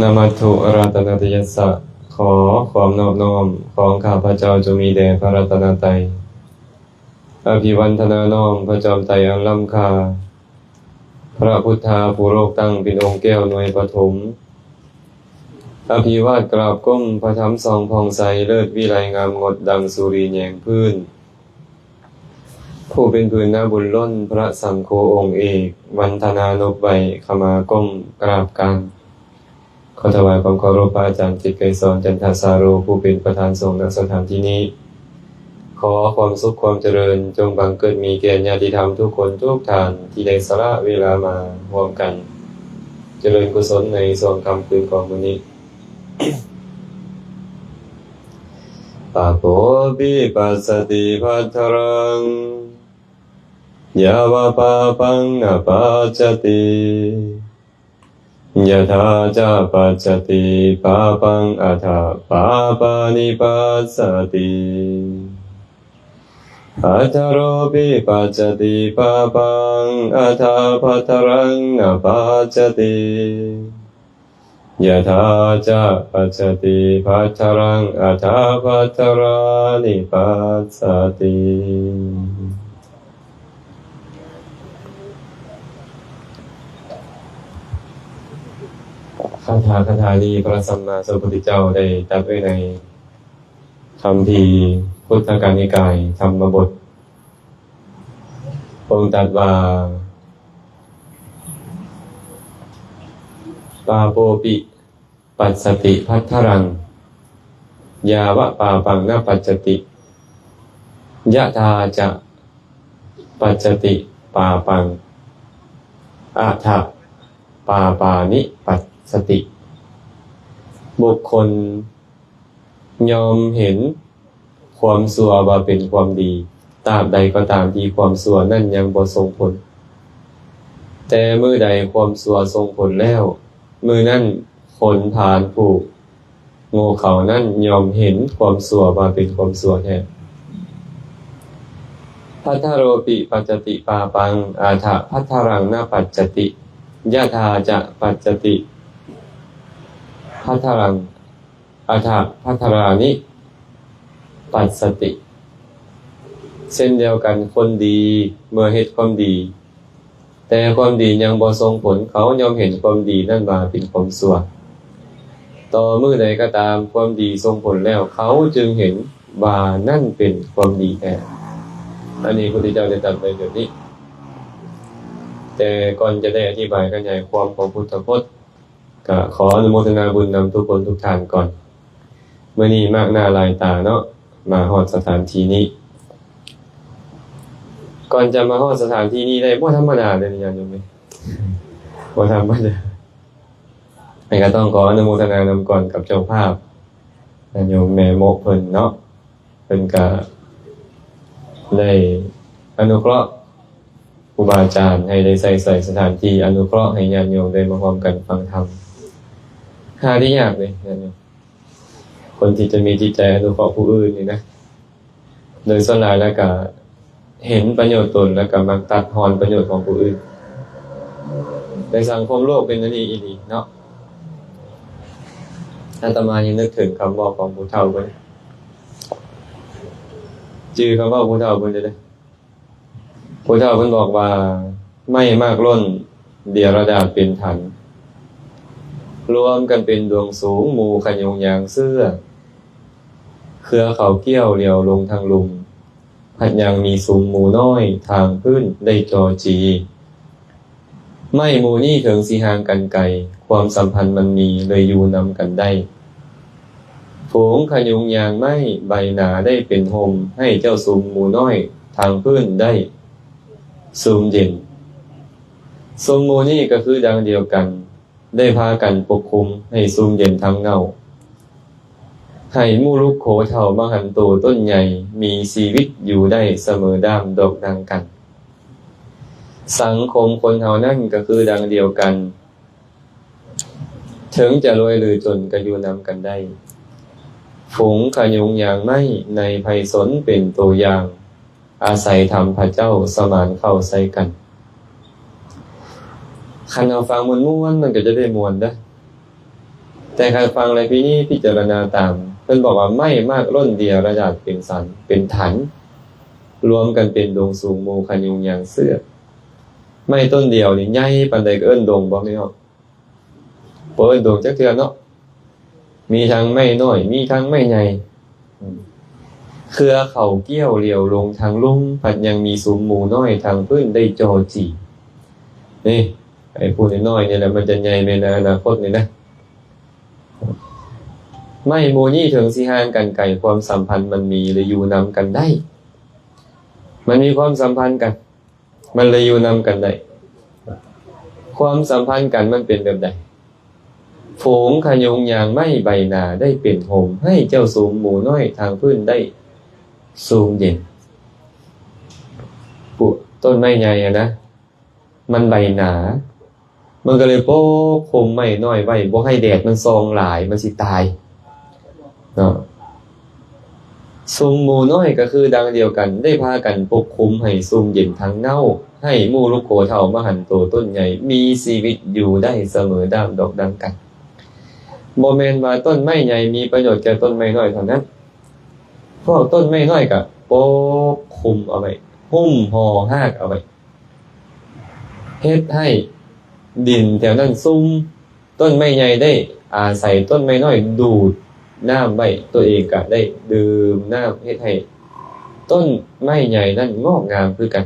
ນະມັດຖຸລັດຕະນະຕະຍັດສະ ຂໍຄວາມນອບນ້ອມຂອງຂ້າພະເຈົ້າຈົ່ງມີແດ່ພະລັດຕະນະໄຕ. ອະພິວັນທະນານ້ອມພະຈອມໄຕອັນລ້ຳຄ່າ, ພະພຸດທາຜູ້ໂລກຕັ້ງເປັນອົງແກ້ວໜ່ວຍປະຖົມ. ອະພິວາດກາບກົ້ມພະທຳສ່ອງຜ່ອງໃສ ເລີດວິໄລງາມງົດດັ່ງສຸລີແຍງພື້ນ. ຜູ້ເປັນພື້ນນາບຸນລົ້ນ ພະສັງໂຄອົງເອກ ວັນທະນານົບໄຫວ້ ຂະມາກົ້ມກາບການ. ຂໍຖວາຍຄວາມເຄົາລົບພະອາຈານຈິດໄກສອນ ຈັນທະສາໂຣ ຜູ້ເປັນປະທານສົງນະສະຖານທີ່ນີ້. ຂໍຄວາມສຸກຄວາມຈະເລີນ ຈົ່ງບັງເກີດມີແກ່ຍາດຕິທຳທຸກຄົນທຸກທ່ານ ທີ່ໄດ້ສະຫຼະເວລາມາຮ່ວມກັນຈະເລີນກຸສົນໃນຊ່ວງຄ່ຳຄືນຂອງມື້ນີ້. ປາໂປປິປັດສະຕິພັດທະລັງ ຍາວະປາປັງນະປັດສະຕິ ຍະຖາຈະປັດສະຕິປາປັງ ອະຖະປາປານິປັດສະຕິ. ພັດທະໂຣປິປັດສະຕິປາປັງ ອະຖະພັດທະລັງນະປັດສະຕິ ຍະຖາຈະປັດສະຕິພັດທະລັງ ອະຖະພັດທະລານິປັດສະຕິ. ຄາຖາຄາຖານີ້ ພະສຳມາສຳພຸດທະເຈົ້າໄດ້ຕັດໄວ້ໃນຄຳພີພຸດທະການິກາຍທຳມະບົດ. ພະອົງຕັດວ່າ ປາໂປປິປັດສະຕິພັດທະລັງ ຍາວະປາປັງນະປັດສະຕິ ຍະຖາຈະປັດສະຕິປາປັງ ອະຖະປາປານິປັດສະຕິ. ບຸກຄົນ ຍ່ອມເຫັນຄວາມຊົ່ວວ່າເປັນຄວາມດີ ຕາບໃດກໍຕາມທີ່ຄວາມຊົ່ວນັ້ນຍັງບໍ່ສົ່ງຜົນ. ແຕ່ມື້ໃດຄວາມຊົ່ວສົ່ງຜົນແລ້ວ, ມື້ນັ້ນຄົນພານຜູ້ໂງ່ເຂົານັ້ນຍ່ອມເຫັນຄວາມຊົ່ວວ່າເປັນຄວາມຊົ່ວແທ້. ພັດທະໂຣປິປັດສະຕິປາປັງ ອະຖະພັດທະລັງນະປັດສະຕິ ຍະຖາຈະປັດສະຕິພັດທະລັງ ອະຖະພັດທະລານິປັດສະຕິ. ເຊັ່ນດຽວກັນ, ຄົນດີເມື່ອເຮັດຄວາມດີ, ແຕ່ຄວາມດີຍັງບໍ່ສົ່ງຜົນ, ເຂົາຍ່ອມເຫັນຄວາມດີນັ້ນວ່າເປັນຄວາມຊົ່ວ. ຕໍ່ມື້ໃດກໍຕາມຄວາມດີສົ່ງຜົນແລ້ວ, ເຂົາຈຶ່ງເຫັນວ່ານັ້ນເປັນຄວາມດີແທ້. ອັນນີ້ພະພຸດທະເຈົ້າໄດ້ຕັດໄວ້ແບບນີ້. ແຕ່ກ່ອນຈະໄດ້ອະທິບາຍຂະຫຍາຍຄວາມຂອງພຸດທະພົດ, ກະຂໍອະນຸໂມທະນາບຸນນຳທຸກຄົນທຸກທ່ານກ່ອນ. ມື້ນີ້ມາກໜ້າຫຼາຍຕາເນາະ, ມາຮອດສະຖານທີ່ນີ້. ກ່ອນຈະມາຮອດສະຖານທີ່ນີ້ໄດ້, ບໍ່ທຳມະດາເດ້ ຍາດໂຍມເອີຍ, ບໍ່ທຳມະດາ. ແລະ ກະຕ້ອງຂໍອະນຸໂມທະນານຳກ່ອນກັບເຈົ້າພາບ, ຍາດໂຍມແມ່ໂມະເພິ່ນເນາະ. ເພິ່ນກະໄດ້ອະນຸເຄາະຄູບາອາຈານໃຫ້ໄດ້ໃຊ້ສອຍສະຖານທີ່, ອະນຸເຄາະໃຫ້ຍາດໂຍມໄດ້ມາຮ່ວມກັນຟັງທຳ. ຫາໄດ້ຍາກເດ້ຍາດໂຍມ, ຄົນທີ່ຈະມີຈິດໃຈອະນຸເຄາະຜູ້ອື່ນນີ້ນະ, ໂດຍສ່ວນຫຼາຍແລ້ວກະເຫັນປະໂຫຍດຕົນ ແລ້ວກະມັກຕັດຮອນປະໂຫຍດຂອງຜູ້ອື່ນ. ໃນສັງຄົມໂລກເປັນອັນນີ້ອີ່ຫຼີເນາະ. ອາດຕະມາຍັງນຶກເຖິງຄຳເວົ້າຂອງຜູ້ເຖົ້າເພິ່ນ, ຈື່ຄຳເວົ້າຜູ້ເຖົ້າເພິ່ນຢູ່ເດ້. ຜູ້ເຖົ້າເພິ່ນບອກວ່າ, ໄມ້ໝາກຫຼົ່ນ ເດຍລະດາດເປັນຖັນ, ລວມກັນເປັນດວງສູງ ໝູ່ຂະຍຸງຍາງເຊື້ອ, ເຄືອເຂົາກ້ຽວຫຼຽວລົງທາງລຸ່ມ, ພັດຍັງມີຊຸມໝູ່ນ້ອຍ ທາງພື້ນໄດ້ຈໍຈີ. ໄມ້ໝູ່ນີ້ເຖິງຊິຫ່າງກັນໄກ, ຄວາມສຳພັນມັນມີ ເລີຍຢູ່ນຳກັນໄດ້. ຝູງຂະຍຸງຍາງໄມ້ ໃບໜາໄດ້ເປັນຮົ່ມ ໃຫ້ເຈົ້າຊຸມໝູ່ນ້ອຍທາງພື້ນໄດ້ຊຸມເຢັນ. ຊຸມໝູ່ນີ້ກໍຄືດັ່ງດຽວກັນ, ໄດ້ພາກັນປົກຄຸມໃຫ້ຊຸມເຢັນທັງເຫງົ້າ, ໃຫ້ໝູ່ລຸກໂຄເຖົ້າມະຫັນໂຕຕົ້ນໃຫຍ່ ມີຊີວິດຢູ່ໄດ້ສະເໝີດ້າມດອກດັ່ງກັນ. ສັງຄົມຄົນເຮົານັ້ນກໍຄືດັ່ງດຽວກັນ, ເຖິງຈະລວຍຫຼືຈົນກໍຢູ່ນຳກັນໄດ້. ຝູງຂະຍຸງຍາງໄມ້ໃນໄພສົນເປັນໂຕຢ່າງ, ອາໄສທຳພະເຈົ້າສະໝານເຂົ້າໃສ່ກັນ. ຄັນເຮົາຟັງມ່ວນໆ ມັນກໍຈະໄດ້ມ່ວນເດີ້, ຕ່ຄັນຟັງແລ້ວພິນິດພິຈາລະນາຕາມ ເພິ່ນບອກວ່າ ໄມ້ໝາກຫຼົ່ນເດຍລະດາດເປັນສັນ ເປັນຖັນ ລວມກັນເປັນດົງສູງໝູ່ຂະຍຸງຍາງເຊືອກ. ໄມ້ຕົ້ນດຽວນີ້ໃຫຍ່ປານໃດກໍເອີ້ນດົງບໍ່ແມ່ນເນາະ? ບໍ່ເອີ້ນດົງຈັກເທື່ອເນາະ. ມີທັງໄມ້ນ້ອຍ ມີທັງໄມ້ໃຫຍ່. ເຄືອເຂົາກ້ຽວຫຼຽວລົງທາງລຸ່ມ ພັດຍັງມີຊຸມໝູ່ນ້ອຍທາງພື້ນໄດ້ຈໍ່ຈີ່. ນີ້ ໄອ້ຜູ້ນ້ອຍໆນີ້ແຫຼະ ມັນຈະໃຫຍ່ແມ່ນໃນອະນາຄົດນີ້ນະ. ໄມ້ໝູ່ນີ້ເຖິງຊິຫ່າງກັນໄກ ຄວາມສຳພັນມັນມີ ແລະ ຢູ່ນຳກັນໄດ້. ມັນມີຄວາມສຳພັນກັນ ມັນເລີຍຢູ່ນຳກັນໄດ້. ຄວາມສຳພັນກັນມັນເປັນແບບໃດ? ຝູງຂະຍຸງຍາງໄມ້ໃບໜາໄດ້ເປັນໂຮມ ໃຫ້ເຈົ້າຊຸມໝູ່ນ້ອຍທາງພື້ນໄດ້ຊຸ່ມເຢັນ. ປູກຕົ້ນໄມ້ໃຫຍ່ຫັ້ນນະ ມັນໃບໜາ ມັນກໍເລີຍປົກຄຸມໄມ້ນ້ອຍໄວ້ ບໍ່ໃຫ້ແດດມັນສ່ອງຫຼາຍ ມັນຊິຕາຍເນາະ. ຊຸມໝູ່ນ້ອຍກໍຄືດັ່ງດຽວກັນ ໄດ້ພາກັນປົກຄຸມໃຫ້ຊຸ່ມເຢັນທັງເຫງົ້າ ໃຫ້ໝູ່ລູກໂຄເຖົ້າມະຫັນໂຕຕົ້ນໃຫຍ່ ມີຊີວິດຢູ່ໄດ້ສະເໝີດ້າມດອກດັ່ງກັນ. ບໍ່ແມ່ນວ່າຕົ້ນໄມ້ໃຫຍ່ມີປະໂຫຍດແກ່ຕົ້ນໄມ້ນ້ອຍເທົ່ານັ້ນ. ພວກຕົ້ນໄມ້ນ້ອຍກໍປົກຄຸມເອົາໄວ້ ຫຸ້ມຫໍ່ຮາກເອົາໄວ້ ເຮັດໃຫ້ດິນແຖວນັ້ນຊຸ່ມ. ຕົ້ນໄມ້ໃຫຍ່ໄດ້ອາໄສຕົ້ນໄມ້ນ້ອຍດູດນ້ຳໄວ້ ຕົວເອງກໍໄດ້ດື່ມນ້ຳ ເຮັດໃຫ້ຕົ້ນໄມ້ໃຫຍ່ນັ້ນງອກງາມຄືກັນ.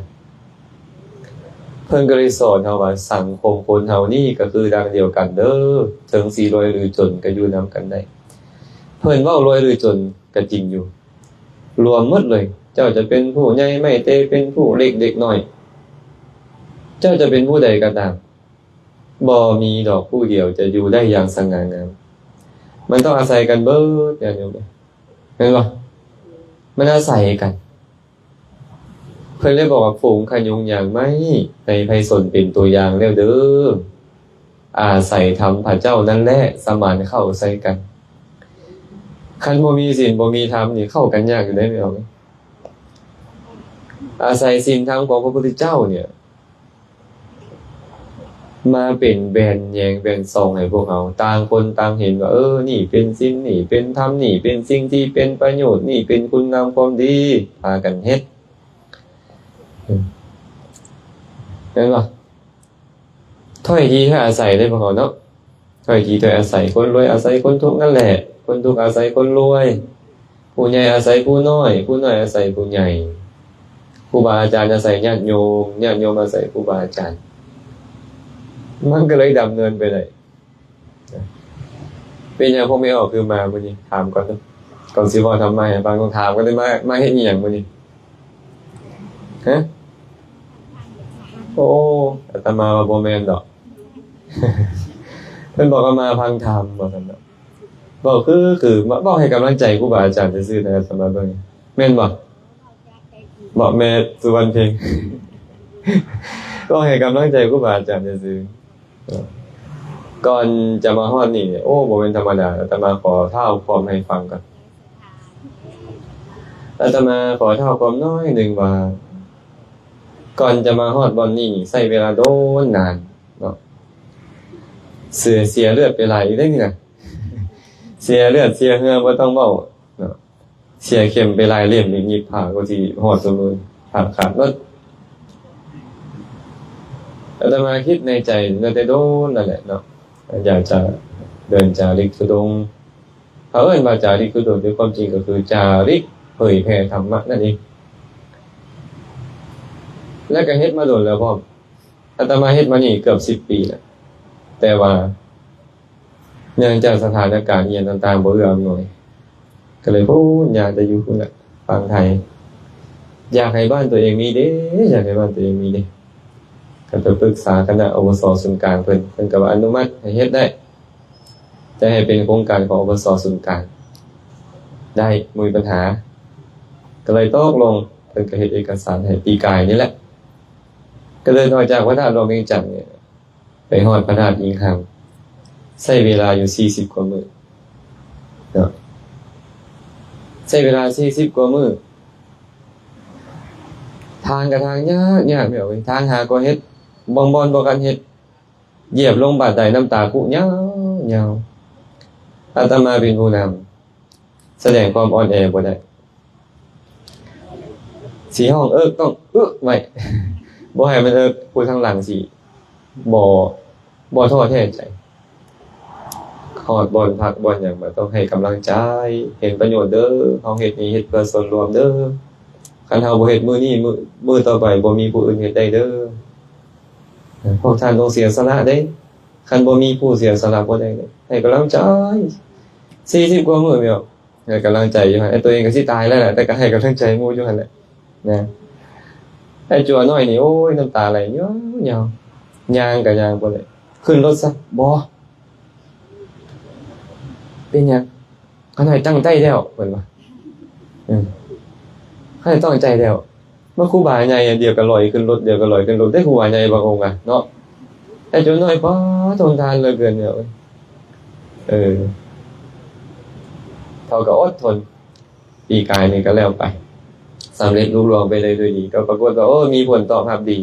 ເພິ່ນກໍເລີຍສອນເຮົາວ່າ ສັງຄົມຄົນເຮົານີ້ກໍຄືດັ່ງດຽວກັນເດີ້ ເຖິງຊິລວຍຫຼືຈົນກໍຢູ່ນຳກັນໄດ້. ເພິ່ນເວົ້າລວຍຫຼືຈົນກໍຈິງຢູ່ ລວມໝົດເລີຍ. ເຈົ້າຈະເປັນຜູ້ໃຫຍ່ໄມ້ເຕ ເປັນຜູ້ເລັກເດັກນ້ອຍ ເຈົ້າຈະເປັນຜູ້ໃດກໍຕາມ ບໍ່ມີດອກຜູ້ດຽວຈະຢູ່ໄດ້ຢ່າງສະຫງ່າງາມ. ມັນຕ້ອງອາໄສກັນເບີດ ຍາດໂຍມເອີຍ ແມ່ນບໍ່? ມັນອາໄສກັນ. ເພິ່ນເລີຍບອກວ່າ ຝູງຂະຍຸງຍາງໄມ້ໃນໄພສົນເປັນຕົວຢ່າງແລ້ວເດີ້. ອາໄສທຳພະເຈົ້ານັ້ນແຫຼະສະໝານເຂົ້າໃສ່ກັນ. ຄັນບໍ່ມີສິນບໍ່ມີທຳນີ້ເຂົ້າກັນຍາກຢູ່ເດ້ ແມ່ນບໍ່? ອາໄສສິນທຳຂອງພະພຸດທະເຈົ້ານີ້ ມາເປັນແວ່ນແຍງແວ່ນສ່ອງໃຫ້ພວກເຮົາ ຕ່າງຄົນຕ່າງເຫັນວ່າ ເອີ ນີ້ເປັນສິນ ນີ້ເປັນທຳ ນີ້ເປັນສິ່ງທີ່ເປັນປະໂຫຍດ ນີ້ເປັນຄຸນງາມຄວາມດີ ພາກັນເຮັດ ແມ່ນບໍ່? ຖ້ອຍທີຖ້ອຍອາໄສເດ້ພວກເຮົາເນາະ. ຖ້ອຍທີຖ້ອຍອາໄສ ຄົນລວຍອາໄສຄົນທຸກນັ້ນແຫຼະ ຄົນທຸກອາໄສຄົນລວຍ ຜູ້ໃຫຍ່ອາໄສຜູ້ນ້ອຍ ຜູ້ນ້ອຍອາໄສຜູ້ໃຫຍ່ ຄູບາອາຈານອາໄສຍາດໂຍມ ຍາດໂຍມອາໄສຄູບາອາຈານ. ມັນກໍເລີຍດຳເນີນໄປໄດ້. ເປັນຫຍັງພວກແມ່ອອກຄືມາມື້ນີ້? ຖາມກ່ອນເນາະ ກ່ອນຊິເວົ້າທຳມະໃຫ້ຟັງ ຕ້ອງຖາມກ່ອນເດ້ ມາ ມາເຮັດອີ່ຫຍັງມື້ນີ້? ຮະ? ໂອ້ ອາດຕະມາວ່າບໍ່ແມ່ນດອກ. ເພິ່ນບອກວ່າມາຟັງທຳ ວ່າຊັ້ນເນາະ. ເວົ້າຄື ຄືເວົ້າໃຫ້ກຳລັງໃຈຄູບາອາຈານຊື່ໆນະ ອາດຕະມາເບິ່ງ ແມ່ນບໍ່? ເວົ້າແມ່ສຸວັນເພັງ ເວົ້າໃຫ້ກຳລັງໃຈຄູບາອາຈານຊື່ໆ. ກ່ອນຈະມາຮອດນີ້ ໂອ້ ບໍ່ແມ່ນທຳມະດາ. ອາດຕະມາຂໍທ້າວຄວາມໃຫ້ຟັງກ່ອນ. ອາດຕະມາຂໍທ້າວຄວາມໜ້ອຍໜຶ່ງວ່າ ກ່ອນຈະມາຮອດບ່ອນນີ້ ໃຊ້ເວລາດົນນານເນາະ ເສຍ ເສຍເລືອດໄປຫຼາຍຢູ່ເດ້ນີ້ນະ ເສຍເລືອດເສຍເຫື່ອບໍ່ຕ້ອງເວົ້າເນາະ ເສຍເຂັມໄປຫຼາຍເຫຼັ້ມ ໜີບຜ້າກວ່າຊິຮອດຊຸມື້ ຂາດຂາດເບິດ. ອາດຕະມາຄິດໃນໃຈຕັ້ງແຕ່ດົນນັ້ນແຫຼະເນາະ ຢາກຈະເດີນຈາລິກທຸດົງ ເຂົາເອີ້ນວ່າຈາລິກທຸດົງ ແຕ່ຄວາມຈິງກໍຄືຈາລິກເຜີຍແຜ່ທຳມະນັ້ນເອງ ແລະກໍເຮັດມາດົນແລ້ວພ້ອມ. ອາດຕະມາເຮັດມານີ້ເກືອບສິບປີແລ້ວ ແຕ່ວ່າເນື່ອງຈາກສະຖານະການອີ່ຫຍັງຕ່າງໆບໍ່ເອື້ອອຳນວຍ ກໍເລີຍພຸ້ນ ຍ່າງແຕ່ຢູ່ພຸ້ນແຫຼະ ຝັ່ງໄທ. ຢາກໃຫ້ບ້ານຕົວເອງມີເດ້ ຢາກໃຫ້ບ້ານຕົວເອງມີເດ້ ກໍໄປປຶກສາຄະນະ ອບສ ສູນກາງເພິ່ນ ເພິ່ນກໍວ່າອະນຸມັດໃຫ້ເຮັດໄດ້ ແຕ່ໃຫ້ເປັນໂຄງການຂອງ ອບສ ສູນກາງໄດ້ ບໍ່ມີບັນຫາ. ກໍເລີຍຕົກລົງ ເພິ່ນກໍເຮັດເອກະສານໃຫ້ປີກາຍນີ້ແຫຼະ ກໍເລີຍອອກຈາກພະທາດຫຼວງວຽງຈັນນີ້ ໄປຮອດພະທາດອີງຮັງ ໃຊ້ເວລາຢູ່ສີ່ສິບກວ່າມື້ເນາະ ໃຊ້ເວລາສີ່ສິບກວ່າມື້ ທາງກໍທາງຍາກໆ ແມ່ເອີຍ ທາງຫາກໍເຮັດ ບາງບ່ອນບໍ່ທັນເຮັດ ຢຽບລົງບາດໃດນ້ຳຕາຄຸຍາວ ອາດຕະມາເປັນຜູ້ນຳ ສະແດງຄວາມອ່ອນແອບໍ່ໄດ້ ຊິຮ້ອງເອິກຕ້ອງເອິກໄວ້ ບໍ່ໃຫ້ມັນເອິກ ຜູ້ທາງຫຼັງຊິບໍ່ ບໍ່ທໍ້ແທ້ໃຈ. ຮອດບ່ອນພັກບ່ອນຫຍັງ ມັນຕ້ອງໃຫ້ກຳລັງໃຈ ເຫັນປະໂຫຍດເດີ ເຮົາເຮັດນີ້ເຮັດເພື່ອສ່ວນລວມເດີ ຄັນເຮົາບໍ່ເຮັດມື້ນີ້ ມື້ ມື້ຕໍ່ໄປບໍ່ມີຜູ້ອື່ນເຮັດໄດ້ເດີ ພວກທ່ານຕ້ອງເສຍສະຫຼະເດ້ ຄັນບໍ່ມີຜູ້ເສຍສະຫຼະບໍ່ໄດ້ເດ້ ໃຫ້ກຳລັງໃຈ ສີ່ສິບກວ່າມື້ແມ່ນ ໃຫ້ກຳລັງໃຈຢູ່ຫັ້ນ ໄອ້ຕົວເອງກໍຊິຕາຍແລ້ວແຫຼະ ແຕ່ກໍໃຫ້ກຳລັງໃຈໝູ່ຢູ່ຫັ້ນແຫຼະນະ. ໄອ້ຈົວນ້ອຍນີ້ ໂອ້ຍ ນ້ຳຕາໄຫຼຍາວໆ ຍ່າງກໍຍ່າງບໍ່ໄດ້ ຂຶ້ນລົດຊະ ບໍ່ ເປັນຫຍັງ ຂ້ານ້ອຍຕັ້ງໃຈແລ້ວ ເພິ່ນວ່າ ເອີ ຂ້ານ້ອຍຕັ້ງໃຈແລ້ວ. ມາຄູບາໃຫຍ່ດຽວກໍລອຍຂຶ້ນລົດ ດຽວກໍລອຍຂຶ້ນລົດ ໄດ້ຄູບາໃຫຍ່ບາງອົງອະເນາະ ແຕ່ຈົນນ້ອຍ ປາ ທົນທານເຫຼືອເກີນ ເອີ ເຂົາກໍອົດທົນ ປີກາຍນີ້ກໍແລ້ວໄປ ສຳເລັດລຸລ່ວງໄປໄດ້ດ້ວຍດີ ກໍປາກົດວ່າ ໂອ້ ມີຜົນຕອບຮັບດີ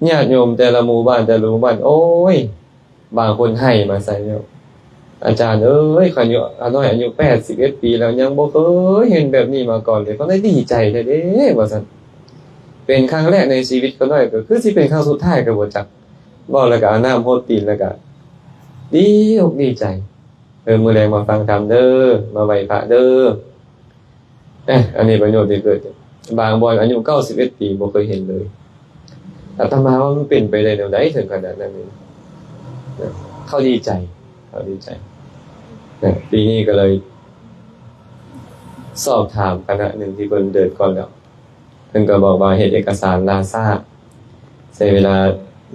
ຍາດໂຍມແຕ່ລະໝູ່ບ້ານ ແຕ່ລະໝູ່ບ້ານ ໂອ້ຍ ບາງຄົນໄຫ້ມາໃສ່ແລ້ວ ອາຈານເອີຍ ຂ້ອຍອາຍຸ ຂ້ານ້ອຍອາຍຸແປດສິບເອັດປີແລ້ວ ຍັງບໍ່ເຄີຍເຫັນແບບນີ້ມາກ່ອນເລີຍ ຂ້ານ້ອຍດີໃຈແທ້ເດ້ ວ່າຊັ້ນ ເປັນຄັ້ງແລກໃນຊີວິດຂ້ານ້ອຍ ກໍຄືຊິເປັນຄັ້ງສຸດທ້າຍກໍບໍ່ຈັກ ເວົ້າແລ້ວກໍເອົານ້ຳຫົດຕີນ ແລ້ວກໍດີອົກດີໃຈ ເອີ ມື້ແລງມາຟັງທຳເດີ ມາໄຫວ້ພະເດີ. ເອີ ອັນນີ້ປະໂຫຍດທີ່ເກີດ ບາງບ່ອນອາຍຸເກົ້າສິບເອັດປີບໍ່ເຄີຍເຫັນເລີຍ ອາດຕະມາວ່າມັນເປັນໄປໄດ້ແນວໃດເຖິງຂະໜາດນັ້ນນີ້ ເຂົາດີໃຈ ເຂົາດີໃຈ ປີນີ້ກໍເລີຍສອບຖາມຄະນະໜຶ່ງທີ່ເພິ່ນເດີນກ່ອນແລ້ວ ເພິ່ນກໍບອກວ່າເຮັດເອກະສານລ່າຊ້າ ໃຊ້ເວລາ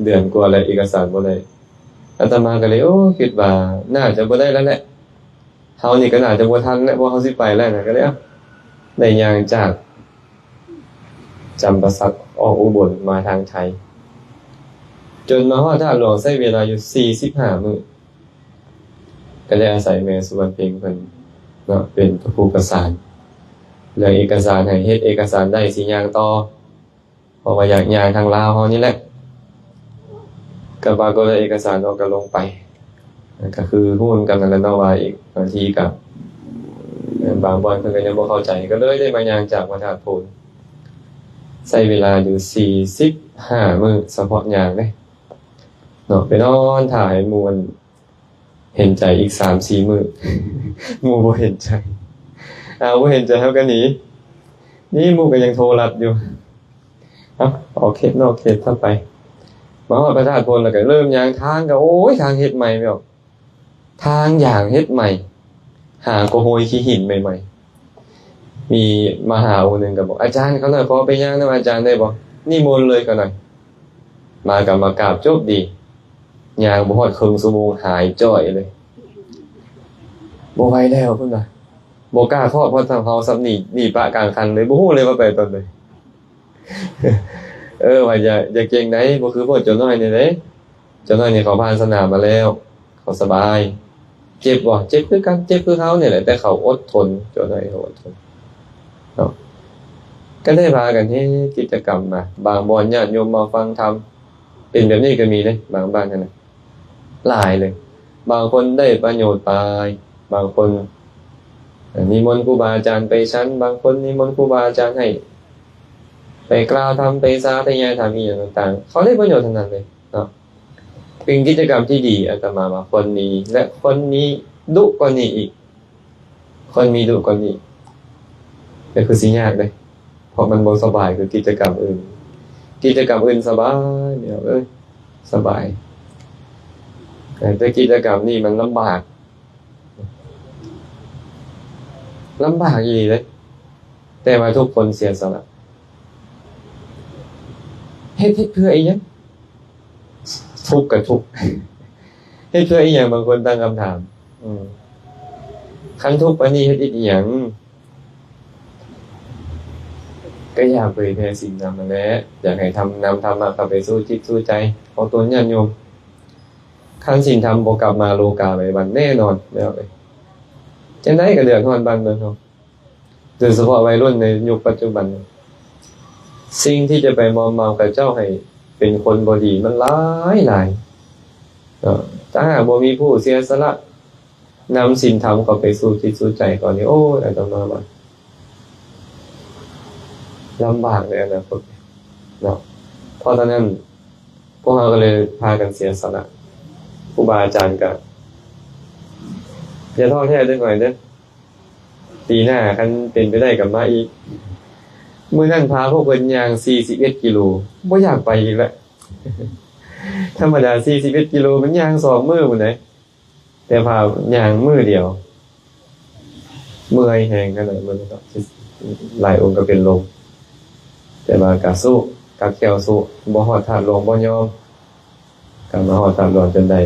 ເດືອນກວ່າແລ້ວ ເອກະສານບໍ່ໄດ້ ອາດຕະມາກໍເລີຍ ໂອ້ ຄິດວ່າໜ້າຈະບໍ່ໄດ້ແລ້ວແຫຼະ ເຮົານີ້ກໍໜ້າຈະບໍ່ທັນແລ້ວ ເພາະເຮົາຊິໄປແລ້ວນະ ກໍເລີຍ ເອົ້າ ໄດ້ຍ່າງຈາກຈຳປາສັກອອກອຸບົນມາທາງໄທ ຈົນມາຮອດທາດຫຼວງ ໃຊ້ເວລາຢູ່ສີ່ສິບຫ້າມື້ ກໍໄດ້ອາໄສແມ່ສຸວັນເພັງເພິ່ນເນາະ ເປັນຜູ້ປະສານເລື່ອງເອກະສານໃຫ້ ເຮັດເອກະສານໄດ້ຊິຍ່າງຕໍ່ ເພາະວ່າຢາກຍ່າງທາງລາວເຮົານີ້ແຫຼະ ກໍປາກົດວ່າເອກະສານອອກກໍລົງໄປ ກໍຄືຮູ້ນຳກັນນັ້ນແຫຼະເນາະ ວ່າອີກບາງທີກໍ ເອີ ບາງບ່ອນເພິ່ນກໍຍັງບໍ່ເຂົ້າໃຈ ກໍເລີຍໄດ້ມາຍ່າງຈາກພະທາດໂພນ ໃຊ້ເວລາຢູ່ສີ່ສິບຫ້າມື້ ສະເພາະຍ່າງເດ້ເນາະ ໄປນອນຖ້າໃຫ້ໝູ່ ເຫັນໃຈອີກສາມສີ່ມື້ ໝູ່ບໍ່ເຫັນໃຈ ເອົາ ບໍ່ເຫັນໃຈເຮົາກໍໜີ ນີ້ໝູ່ກໍຍັງໂທລັດຢູ່ ເອົາ ອອກເຂດນອກເຂດທັດໄປ ມາຮອດພະທາດໂພນແລ້ວກໍເລີ່ມຍ່າງ ທາງກໍ ໂອ້ຍ ທາງເຮັດໃໝ່ແມ່ນ ທາງຢາງເຮັດໃໝ່ ຫາກໍໂຮຍຂີ້ຫີນໃໝ່ໆ ມີມະຫາອົງໜຶ່ງກໍບອກ ອາຈານ ຂ້ານ້ອຍຂໍໄປຍ່າງນຳອາຈານໄດ້ບໍ່? ນິມົນເລີຍຂ້ານ້ອຍ ມາກໍມາກາບຈົບດີ ຍ່າງບໍ່ຮອດເຄິ່ງຊົ່ວໂມງ ຫາຍຈ້ອຍເລີຍ ບໍ່ໄຫວແລ້ວເພິ່ນວ່າ ບໍ່ກ້າເຄາະ ເພາະທາງເຮົາຊ້ຳໜີ ໜີປະກາງຄັນເລີຍ ບໍ່ຮູ້ເລີຍວ່າໄປຕອນໃດ ເອີ ວ່າຢ່າ ຢ່າເກັ່ງໃດ ບໍ່ຄືພວກເຈົ້ານ້ອຍນີ້ເດ້ ເຈົ້ານ້ອຍນີ້ເຂົາຜ່ານສະໜາມມາແລ້ວ ເຂົາສະບາຍ ເຈັບບໍ່? ເຈັບຄືກັນ ເຈັບຄືເຮົານີ້ແຫຼະ ແຕ່ເຂົາອົດທົນ ເຈົ້ານ້ອຍເຂົາອົດທົນເນາະ ກໍໄດ້ພາກັນເຮັດກິດຈະກຳມາ ບາງບ່ອນຍາດໂຍມມາຟັງທຳ ເປັນແບບນີ້ກໍມີເດ້ ບາງບ້ານຫັ້ນນະ ຫຼາຍເລີຍ ບາງຄົນໄດ້ປະໂຫຍດໄປ ບາງຄົນ ເອີ ນິມົນຄູບາອາຈານໄປສັນ ບາງຄົນນິມົນຄູບາອາຈານໃຫ້ໄປກ່າວທຳ ໄປສາທະຍາຍທຳອີ່ຫຍັງຕ່າງໆ ເຂົາໄດ້ປະໂຫຍດທັງນັ້ນເລີຍເນາະ ເປັນກິດຈະກຳທີ່ດີ ອາດຕະມາວ່າຄວນມີ ແລະ ຄວນມີດຸກວ່ານີ້ອີກ ຄວນມີດຸກວ່ານີ້ ກໍຄືຊິຍາກເດ້ ເພາະມັນບໍ່ສະບາຍຄືກິດຈະກຳອື່ນ ກິດຈະກຳອື່ນສະບາຍ ແມ່ເອີຍ ສະບາຍ ແຕ່ກິດຈະກຳນີ້ມັນລຳບາກ ລຳບາກອີ່ຫຼີເດ້ ແຕ່ວ່າທຸກຄົນເສຍສະຫຼະ ເຮັດ ເຮັດເພື່ອອີ່ຫຍັງ? ທຸກກໍທຸກ ເຮັດເພື່ອອີ່ຫຍັງ? ບາງຄົນຕັ້ງຄຳຖາມ ອືມ ຄັນທຸກປານນີ້ເຮັດອີ່ຫຍັງ? ກໍຢາກເຜີຍແຜ່ສິນທຳຫັ້ນແຫຼະ ຢາກໃຫ້ທຳ ນຳທຳມະເຂົ້າໄປສູ່ຈິດສູ່ໃຈຂອງຕົນຍາດໂຍມ ຄັນສິນທຳບໍ່ກັບມາໂລກາໄວວັນແນ່ນອນ ແມ່ເອີຍ ຈັ່ງໃດກໍເດືອດຮ້ອນບ້ານເມືອງເຮົາ ໂດຍສະເພາະໄວລຸ້ນໃນຍຸກປັດຈຸບັນ ສິ່ງທີ່ຈະໄປມອມເມົາເຂົາເຈົ້າໃຫ້ເປັນຄົນບໍ່ດີມັນຫຼາຍໆ ເນາະ ຖ້າຫາກບໍ່ມີຜູ້ເສຍສະຫຼະ ນຳສິນທຳເຂົ້າໄປສູ່ຈິດສູ່ໃຈເຂົານີ້ ໂອ້ຍ ອາດຕະມາວ່າລຳບາກໃນອະນາຄົດເນາະ. ເພາະສະນັ້ນ ພວກເຮົາກໍເລີຍພາກັນເສຍສະຫຼະ. ຄູບາອາຈານກໍຢ່າທໍ້ແທ້ເດີ ຂ້ອຍເດີ, ປີໜ້າຄັນເປັນໄປໄດ້ກໍມາອີກ. ມື້ນັ້ນພາພວກເພິ່ນຍ່າງສີ່ສິບເອັດກິໂລ, ບໍ່ຢາກໄປອີກແລ້ວ. ທຳມະດາສີ່ສິບເອັດກິໂລມັນຍ່າງສອງມື້ພຸ້ນໃດ໋, ແຕ່ພາຍ່າງມື້ດຽວ ເມື່ອຍແຮງຂະໜາດນັ້ນເນາະ, ຫຼາຍອົງກໍເປັນລົມ. ແຕ່ວ່າກໍສູ້, ກັດແຂ້ວສູ້, ບໍ່ຮອດທາດຫຼວງບໍ່ຍອມ, ກໍມາຮອດທາດຫຼວງຈົນໄດ້.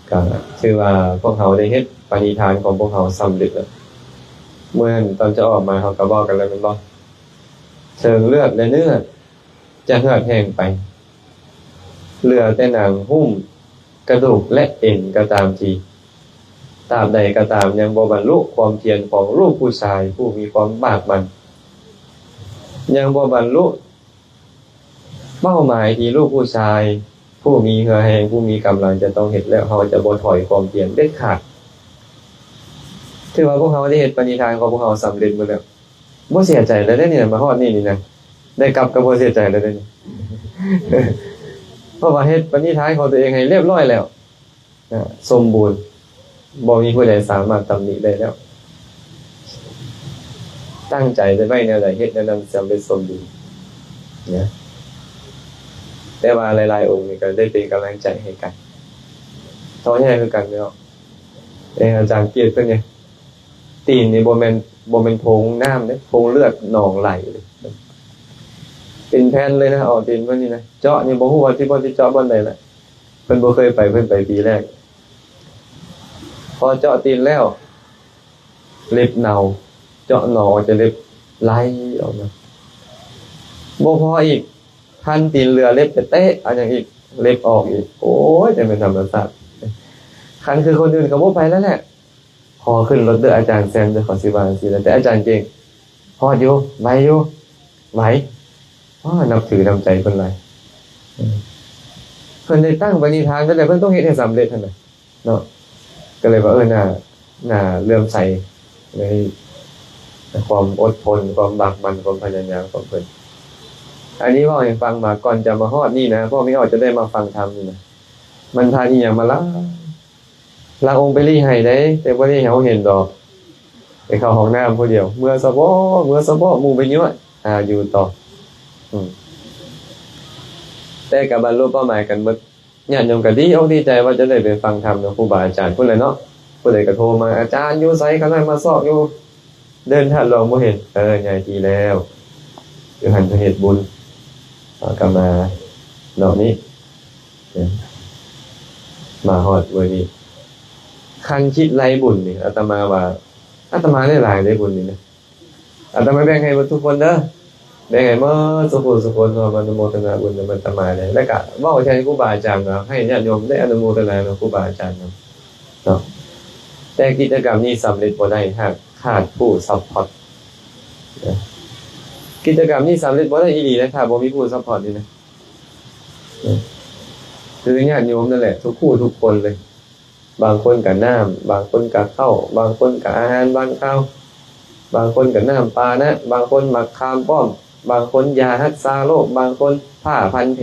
ກໍຖືວ່າພວກເຮົາໄດ້ເຮັດປະນິທານຂອງພວກເຮົາສຳເລັດແລ້ວ. ເມື່ອນັ້ນຕອນຈະອອກມາ ເຮົາກໍເວົ້າກັນແລ້ວແມ່ນບໍ່? ເຖິງເລືອດ ແລະ ເນື້ອ ຈະເຫືອດແຫ້ງໄປ, ເຫຼືອແຕ່ໜັງຫຸ້ມ, ກະດູກ ແລະ ເອັນກໍຕາມທີ, ຕາບໃດກໍຕາມຍັງບໍ່ບັນລຸຄວາມພຽນຂອງລູກຜູ້ຊາຍຜູ້ມີຄວາມບາກໝັ້ນ, ຍັງບໍ່ບັນລຸເປົ້າໝາຍທີ່ລູກຜູ້ຊາຍຜູ້ມີເຫື່ອແຮງ, ຜູ້ມີກຳລັງຈະຕ້ອງເຮັດແລ້ວ, ເຮົາຈະບໍ່ຖອຍຄວາມພຽນເດັດຂາດ. ຖືວ່າພວກເຮົາໄດ້ເຮັດປະນິທານຂອງພວກເຮົາສຳເລັດໝົດແລ້ວ. ບໍ່ເສຍໃຈແລ້ວເດ້ນີ້ນະ, ມາຮອດນີ້ນີ້ນະ ໄດ້ກັບກໍບໍ່ເສຍໃຈແລ້ວເດ້ນີ້. ເພາະວ່າເຮັດປະນິທານຂອງຕົວເອງໃຫ້ລຽບຮ້ອຍແລ້ວນະ, ສົມບູນ, ບໍ່ມີຜູ້ໃດສາມາດຕຳໜິໄດ້ແລ້ວ. ຕັ້ງໃຈໄວ້ແນວໃດ ເຮັດແນວນັ້ນສຳເລັດສົມບູນນະ. ແຕ່ວ່າຫຼາຍໆອົງນີ້ກໍໄດ້ເປັນກຳລັງໃຈໃຫ້ກັນ, ທໍ້ແທ້ຄືກັນເນາະ. ເອີ ອາຈານກຽດເພິ່ນນີ້ ຕີນນີ້ບໍ່ແມ່ນ, ບໍ່ແມ່ນໂພງນ້ຳເດ້, ໂພງເລືອດໜອງໄຫຼເດ້, ເປັນແຜ່ນເລີຍນະ. ເອົາຕີນເພິ່ນນີ້ນະ ເຈາະນີ້ບໍ່ຮູ້ວ່າຊິ ບໍ່ຊິເຈາະບ່ອນໃດລະ, ເພິ່ນບໍ່ເຄີຍໄປ, ເພິ່ນໄປປີແລກ. ພໍເຈາະຕີນແລ້ວ ເລັບເນົ່າ, ເຈາະໜອງອອກຈາກເລັບ ໄຫຼອອກມາ. ບໍ່ພໍອີກ, ພັນຕີນເຫຼືອເລັບໄປເຕະເອົາຫຍັງອີກ, ເລັບອອກອີກ. ໂອ້ຍ ຈັ່ງແມ່ນທຳມະຊາດ. ຄັນຄືຄົນອື່ນກໍບໍ່ໄປແລ້ວແຫຼະ. ຂໍຂຶ້ນລົດເດີອາຈານແຊມເດີ, ຂໍຊິວ່າຈັ່ງຊີ້ນະ, ແຕ່ອາຈານເກັ່ງ. ຮອດຢູ່, ໄຫວຢູ່, ໄຫວ. ອ້າ ນັບຖືນ້ຳໃຈເພິ່ນຫຼາຍ. ເອີ ເພິ່ນໄດ້ຕັ້ງປະນິທານໄວ້ແລ້ວ, ເພິ່ນຕ້ອງເຮັດໃຫ້ສຳເລັດຫັ້ນນະເນາະ. ກໍເລີຍວ່າ ເອີ ໜ້າ, ໜ້າເຫຼື້ອມໃສໃນຄວາມອົດທົນ, ຄວາມບາກໝັ້ນ, ຄວາມພະຍາຍາມຂອງເພິ່ນ. ອັນນີ້ເວົ້າໃຫ້ຟັງວ່າ ກ່ອນຈະມາຮອດນີ້ນະ, ພວກແມ່ອອດຈະໄດ້ມາຟັງທຳນີ້ນະ, ມັນຜ່ານອີ່ຫຍັງມາຫຼາຍ. ລາງອົງໄປລີ້ໄຫ້ໄດ໋, ແຕ່ບໍ່ໄດ້ໃຫ້ເຮົາເຫັນດອກ. ໄປເຂົ້າຫ້ອງນ້ຳຜູ້ດຽວ, ເມື່ອສະເພາະ, ເມື່ອສະເພາະ, ໝູ່ໄປຍົວະ, ຫາຢູ່ຕໍ່. ອືມ ແຕ່ກໍບັນລຸເປົ້າໝາຍກັນໝົດ. ຍາດໂຍມກໍດີອົກດີໃຈວ່າຈະໄດ້ໄປຟັງທຳນຳຄູບາອາຈານພຸ້ນແຫຼະເນາະ. ຜູ້ໃດກໍໂທມາ, ອາຈານຢູ່ໃສ? ຂ້ານ້ອຍມາຊອກຢູ່ ເດີ່ນທາດຫຼວງບໍ່ເຫັນ. ເອີ ຍ້າຍທີ່ແລ້ວ, ຢູ່ຫັ້ນເຮັດບຸນ, ເອົາກັບມານອກນີ້, ເອີ ມາຮອດມື້ນີ້. ຄັນຄິດໄລ່ບຸນນີ້ ອາດຕະມາວ່າ ອາດຕະມາໄດ້ຫຼາຍເດ້ບຸນນີ້ນະ. ອາດຕະມາແບ່ງໃຫ້ໝົດທຸກຄົນເດີ, ແບ່ງໃຫ້ໝົດສູ່ຜູ້ສູ່ຄົນ ຮ່ວມອະນຸໂມທະນາບຸນນຳອາດຕະມາເດີ. ແລ້ວກະເວົ້າແທນຄູບາອາຈານວ່າ ໃຫ້ຍາດໂຍມໄດ້ອະນຸໂມທະນານຳຄູບາອາຈານນຳເນາະ. ແຕ່ກິດຈະກຳນີ້ສຳເລັດບໍ່ໄດ້ ຫາກຂາດຜູ້ຊັບພອດ. ກິດຈະກຳນີ້ສຳເລັດບໍ່ໄດ້ອີ່ຫຼີນະ ຖ້າບໍ່ມີຜູ້ຊັບພອດນີ້ນະ. ຄືຍາດໂຍມນັ້ນແຫຼະ ທຸກຜູ້ທຸກຄົນເລີຍ. ບາງຄົນກະນ້ຳ, ບາງຄົນກະເຂົ້າ, ບາງຄົນກະອາຫານບາງຄາວ, ບາງຄົນກະນ້ຳປານະ, ບາງຄົນໝາກຂາມປ້ອມ, ບາງຄົນຢາຮັກສາໂລກ, ບາງຄົນຜ້າພັນແຜ.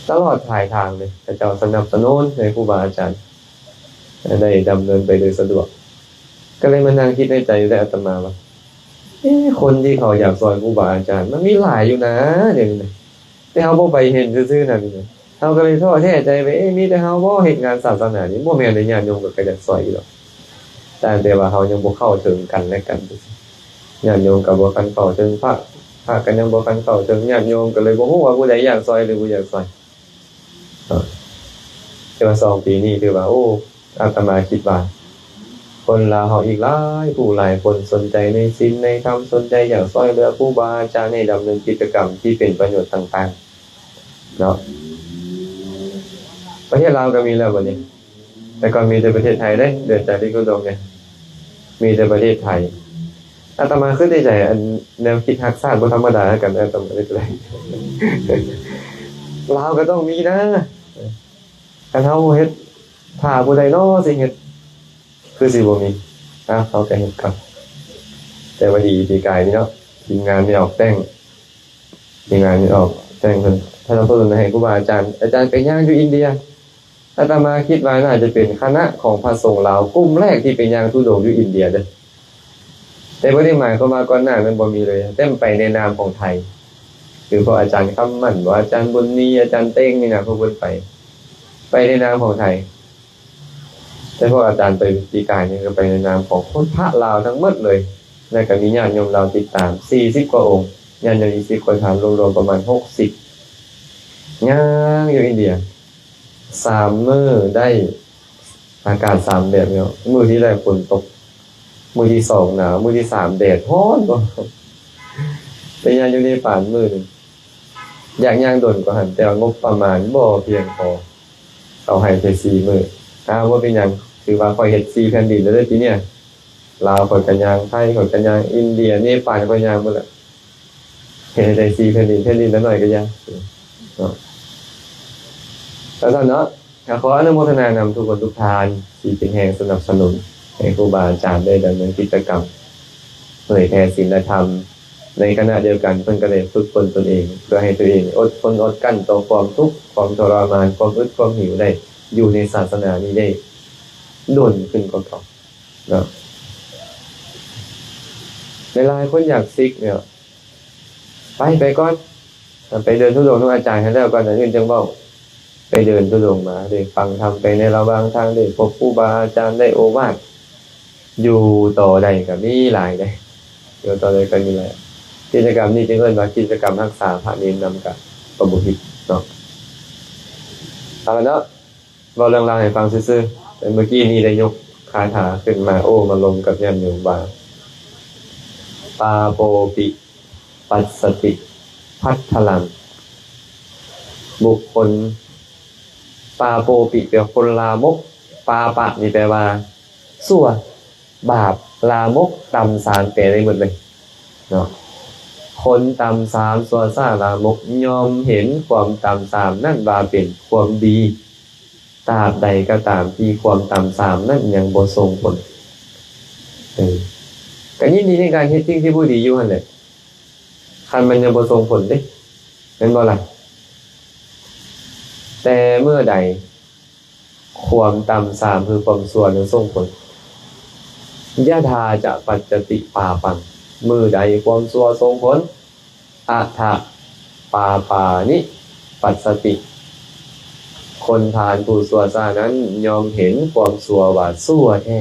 ຕະຫຼອດປາຍທາງເລີຍ ເຂົາເຈົ້າສະໜັບສະໜູນໃຫ້ຄູບາອາຈານໄດ້ດຳເນີນໄປໂດຍສະດວກ. ກໍເລີຍມານັ່ງຄິດໃນໃຈຢູ່ໄດ໋ອາດຕະມາວ່າ ເອະ ຄົນທີ່ເຂົາຢາກຊ່ອຍຄູບາອາຈານ ມັນມີຫຼາຍຢູ່ນາ ດຽວນີ້ນະ. ແຕ່ເຮົາບໍ່ໄປເຫັນຊື່ໆນັ້ນນີ້ນະ ເຮົາກໍເລີຍທໍ້ແທ້ໃຈໄປ ເອະ ມີແຕ່ເຮົາບໍ່ເຮັດງານສາສະໜານີ້. ບໍ່ແມ່ນເດ້ ຍາດໂຍມກໍ ກໍຢາກຊ່ອຍຢູ່ດອກ ຕ່າງແຕ່ວ່າເຮົາຍັງບໍ່ເຂົ້າເຖິງກັນແລະກັນຊື່ໆ. ຍາດໂຍມກໍບໍ່ຄັນເຂົ້າເຖິງພະ, ພະກໍຍັງບໍ່ຄັນເຂົ້າເຖິງຍາດໂຍມ, ກໍເລີຍບໍ່ຮູ້ວ່າຜູ້ໃດຢາກຊ່ອຍ ຫຼື ບໍ່ຢາກຊ່ອຍ. ເນາະ ແຕ່ວ່າສອງປີນີ້ຖືວ່າ ໂອ້ ອາດຕະມາຄິດວ່າ ຄົນລາວເຮົາອີກຫຼາຍຜູ້ຫຼາຍຄົນສົນໃຈໃນສິນໃນທຳ, ສົນໃຈຢາກຊ່ອຍເຫຼືອຄູບາອາຈານໃຫ້ດຳເນີນກິດຈະກຳທີ່ເປັນປະໂຫຍດຕ່າງໆ ເນາະ. ປະເທດລາວກໍມີແລ້ວບັດນີ້. ແຕ່ກ່ອນມີແຕ່ປະເທດໄທເດ້ ເດີນຈາລິກທຸດົງເດ້ ມີແຕ່ປະເທດໄທ. ອາດຕະມາຄິດໃນໃຈ ອັນແນວຄິດຮັກຊາດບໍ່ທຳມະດາຄືກັນ ອາດຕະມາເລີຍ ລາວກໍຕ້ອງມີນະ. ຄັນເຮົາເຮັດ ຖ້າຜູ້ໃດເນາະຊິເຮັດ ຄືຊິບໍ່ມີ ອາ ເຮົາກະເຮັດກ່ອນ. ແຕ່ວ່າດີປີກາຍນີ້ເນາະ ທີມງານແມ່ອອກແຕ້ງ ທີມງານແມ່ອອກແຕ້ງເພິ່ນ ທ່ານເພິ່ນໃຫ້ຄູບາອາຈານ ອາຈານໄປຍ່າງຢູ່ອິນເດຍ. ອາດຕະມາຄິດວ່າໜ້າຈະເປັນຄະນະຂອງພະສົງລາວກຸ່ມແລກທີ່ໄປຍ່າງທຸດົງຢູ່ອິນເດຍເດີ້. ແຕ່ບໍ່ໄດ້ໝາຍຄວາມວ່າກ່ອນໜ້ານັ້ນບໍ່ມີເລີຍ ແຕ່ໄປໃນນາມຂອງໄທ ຄືພວກອາຈານຄຳໝັ້ນບໍ ອາຈານບຸນມີ ອາຈານເຕັງນີ້ນະ ພວກເພິ່ນໄປ ໄປໃນນາມຂອງໄທ. ແຕ່ພວກອາຈານໄປປີກາຍນີ້ ກະໄປໃນນາມຂອງຄົນພະລາວທັງໝົດເລີຍ ແລ້ວກະມີຍາດໂຍມລາວຕິດຕາມສີ່ສິບກວ່າອົງ ຍາດໂຍມອີກສິບກວ່າທ່ານ ລວມໆປະມານຫົກສິບ ຍ່າງຢູ່ອິນເດຍ ສາມມື້ໄດ້ ອາກາດສາມແບບເນາະ ມື້ທີແລກຝົນຕົກ ມື້ທີສອງໜາວ ມື້ທີສາມແດດຮ້ອນ ໄປຍ່າງຢູ່ເນປານມື້ໜຶ່ງ ຢາກຍ່າງດົນກວ່າຫັ້ນ ແຕ່ວ່າງົບປະມານບໍ່ພຽງພໍ ເຂົາໃຫ້ແຕ່ສີ່ມື້. ອາ ບໍ່ເປັນຫຍັງ ຖືວ່າຂ້ອຍເຮັດສີ່ແຜ່ນດິນແລ້ວເດີ້ປີເນີ້ຍ ລາວຂ້ອຍກະຍ່າງ ໄທຂ້ອຍກະຍ່າງ ອິນເດຍ ເນປານຂ້ອຍຍ່າງໝົດແລ້ວ ເຮັດໃຫ້ໄດ້ສີ່ແຜ່ນດິນ ແຜ່ນດິນລະໜ້ອຍກະຢ່າເນາະ. ຈັ່ງຊັ້ນເນາະ ກະຂໍອະນຸໂມທະນານຳທຸກຄົນທຸກທ່ານ ທີ່ເປັນແຮງສະໜັບສະໜູນໃຫ້ຄູບາອາຈານໄດ້ດຳເນີນກິດຈະກຳເຜີຍແຜ່ສິນລະທຳ. ໃນຂະນະດຽວກັນເພິ່ນກະໄດ້ຝຶກຝົນຕົນເອງ ເພື່ອໃຫ້ຕົວເອງອົດທົນອົດກັ້ນຕໍ່ຄວາມທຸກ ຄວາມທໍລະມານ ຄວາມອຶດຄວາມຫິວໄດ້ ຢູ່ໃນສາສະໜານີ້ໄດ້ດົນຂຶ້ນກວ່າເກົ່າເນາະ. ຫຼາຍໆຄົນຢາກສິກເນາະ ໄປ ໄປກ່ອນ ໄປເດີນທຸດົງນຳອາຈານໃຫ້ແລ້ວກ່ອນ ອັນອື່ນຈັ່ງເວົ້າ. ໄປເດີນທຸດົງມາ ໄດ້ຟັງທຳໄປໃນລະຫວ່າງທາງ ໄດ້ພົບຄູບາອາຈານ ໄດ້ໂອວາດ ຢູ່ຕໍ່ໄດ້ກະມີຫຼາຍເດ້ ຢູ່ຕໍ່ໄດ້ກະມີຫຼາຍ. ກິດຈະກຳນີ້ຈຶ່ງເອີ້ນວ່າກິດຈະກຳຮັກສາພະເນນນຳ ກະ ກະບໍ່ຜິດເນາະ. ເອົາລະເນາະ ເວົ້າເລື່ອງລາວໃຫ້ຟັງຊື່ໆ ແຕ່ເມື່ອກີ້ນີ້ໄດ້ຍົກຄາຖາຂຶ້ນມາໂອ້ມາລົມກັບຍາດໂຍມວ່າ ປາໂປປິ ປັດສະຕິ ພັດທະລັງ ບຸກຄົນ ປາໂປປິ ແປວ່າຄົນລາມົກ ປາປະນີ້ແປວ່າຊົ່ວ ບາບ ລາມົກ ຕ່ຳຊາມ ແປໄດ້ໝົດເລີຍເນາະ. ຄົນຕ່ຳຊາມ ຊົ່ວຊ້າ ລາມົກ ຍ່ອມເຫັນຄວາມຕ່ຳຊາມນັ້ນວ່າເປັນຄວາມດີ ຕາບໃດກະຕາມທີ່ຄວາມຕ່ຳຊາມນັ້ນຍັງບໍ່ສົ່ງຜົນ. ເອີ ກະຍິນດີໃນການເຮັດສິ່ງທີ່ບໍ່ດີຢູ່ຫັ້ນແຫຼະ ຄັນມັນຍັງບໍ່ສົ່ງຜົນເດ້ ແມ່ນບໍ່ລະ? ແຕ່ເມື່ອໃດຄວາມຕ່ຳຊາມ ຄືຄວາມຊົ່ວນັ້ນສົ່ງຜົນ ຍະຖາຈະປັດຈະຕິປາປັງ ມື້ໃດຄວາມຊົ່ວສົ່ງຜົນ ອະຖະປາປານິປັດສະຕິ ຄົນພານຜູ້ຊົ່ວຊ້ານັ້ນຍ່ອມເຫັນຄວາມຊົ່ວວ່າຊົ່ວແທ້.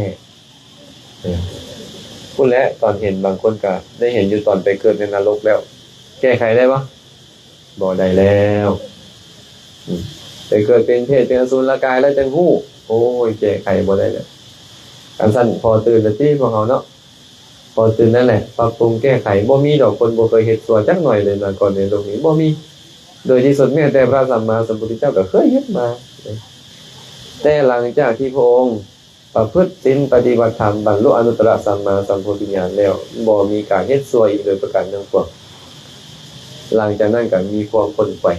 ພຸ້ນແຫຼະ ຕອນເຫັນບາງຄົນກະໄດ້ເຫັນຢູ່ຕອນໄປເກີດໃນນະລົກແລ້ວ ແກ້ໄຂໄດ້ບໍ່? ບໍ່ໄດ້ແລ້ວ. ອືມ ໄປເກີດເປັນເປດເປັນອະສຸລະກາຍແລ້ວຈັ່ງຮູ້ ໂອ້ຍ ແກ້ໄຂບໍ່ໄດ້ແລ້ວ. ຄັນຊັ້ນພໍຕື່ນລະຕິພວກເຮົາເນາະ ພໍຕື່ນນັ້ນແຫຼະ ປັບປຸງແກ້ໄຂ. ບໍ່ມີດອກຄົນບໍ່ເຄີຍເຮັດຊົ່ວຈັກໜ້ອຍເລີຍມາກ່ອນໃນໂລກນີ້ ບໍ່ມີ. ໂດຍທີ່ສຸດແມ້ແຕ່ພະສຳມາສຳພຸດທະເຈົ້າກະເຄີຍເຮັດມາ. ແຕ່ຫຼັງຈາກທີ່ພະອົງ ປະພຶດສິນປະຕິບັດທຳ ບັນລຸອະນຸດຕະລະສຳມາສຳໂພທິຍານແລ້ວ ບໍ່ມີການເຮັດຊົ່ວອີກໂດຍປະການທັງປວງ. ຫຼັງຈາກນັ້ນກະມີຄວາມຂົນຂວາຍ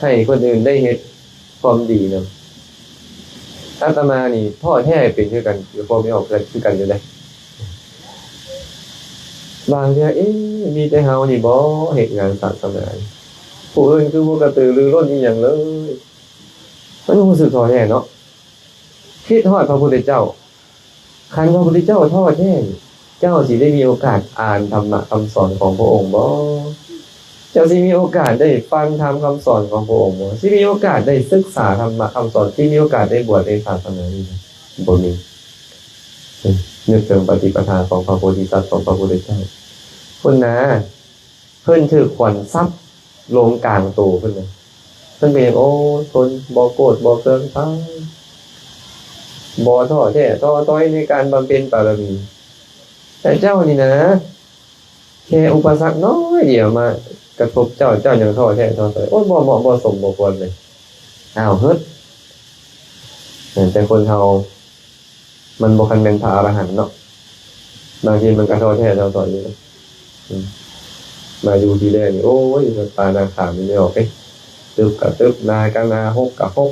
ໃຫ້ຄົນອື່ນໄດ້ເຮັດຄວາມດີນຳ. ອາດຕະມານີ້ທໍ້ແທ້ເປັນຄືກັນ ກະພໍມີອອກຄືກັນຢູ່ເດະ. ບາງເທື່ອ ເອ ມີແຕ່ເຮົານີ້ບໍເຮັດງານສາສະໜາ ຜູ້ອື່ນຄືບໍ່ກະຕືລືລົ້ນອີ່ຫຍັງເລີຍ. ມັນຮູ້ສຶກທໍ້ແທ້ເນາະ. ຄິດຮອດພະພຸດທະເຈົ້າ ຄັນພະພຸດທະເຈົ້າທໍ້ແທ້ນີ້ ເຈົ້າຊິໄດ້ມີໂອກາດອ່ານທຳມະຄຳສອນຂອງພະອົງບໍ? ເຈົ້າຊິມີໂອກາດໄດ້ຟັງທຳຄຳສອນຂອງພະອົງບໍ? ຊິມີໂອກາດໄດ້ສຶກສາທຳມະຄຳສອນ? ຊິມີໂອກາດໄດ້ບວດໃນສາສະໜານີ້ບໍ? ບໍ່ມີ. ນຶກເຖິງປະຕິປະທາຂອງພະໂພທິສັດ ຂອງພະພຸດທະເຈົ້າພຸ້ນນາ. ເພິ່ນຖືກຂວັນສັບລົງກາງໂຕເພິ່ນນະ ເພິ່ນກະຍັງ ໂອ້ ທົນ ບໍ່ໂກດບໍ່ເຄືອງ ພາ ບໍ່ທໍ້ແທ້ທໍ້ຕ້ອຍໃນການບຳເພັນບາລະມີ. ແຕ່ເຈົ້ານີ້ນະ ແຄ່ອຸປະສັກນ້ອຍດຽວມາກະທົບເຈົ້າ ເຈົ້າຍັງທໍ້ແທ້ທໍ້ຕ້ອຍ ໂອ້ຍ ບໍ່ເໝາະບໍ່ສົມບໍ່ຄວນເລີຍ. ອ້າວ ເຮີດ ແຕ່ຄົນເຮົາ ມັນບໍ່ຄັນແມ່ນພະອະລະຫັນເນາະ ບາງທີມັນກະທໍ້ແທ້ທໍ້ຕ້ອຍຢູ່ນະ. ອືມ ມາຢູ່ທີແລກນີ້ ໂອ້ຍ ວັດປ່ານາຂາມນີ້ແມ່ນອອກເດ້ ຕຶບກະຕຶບ ນາກະນາ ຫົກກະຫົກ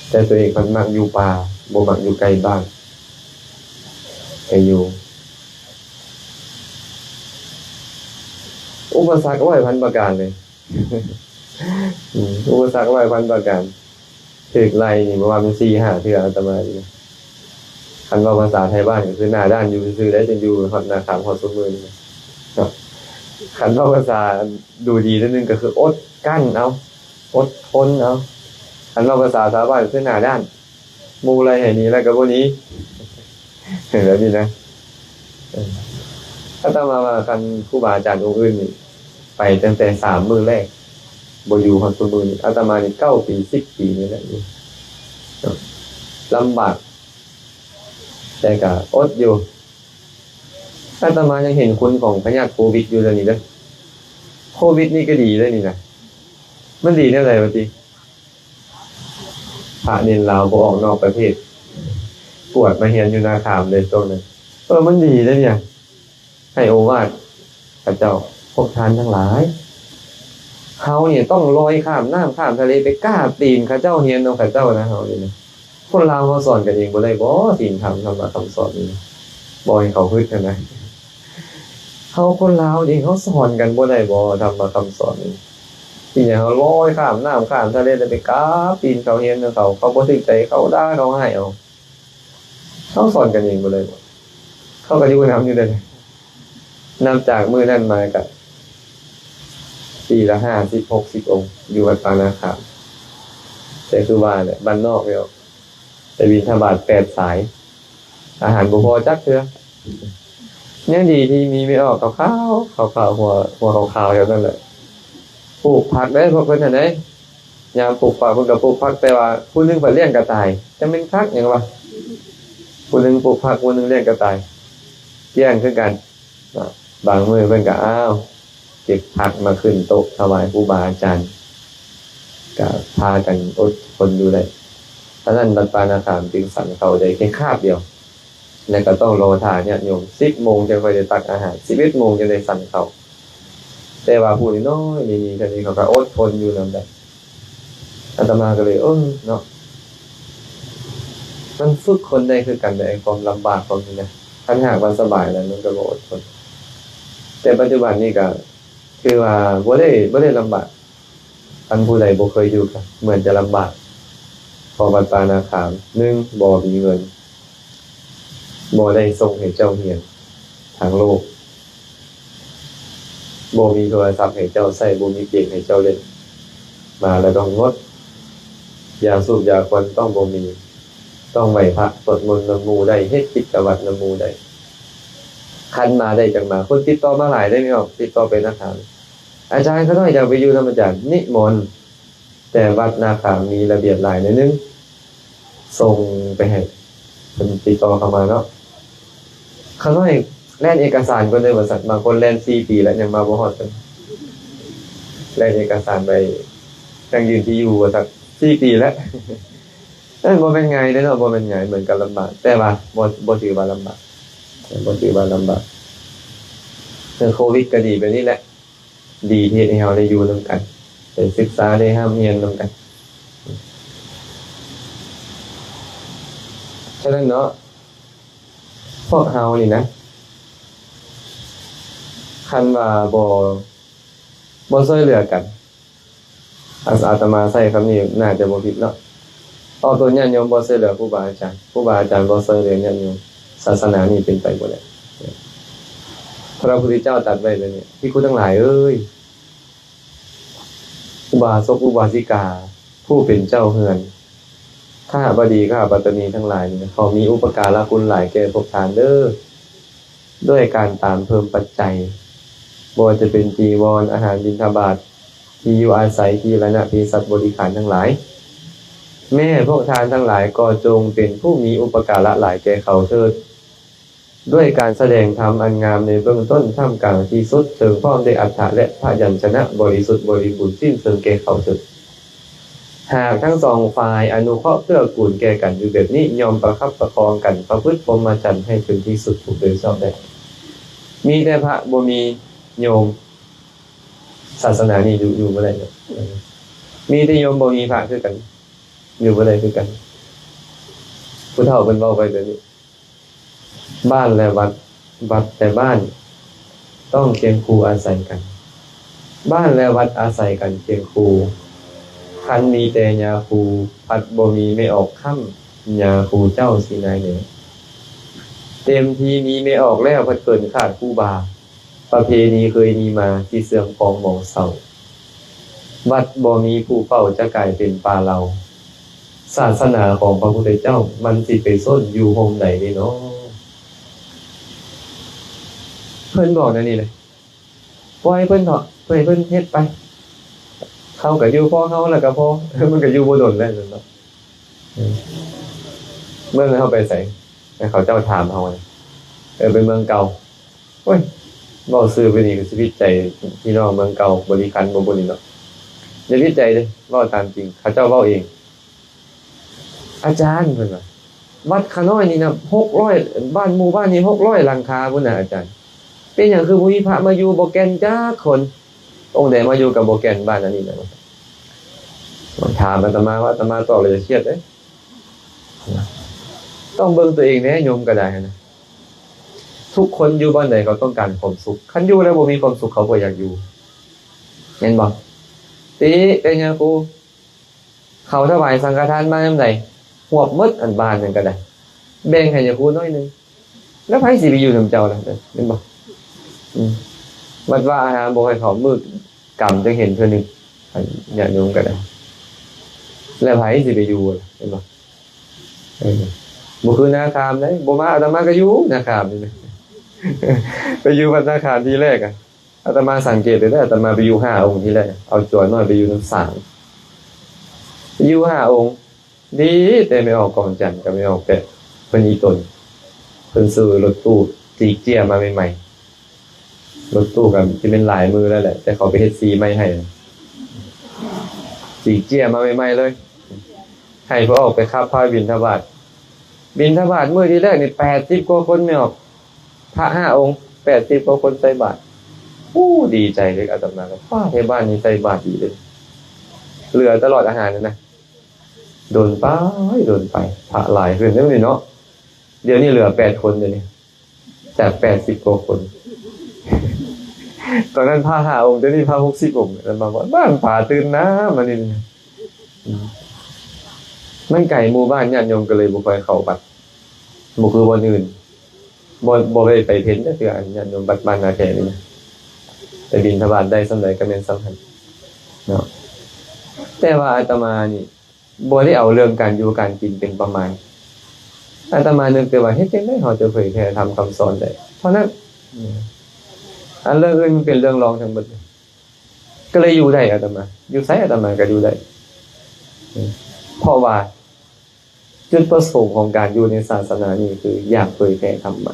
ແຕ່ຕົວເອງພັດມັກຢູ່ປ່າ ບໍ່ມັກຢູ່ໃກ້ບ້ານ ໃຫ້ຢູ່ ອຸປະສັກຮ້ອຍພັນປະການເລີຍ. ອືມ ອຸປະສັກຮ້ອຍພັນປະການ ຖືກໄລ່ນີ້ບໍ່ວ່າແມ່ນສີ່ຫ້າເທື່ອອາດຕະມານີ້. ຄັນເວົ້າພາສາໄທບ້ານກໍຄືໜ້າດ້ານຢູ່ຊື່ໆ ໄດ້ ຈົນຢູ່ຮອດໜ້າຂາມຮອດຊຸມື້ນີ້ເນາະ. ຄັນເວົ້າພາສາດູດີໜ້ອຍໜຶ່ງກໍຄືອົດກັ້ນເອົາ ອົດທົນເອົາ. ຄັນເວົ້າພາສາຊາວບ້ານຄືໜ້າດ້ານ ໝູ່ໄລ່ໃຫ້ໜີແລ້ວກໍບໍ່ໜີ ແບບນີ້ນະ. ເອີ ອາດຕະມາວ່າ ຄັນຄູບາອາຈານອົງອື່ນນີ້ໄປຕັ້ງແຕ່ສາມມື້ແລກ ບໍ່ຢູ່ຮອດຊຸມື້ນີ້ ອາດຕະມານີ້ເກົ້າປີ ສິບປີນີ້ແຫຼະ ຢູ່ ລຳບາກ ແຕ່ກໍອົດຢູ່. ອາດຕະມາຍັງເຫັນຄຸນຂອງພະຍາດໂຄວິດຢູ່ເດີນີ້ເດີ. ໂຄວິດນີ້ກໍດີເດີນີ້ນະ ມັນດີແນວໃດວະຕິ? ພະເນນລາວບໍ່ອອກນອກປະເທດ ກວດມາຮຽນຢູ່ນາຄາມເລີຍຊ່ວງນັ້ນ. ເອີ ມັນດີເດ້ນີ້ ໃຫ້ໂອວາດເຂົາເຈົ້າ ພວກທ່ານທັງຫຼາຍ ເຮົານີ້ຕ້ອງລອຍຂ້າມນ້ຳຂ້າມທະເລໄປກາບຕີນເຂົາເຈົ້າ ຮຽນນຳເຂົາເຈົ້ານະ. ເຮົານີ້ນະ ຄົນລາວເຮົາສອນກັນເອງບໍ່ໄດ້ບໍ? ສິນທຳ ທຳມະຄຳສອນນີ້ ບໍ່ໃຫ້ເຂົາຮຶດຫັ້ນນະ. ເຮົາຄົນລາວເອງ ເຮົາສອນກັນບໍ່ໄດ້ບໍ ທຳມະຄຳສອນນີ້? ອີຫຍັງ ເຮົາລອຍຂ້າມນ້ຳຂ້າມທະເລ ແລ້ວໄປກາບຕີນເຂົາ ຮຽນນຳເຂົາ ເຂົາບໍ່ຖືກໃຈ ເຂົາດ່າເຂົາຮ້າຍເອົາ. ເຮົາສອນກັນເອງບໍ່ໄດ້ບໍ? ເຂົາກໍຢູ່ນຳຢູ່ເດ້. ນັບຈາກມື້ນັ້ນມາກໍປີລະຫ້າສິບ ຫົກສິບອົງ ຢູ່ວັດປ່ານາຂາມ. ແຕ່ຄືວ່າແຫຼະ ບ້ານນອກແລ້ວ ໄປບິນທະບາດແປດສາຍ ອາຫານບໍ່ພໍຈັກເທື່ອ. ຍັງດີທີ່ມີແມ່ອອກຂາວໆ ຂາວໆ ຫົວ ຫົວຂາວໆ ແຖວນັ້ນແຫຼະ ປູກຜັກເດ້ພວກເພິ່ນຫັ້ນເດ້. ຍາມປູກຜັກເພິ່ນກໍປູກຜັກ ແຕ່ວ່າຜູ້ໜຶ່ງເພິ່ນລ້ຽງກະຕ່າຍ ຈັກແມ່ນຜັກຫຍັງວະ. ຜູ້ໜຶ່ງປູກຜັກ ຜູ້ໜຶ່ງລ້ຽງກະຕ່າຍ ກ້ຽງຄືກັນ. ບາງມື້ເພິ່ນກໍ ອ້າວ ເກັບຜັກມາຂຶ້ນໂຕະຖວາຍຄູບາອາຈານ ກໍພາກັນອົດທົນຢູ່ໄດ້. ສະນັ້ນ ວັດປ່ານາຂາມຈຶ່ງສັນເຂົ້າໄດ້ແຄ່ຄາບດຽວ ແລະ ກໍຕ້ອງລໍຖ້າຍາດໂຍມ ສິບໂມງຈັ່ງຄ່ອຍໄດ້ຕັກອາຫານ ສິບເອັດໂມງຈັ່ງໄດ້ສັນເຂົ້າ. ແຕ່ວ່າຜູ້ນ້ອຍໆ ນີ້ໆ ເທົ່ານີ້ ເຂົາກໍອົດທົນຢູ່ນຳໄດ້. ອາດຕະມາກໍເລີຍ ເອີ ເນາະ ມັນຝຶກຄົນໄດ້ຄືກັນເດ້ ຄວາມລຳບາກພວກນີ້ນະ. ຄັນຫາກວ່າສະບາຍແລ້ວ ມັນກໍບໍ່ອົດທົນ. ແຕ່ປັດຈຸບັນນີ້ກໍຖືວ່າບໍ່ໄດ້ ບໍ່ໄດ້ລຳບາກ. ຄັນຜູ້ໃດບໍ່ເຄີຍຢູ່ກໍເໝືອນຈະລຳບາກ ເພາະວັດປ່ານາຂາມ ໜຶ່ງ ບໍ່ມີເງິນ ບໍ່ໄດ້ສົ່ງໃຫ້ເຈົ້າຮຽນທາງໂລກ, ບໍ່ມີໂທລະສັບໃຫ້ເຈົ້າໃຊ້, ບໍ່ມີເກມໃຫ້ເຈົ້າຫຼິ້ນ, ມາແລ້ວຕ້ອງງົດ, ຢາສູບຢາຄວັນຕ້ອງບໍ່ມີ, ຕ້ອງໄຫວ້ພະສວດມົນນຳໝູ່ໄດ້, ເຮັດກິດຈະວັດນຳໝູ່ໄດ້. ຄັນມາໄດ້ຈັ່ງມາ. ຄົນຕິດຕໍ່ມາຫຼາຍເດ້ ພີ່ນ້ອງ, ຕິດຕໍ່ໄປນະຄະ. ອາຈານ ຂ້ານ້ອຍຢາກໄປຢູ່ນຳອາຈານ. ນິມົນ. ແຕ່ວັດນາຂາມມີລະບຽບຫຼາຍໜ້ອຍໜຶ່ງ, ສົ່ງໄປໃຫ້ເພິ່ນຕິດຕໍ່ເຂົ້າມາເນາະ. ຂ້ານ້ອຍແລ່ນເອກະສານກ່ອນເດີວ່າຊັ້ນ, ບາງຄົນແລ່ນສີ່ປີແລ້ວຍັງມາບໍ່ຮອດເພິ່ນ, ແລ່ນເອກະສານໃບຢັ້ງຢືນທີ່ຢູ່ວ່າຊັ້ນ, ສີ່ປີແລ້ວ. ເອີ ບໍ່ແມ່ນງ່າຍເດ້ເນາະ, ບໍ່ແມ່ນງ່າຍ, ເໝືອນກັບລຳບາກ, ແຕ່ວ່າບໍ່ ບໍ່ຖືວ່າລຳບາກ, ບໍ່ຖືວ່າລຳບາກ. ເລື່ອງໂຄວິດກໍດີແບບນີ້ແຫຼະ. ດີທີ່ເຮັດໃຫ້ເຮົາໄດ້ຢູ່ນຳກັນ, ໄດ້ສຶກສາ, ໄດ້ຮ່ຳຮຽນນຳກັນ. ສະນັ້ນເນາະ, ພວກເຮົານີ້ນະ, ຄັນວ່າບໍ່ ບໍ່ຊ່ວຍເຫຼືອກັນ, ອາ ອາດຕະມາໃຊ້ຄຳນີ້ໜ້າຈະບໍ່ຜິດເນາະ, ເອົາຕົວຍາດໂຍມບໍ່ຊ່ວຍເຫຼືອຄູບາອາຈານ, ຄູບາອາຈານບໍ່ຊ່ວຍເຫຼືອຍາດໂຍມ, ສາສະໜານີ້ເປັນໄປບໍ່ໄດ້. ພະພຸດທະເຈົ້າຕັດໄວ້ແບບນີ້, ພິກຂຸທັງຫຼາຍເອີຍ, ອຸບາສົກອຸບາສິກາ ຜູ້ເປັນເຈົ້າເຮືອນ, ຄະຫະບະດີຄະຫະປັດຕະນີທັງຫຼາຍນີ້, ເຂົາມີອຸປະກາລະຄຸນຫຼາຍແກ່ພວກທ່ານເດີ. ດ້ວຍການຕາມເພີ່ມປັດໄຈ, ບໍ່ວ່າຈະເປັນຈີວອນ, ອາຫານບິນທະບາດ, ທີ່ຢູ່ອາໄສ, ກີລະນະເພສັດບໍລິຂານທັງຫຼາຍ, ແມ່ພວກທ່ານທັງຫຼາຍກໍຈົ່ງເປັນຜູ້ມີອຸປະກາລະຫຼາຍແກ່ເຂົາເທີດ, ດ້ວຍການສະແດງທຳອັນງາມໃນເບື້ອງຕົ້ນ, ທ່າມກາງ, ທີ່ສຸດ, ເທິງ ພ້ອມດ້ວຍອັດຖະ ແລະ ພະຍັນຊະນະບໍລິສຸດບໍລິບູນສິ້ນເຊີງແກ່ເຂົາເທີດ. ຫາກທັງສອງຝ່າຍອະນຸເຄາະເກື້ອກູນແກ່ກັນຢູ່ແບບນີ້, ຍ່ອມປະຄັບປະຄອງກັນປະພຶດພົມມະຈັນໃຫ້ເຖິງທີ່ສຸດທຸກໂດຍຊອບໄດ້. ມີແຕ່ພະບໍ່ມີໂຍມ, ສາສະໜານີ້ຢູ່ ຢູ່ບໍ່ໄດ້ເນາະ. ມີແຕ່ໂຍມບໍ່ມີພະຄືກັນ. ຢູ່ບໍ່ໄດ້ຄືກັນ. ຜູ້ເຖົ້າເພິ່ນເວົ້າໄວ້ແບບນີ້, ບ້ານແລະວັດ, ວັດແລະບ້ານ ຕ້ອງຄຽງຄູ່ອາໄສກັນ. ບ້ານແລະວັດອາໄສກັນຄຽງຄູ່, ຄັນມີແຕ່ຍາຄູ ພັດບໍ່ມີແມ່ອອກຄ້ຳ, ຍາຄູເຈົ້າຊິນາຍແນ. ເຕັມທີ່ມີແມ່ອອກແລ້ວ ພັດເກີນຂາດຄູບາ, ປະເພນີເຄີຍມີມາ ຊິເສື່ອມຄອງໝອງເຊົາ. ວັດບໍ່ມີຜູ້ເຝົ້າ ຈະກາຍເປັນປ່າເລົາ. ສາສະໜາຂອງພະພຸດທະເຈົ້າ ມັນຊິໄປສົນຢູ່ຮົ່ມໃດເດເນາະ. ເພິ່ນບອກແນວນີ້ເລີຍ, ປ່ອຍເພິ່ນເຖາະ, ປ່ອຍເພິ່ນເຮັດໄປ. ເຮົາກໍຢູ່ພໍເຮົາແລ້ວກໍພໍ, ມັນກໍຢູ່ບໍ່ດົນແລ້ວເນາະ. ເອີ ເມືອງເຮົາໄປໃສ ແລ້ວເຂົາເຈົ້າຖາມເຮົາ, ເອີ ໄປເມືອງເກົ່າ. ໂອ້ຍ ເວົ້າຊື່ໄປນີ້ກໍຊິຜິດໃຈພີ່ນ້ອງເມືອງເກົ່າບໍລິຄັນບໍ່ບຸນີ້ເນາະ. ຢ່າຜິດໃຈເດ້, ເວົ້າຕາມຈິງ, ເຂົາເຈົ້າເວົ້າເອງ. ອາຈານ ເພິ່ນວ່າ ວັດຂະນ້ອຍນີ້ນະ ຫົກຮ້ອຍ ບ້ານໝູ່ບ້ານນີ້ ຫົກຮ້ອຍຫຼັງຄາພຸ້ນນະອາຈານ, ເປັນຫຍັງຄືບໍ່ມີພະມາຢູ່ບໍ່ແກ່ນຈັກຄົນ? ອົງໃດມາຢູ່ກໍບໍ່ແກ່ນບ້ານອັນນີ້ນະ. ຖາມອາດຕະມາວ່າ ອາດຕະມາຕອບແລ້ວຈະຄຽດເດ້. ຕ້ອງເບິ່ງຕົວເອງແດ່ ໂຍມກໍໄດ້ຫັ້ນນະ. ທຸກຄົນຢູ່ບ່ອນໃດເຂົາຕ້ອງການຄວາມສຸກ, ຄັນຢູ່ແລ້ວບໍ່ມີຄວາມສຸກ ເຂົາບໍ່ຢາກຢູ່ ແມ່ນບໍ່? ຕິ ແຕ່ຍາຄູ ເຂົາຖວາຍສັງຄະທານມາຍາມໃດ ຮວບໝົດອັນບາດນັ້ນກໍໄດ້, ແບ່ງໃຫ້ຍາຄູໜ້ອຍໜຶ່ງ. ແລ້ວໃຜຊິໄປຢູ່ນຳເຈົ້າລະ ແມ່ນບໍ່? ອືມ ວັດວາອາຮາມບໍ່ໃຫ້ເຂົ້າ ມື້ກຳຈັ່ງເຫັນເທື່ອໜຶ່ງ ຍາດໂຍມກໍໄດ້. ແລ້ວໃຜຊິໄປຢູ່ລະ ແມ່ນບໍ່? ເອີ ບໍ່ຄືນາຄາມເດ້, ບໍ່ມາອາດຕະມາກໍຢູ່ນາຄາມນີ້ນະ. ໄປຢູ່ວັດນາຄາມທີແລກອະ ອາດຕະມາສັງເກດເລີຍເດີ, ອາດຕະມາໄປຢູ່ຫ້າອົງທີແລກ, ເອົາໂຈນນ້ອຍໄປຢູ່ນຳສາງ, ໄປຢູ່ຫ້າອົງ. ດີແຕ່ແມ່ອອກກອງຈັນກັບແມ່ອອກແປະ ເພິ່ນອີ່ຕົນ, ເພິ່ນຊື້ລົດຕູ້ຈີກເຈຍມາໃໝ່ໆ. ລົດຕູ້ກໍຊິແມ່ນຫຼາຍມື້ແລ້ວແຫຼະ, ແຕ່ເຂົາໄປເຮັດສີໃໝ່ໃຫ້, ຈີກເຈຍມາໃໝ່ໆເລີຍ. ໃຫ້ພະອອກໄປຂັບພາບິນທະບາດ. ບິນທະບາດມື້ທີແລກນີ້ແປດສິບກວ່າຄົນແມ່ອອກ, ພະຫ້າອົງ ແປດສິບກວ່າຄົນໃສ່ບາດ. ໂອ້ ດີໃຈເລີຍອາດຕະມາ, ປ້າ ແຖວບ້ານນີ້ໃສ່ບາດດີເດ້, ເຫຼືອຕະຫຼອດອາຫານນັ້ນນະ. ດົນໄປ ດົນໄປ ພະຫຼາຍຂຶ້ນເດ້ນີ້ເນາະ. ດຽວນີ້ເຫຼືອແປດຄົນ ດຽວນີ້ ຈາກແປດສິບກວ່າຄົນ. ຕອນນັ້ນພະຫ້າອົງ, ດຽວນີ້ພະຫົກສິບອົງ. ແລ້ວມາວັດບ້ານຜາຕື່ນນາມານີ້. ອືມ ມັນໄກໝູ່ບ້ານ, ຍາດໂຍມກໍເລີຍບໍ່ຄ່ອຍເຂົ້າວັດ, ບໍ່ຄືບ່ອນອື່ນ. ບໍ່ ບໍ່ໄດ້ໄປເພັນຈັກເທື່ອ, ຍາດໂຍມວັດບ້ານນາແຂນີ້ນະ, ໄປບິນທະບາດໄດ້ສ່ຳໃດກໍແມ່ນສ່ຳນັ້ນເນາະ. ແຕ່ວ່າອາດຕະມານີ້ ບໍ່ໄດ້ເອົາເລື່ອງການຢູ່ການກິນເປັນປະມານ. ອາດຕະມານຶກແຕ່ວ່າເຮັດຈັ່ງໃດເຮົາຈະເຜີຍແຜ່ທຳຄຳສອນໄດ້ເທົ່ານັ້ນ. ອັນເລື່ອງອື່ນມັນເປັນເລື່ອງລອງທັງໝົດ, ກໍເລີຍຢູ່ໄດ້. ອາດຕະມາຢູ່ໃສ ອາດຕະມາກໍຢູ່ໄດ້, ເພາະວ່າຈຸດປະສົງຂອງການຢູ່ໃນສາສະໜານີ້ຄືຢາກເຜີຍແຜ່ທຳມະ.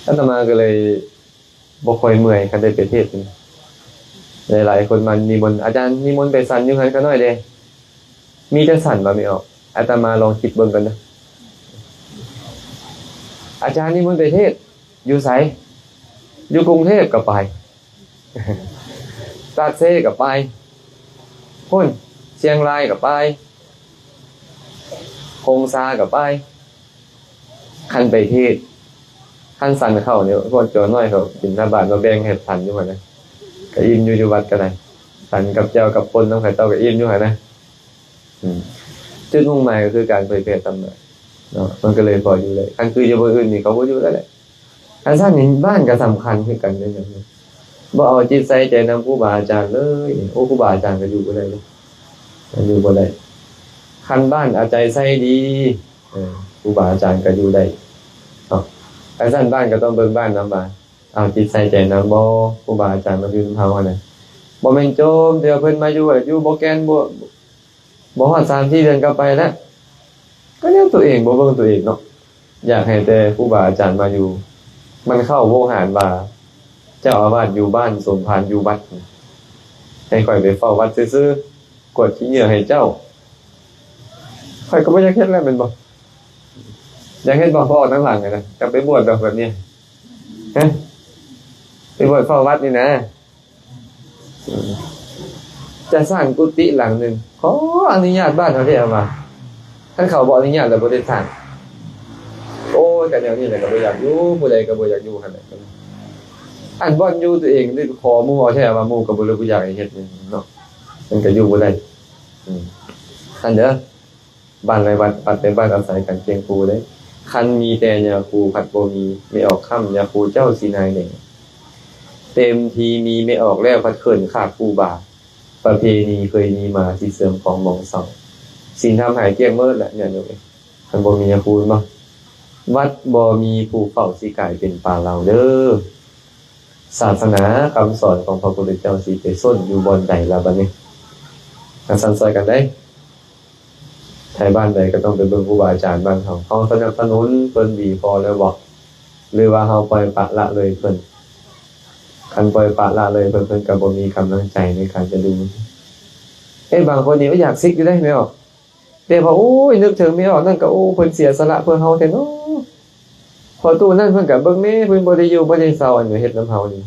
ອາດຕະມາກໍເລີຍ ບໍ່ຄ່ອຍເມື່ອຍຄັນໄດ້ໄປເທດ. ຫຼາຍໆຄົນມານິມົນ, ອາຈານ ນິມົນໄປສັນຢູ່ເຮືອນຂ້ານ້ອຍແດ່, ມີແຕ່ສັນວ່າແມ່ອອກ. ອາດຕະມາລອງຄິດເບິ່ງກ່ອນເດີ, ອາຈານນິມົນໄປເທດ ຢູ່ໃສ? ຢູ່ກຸງເທບກໍໄປ, ປາກເຊກໍໄປ, ພຸ້ນ ຊຽງລາຍກໍໄປ, ຫົງສາກໍໄປ. ຄັນໄປເທດ ຄັນສັນເຂົ້ານີ້ ພວກໂຈນນ້ອຍເຂົາບິນທະບາດມາແບ່ງໃຫ້ສັນຢູ່ຫັ້ນນະ, ກໍອີ່ມຢູ່ ຢູ່ວັດກໍໄດ້. ສັນກັບແຈ່ວກັບປົ່ນນຳເຂົາເຈົ້າກໍອີ່ມຢູ່ຫັ້ນນະ. ອືມ ຈຸດມຸ່ງໝາຍກໍຄືການເຜີຍແຜ່ທຳມະເນາະ, ມັນກໍເລີຍພໍຢູ່ໄດ້. ຄັນຄືຢູ່ບ່ອນອື່ນນີ້ ເຂົາບໍ່ຢູ່ແລ້ວແຫຼະ. ຄັນຊັ້ນນີ້ ບ້ານກໍສຳຄັນຄືກັນເດ້. ບໍ່ເອົາຈິດໃສ່ໃຈນຳຄູບາອາຈານເລີຍ ໂອ້ ຄູບາອາຈານກໍຢູ່ບໍ່ໄດ້ເດ້, ຢູ່ບໍ່ໄດ້. ຄັນບ້ານເອົາໃຈໃສ່ດີ ເອີ ຄູບາອາຈານກໍຢູ່ໄດ້ເນາະ. ຄັນຊັ້ນບ້ານກໍຕ້ອງເບິ່ງບ້ານນຳວ່າ ເອົາຈິດໃສ່ໃຈນຳບໍ່ ຄູບາອາຈານມາຢູ່ນຳເຮົາຫັ້ນນະ. ບໍ່ແມ່ນໂຈມແຕ່ວ່າເພິ່ນມາຢູ່ ຢູ່ບໍ່ແກ່ນ ບໍ່ ບໍ່ຮອດສາມສີ່ເດືອນກໍໄປແລ້ວ. ກໍແນວຕົວເອງ ບໍ່ເບິ່ງຕົວເອງເນາະ. ຢາກໃຫ້ແຕ່ຄູບາອາຈານມາຢູ່. ມັນເຂົ້າໂວຫານວ່າ ເຈົ້າອາວາດຢູ່ບ້ານ ສົມພານຢູ່ວັດ, ໃຫ້ຂ້ອຍໄປເຝົ້າວັດຊື່ໆ ກວດຂີ້ເຫຍື້ອໃຫ້ເຈົ້າ. ຂ້ອຍກໍບໍ່ຢາກເຮັດແລ້ວແມ່ນບໍ່? ຢາກເຮັດບໍ່? ພໍອອກທາງຫຼັງຫັ້ນນະ ຢາກໄປບວດດອກແບບນີ້. ຮະ? ໄປບວດເຝົ້າວັດນີ້ນະ. ອືມ ຈະສ້າງກຸຕິຫຼັງໜຶ່ງ ຂໍອະນຸຍາດບ້ານເຮົາເດ້ ເອົາວ່າ ຄັນເຂົາບໍ່ອະນຸຍາດແລ້ວບໍ່ໄດ້ສ້າງ. ໂອ້ຍ ກະແນວນີ້ແຫຼະ ກະບໍ່ຢາກຢູ່ ຜູ້ໃດກະບໍ່ຢາກຢູ່ຫັ້ນແຫຼະ. ອັນບ່ອນຢູ່ຕົວເອງນີ້ ຂໍໝູ່ເອົາແທ້ວ່າ ໝູ່ກະບໍ່ ບໍ່ຢາກໃຫ້ເຮັດເນາະ ມັນກະຢູ່ບໍ່ໄດ້. ອືມ ອັນເດີ ບ້ານໃດວັດ ວັດໃດບ້ານອາໄສກັນຄຽງຄູ່ເດ້. ຄັນມີແຕ່ຍາຄູ ພັດບໍ່ມີແມ່ອອກຄ້ຳ ຍາຄູເຈົ້າຊິນາຍແດ່. ເຕັມທີ່ມີແມ່ອອກແລ້ວ ພັດເຂີນຂາດຄູບາ ປະເພນີເຄີຍມີມາ ຊິເສື່ອມຄອງມອງເຊົາ. ສິນທຳຫາຍກ້ຽງເໝິດແຫຼະ ຍາດໂຍມເອີຍ ຄັນບໍ່ມີຍາຄູແມ່ນບໍ່? ວັດບໍ່ມີຜູ້ເຝົ້າ ຊິກາຍເປັນປ່າເຫຼົ່າເດີ. ສາສະໜາຄຳສອນຂອງພະພຸດທະເຈົ້າຊິໄປສົ້ນຢູ່ບ່ອນໃດລະບາດນີ້? ກະຊັ້ນຊ່ອຍກັນໄດ໋. ໄທບ້ານໃດກະຕ້ອງໄປເບິ່ງຄູບາອາຈານບ້ານເຮົາ. ເຮົາສະໜັບສະໜູນເພິ່ນດີພໍແລ້ວບໍ່? ຫຼືວ່າເຮົາປ່ອຍປະລະເລີຍເພິ່ນ? ຄັນປ່ອຍປະລະເລີຍເພິ່ນ ເພິ່ນກະບໍ່ມີກຳລັງໃຈໃນການຈະດູ. ເອີ ບາງຄົນນີ້ ໂອ້ຍ ຢາກສິກຢູ່ເດ້ແມ່ອອກ ແຕ່ວ່າ ໂອ້ຍ ນຶກເຖິງແມ່ອອກນັ້ນກະ ໂອ້ ເພິ່ນເສຍສະຫຼະເພື່ອເຮົາແທ້ເນາະ. ພໍຕູ້ນັ້ນເພິ່ນກະເບິ່ງແມ່ ເພິ່ນບໍ່ໄດ້ຢູ່ບໍ່ໄດ້ເຊົາ ອັນເຮັດນຳເຮົານີ້.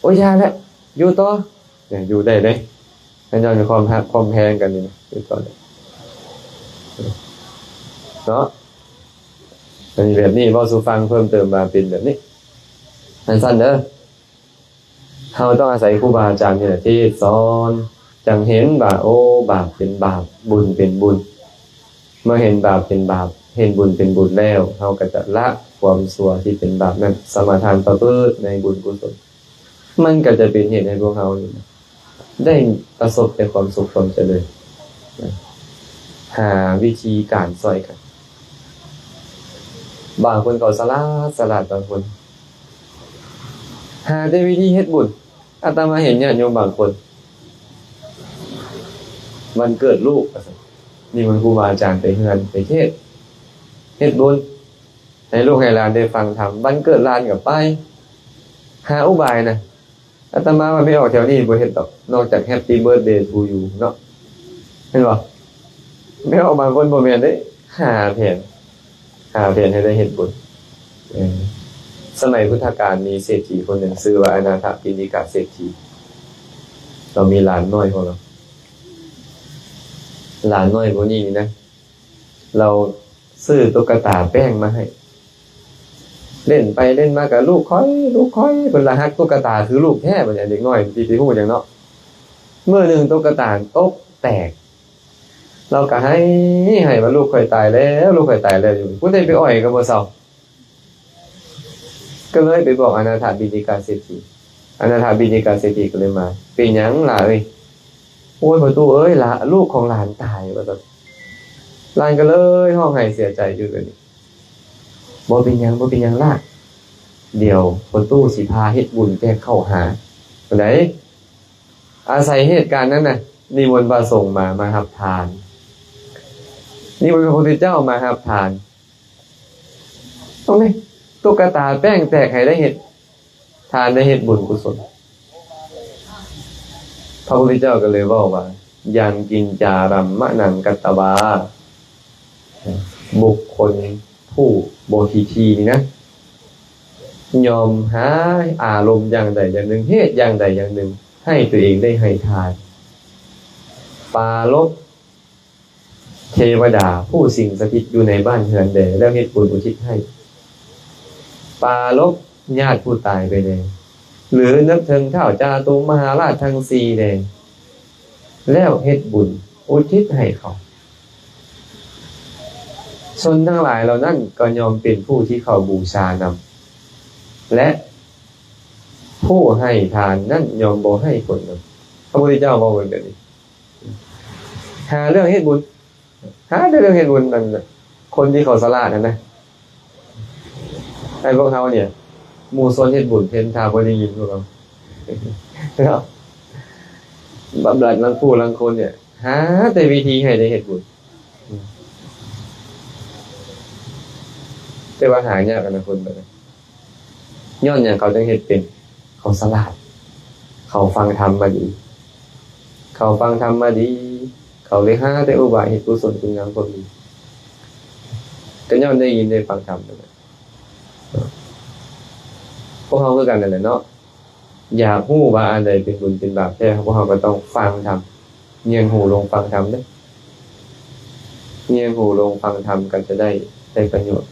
ໂອ້ຍ ຢ່າແຫຼະ ຢູ່ຕໍ່ ຢູ່ໄດ້ເດ້ ຍ້ອນຄວາມຮັກຄວາມແພງກັນນີ້ ຢູ່ຕໍ່ໄດ້ເນາະ. ອັນນີ້ແບບນີ້ ເວົ້າສູ່ຟັງເພີ່ມເຕີມວ່າເປັນແບບນີ້ ອັນຊັ້ນເດີ. ເຮົາຕ້ອງອາໄສຄູບາອາຈານນີ້ແຫຼະເທດສອນ ຈັ່ງເຫັນວ່າ ໂອ້ ບາບເປັນບາບ ບຸນເປັນບຸນ. ເມື່ອເຫັນບາບເປັນບາບ ເຫັນບຸນເປັນບຸນແລ້ວ ເຮົາກະຈະລະຄວາມຊົ່ວທີ່ເປັນບາບນັ້ນ ສະມາທານປະພຶດໃນບຸນກຸສົນ. ມັນກະຈະເປັນເຫດໃຫ້ພວກເຮົານີ້ນະ ໄດ້ປະສົບແຕ່ຄວາມສຸກຄວາມຈະເລີນ. ຫາວິທີການຊ່ອຍກັນ. ບາງຄົນເຂົາສະຫຼາດ ສະຫຼາດບາງຄົນ ຫາແຕ່ວິທີເຮັດບຸນ. ອາດຕະມາເຫັນຍາດໂຍມບາງຄົນ ວັນເກີດລູກ ວ່າຊັ້ນ ນິມົນຄູບາອາຈານໄປເຮືອນ ໄປເທດ ເຮັດບຸນ ໃຫ້ລູກໃຫ້ຫຼານໄດ້ຟັງທຳ. ວັນເກີດຫຼານກະໄປ ຫາອຸບາຍນະ. ອາດຕະມາວ່າແມ່ອອກແຖວນີ້ບໍ່ເຮັດດອກ ນອກຈາກ Happy Birthday to you ເນາະ ແມ່ນບໍ່? ແມ່ອອກບາງຄົນບໍ່ແມ່ນເດ້ ຫາແຜນ ຫາແຜນໃຫ້ໄດ້ເຮັດບຸນ. ເອີ ສະໄໝພຸດທະການມີເສດຖີຄົນໜຶ່ງ ຊື່ວ່າອະນາຖະປິນດິກະເສດຖີ. ລາວມີຫຼານນ້ອຍຂອງລາວ. ຫຼານນ້ອຍຜູ້ນີ້ນີ້ນະ ລາວຊື້ຕຸກກະຕາແປ້ງມາໃຫ້ ເລ່ນໄປເລ່ນມາກະ ລູກຂ້ອຍ ລູກຂ້ອຍ. ເພິ່ນລະຮັກຕຸກກະຕາຄືລູກແທ້ ບາດນີ້ເດັກນ້ອຍຊິໄປຮູ້ຫຍັງເນາະ. ມື້ໜຶ່ງຕຸກກະຕາຕົກແຕກ ລາວກະໄຫ້ ໄຫ້ວ່າ ລູກຂ້ອຍຕາຍແລ້ວ ລູກຂ້ອຍຕາຍແລ້ວ ຢູ່ ຜູ້ໃດໄປອ້ອຍກະບໍ່ເຊົາ. ກະເລີຍໄປບອກອະນາຖະບິນທິກາເສດຖີ. ອະນາຖະບິນທິກາເສດຖີກະເລີຍມາ ເປັນຫຍັງຫຼານເອີຍ? ໂອ້ຍ ພໍ່ຕູ້ເອີຍ ລະ ລູກຂອງຫຼານຕາຍ ວ່າຊັ້ນ. ຫຼານກະເລີຍຮ້ອງໄຫ້ເສຍໃຈຢູ່ເລີຍ. ບໍ່ເປັນຫຍັງ ບໍ່ເປັນຫຍັງຫຼານ ດຽວພໍ່ຕູ້ຊິພາເຮັດບຸນແຈກເຂົ້າຫາ. ປານໃດ ອາໄສເຫດການນັ້ນນະ ນິມົນພະສົງມາ ມາຮັບທານ ນິມົນພະພຸດທະເຈົ້າມາຮັບທານ. ຕອງນີ້ ຕຸກກະຕາແປ້ງແຕກໃຫ້ໄດ້ເຮັດທານ ໄດ້ເຮັດບຸນກຸສົນ. ພະພຸດທະເຈົ້າກະເລີຍເວົ້າວ່າ ຍັງກິນຈາຣຳມະນັງກັດຕະວາ ບຸກຄົນຜູ້ບໍ່ຄິດຖີ່ນີ້ນະ ຍ່ອມຫາອາລົມຢ່າງໃດຢ່າງໜຶ່ງ ເຫດຢ່າງໃດຢ່າງໜຶ່ງ ໃຫ້ຕົວເອງໄດ້ໃຫ້ທານ ປາລົບເທວະດາຜູ້ສິງສະຖິດຢູ່ໃນບ້ານເຮືອນແດ່ ແລ້ວເຮັດບຸນອຸທິດໃຫ້ ປາລົບຍາດຜູ້ຕາຍໄປແດ່ ຫຼືນຶກເຖິງທ້າວຈາຕຸມະຫາລາດທັງສີ່ແດ່ ແລ້ວເຮັດບຸນອຸທິດໃຫ້ເຂົາ. ຊົນທັງຫຼາຍເຫຼົ່ານັ້ນກໍຍ່ອມເປັນຜູ້ທີ່ເຂົາບູຊານຳ ແລະ ຜູ້ໃຫ້ທານນັ້ນຍ່ອມບໍ່ໃຫ້ຜົນນຳ. ພະພຸດທະເຈົ້າເວົ້າໄວ້ແບບນີ້. ຫາເລື່ອງເຮັດບຸນ ຫາແຕ່ເລື່ອງເຮັດບຸນ ອັນຄົນທີ່ເຂົາສະຫຼາດຫັ້ນນະ. ໄອ້ພວກເຮົານີ້ ໝູ່ຊົນເຮັດບຸນເຫັນຖ້າບໍ່ໄດ້ຍິນພວກເຮົາເນາະ. ບາງລາງຜູ້ລາງຄົນນີ້ ຫາແຕ່ວິທີໃຫ້ໄດ້ເຮັດບຸນ ແຕ່ວ່າຫາຍາກນະຄົນແບບນັ້ນ. ຍ້ອນຫຍັງເຂົາຈຶ່ງເຮັດເປັນ? ເຂົາສະຫຼາດ ເຂົາຟັງທຳມາດີ ເຂົາຟັງທຳມາດີ ເຂົາເລີຍຫາແຕ່ອຸບາຍເຮັດກຸສົນຄຸນງາມຄວາມດີ ກະຍ້ອນໄດ້ຍິນໄດ້ຟັງທຳນັ້ນແຫຼະ. ພວກເຮົາຄືກັນນັ້ນແຫຼະເນາະ ຢາກຮູ້ວ່າອັນໃດເປັນບຸນເປັນບາບແທ້ ພວກເຮົາກະຕ້ອງຟັງທຳ ງຽງຫູລົງຟັງທຳເດີ້ ງຽງຫູລົງຟັງທຳກໍຈະໄດ້ ໄດ້ປະໂຫຍດ.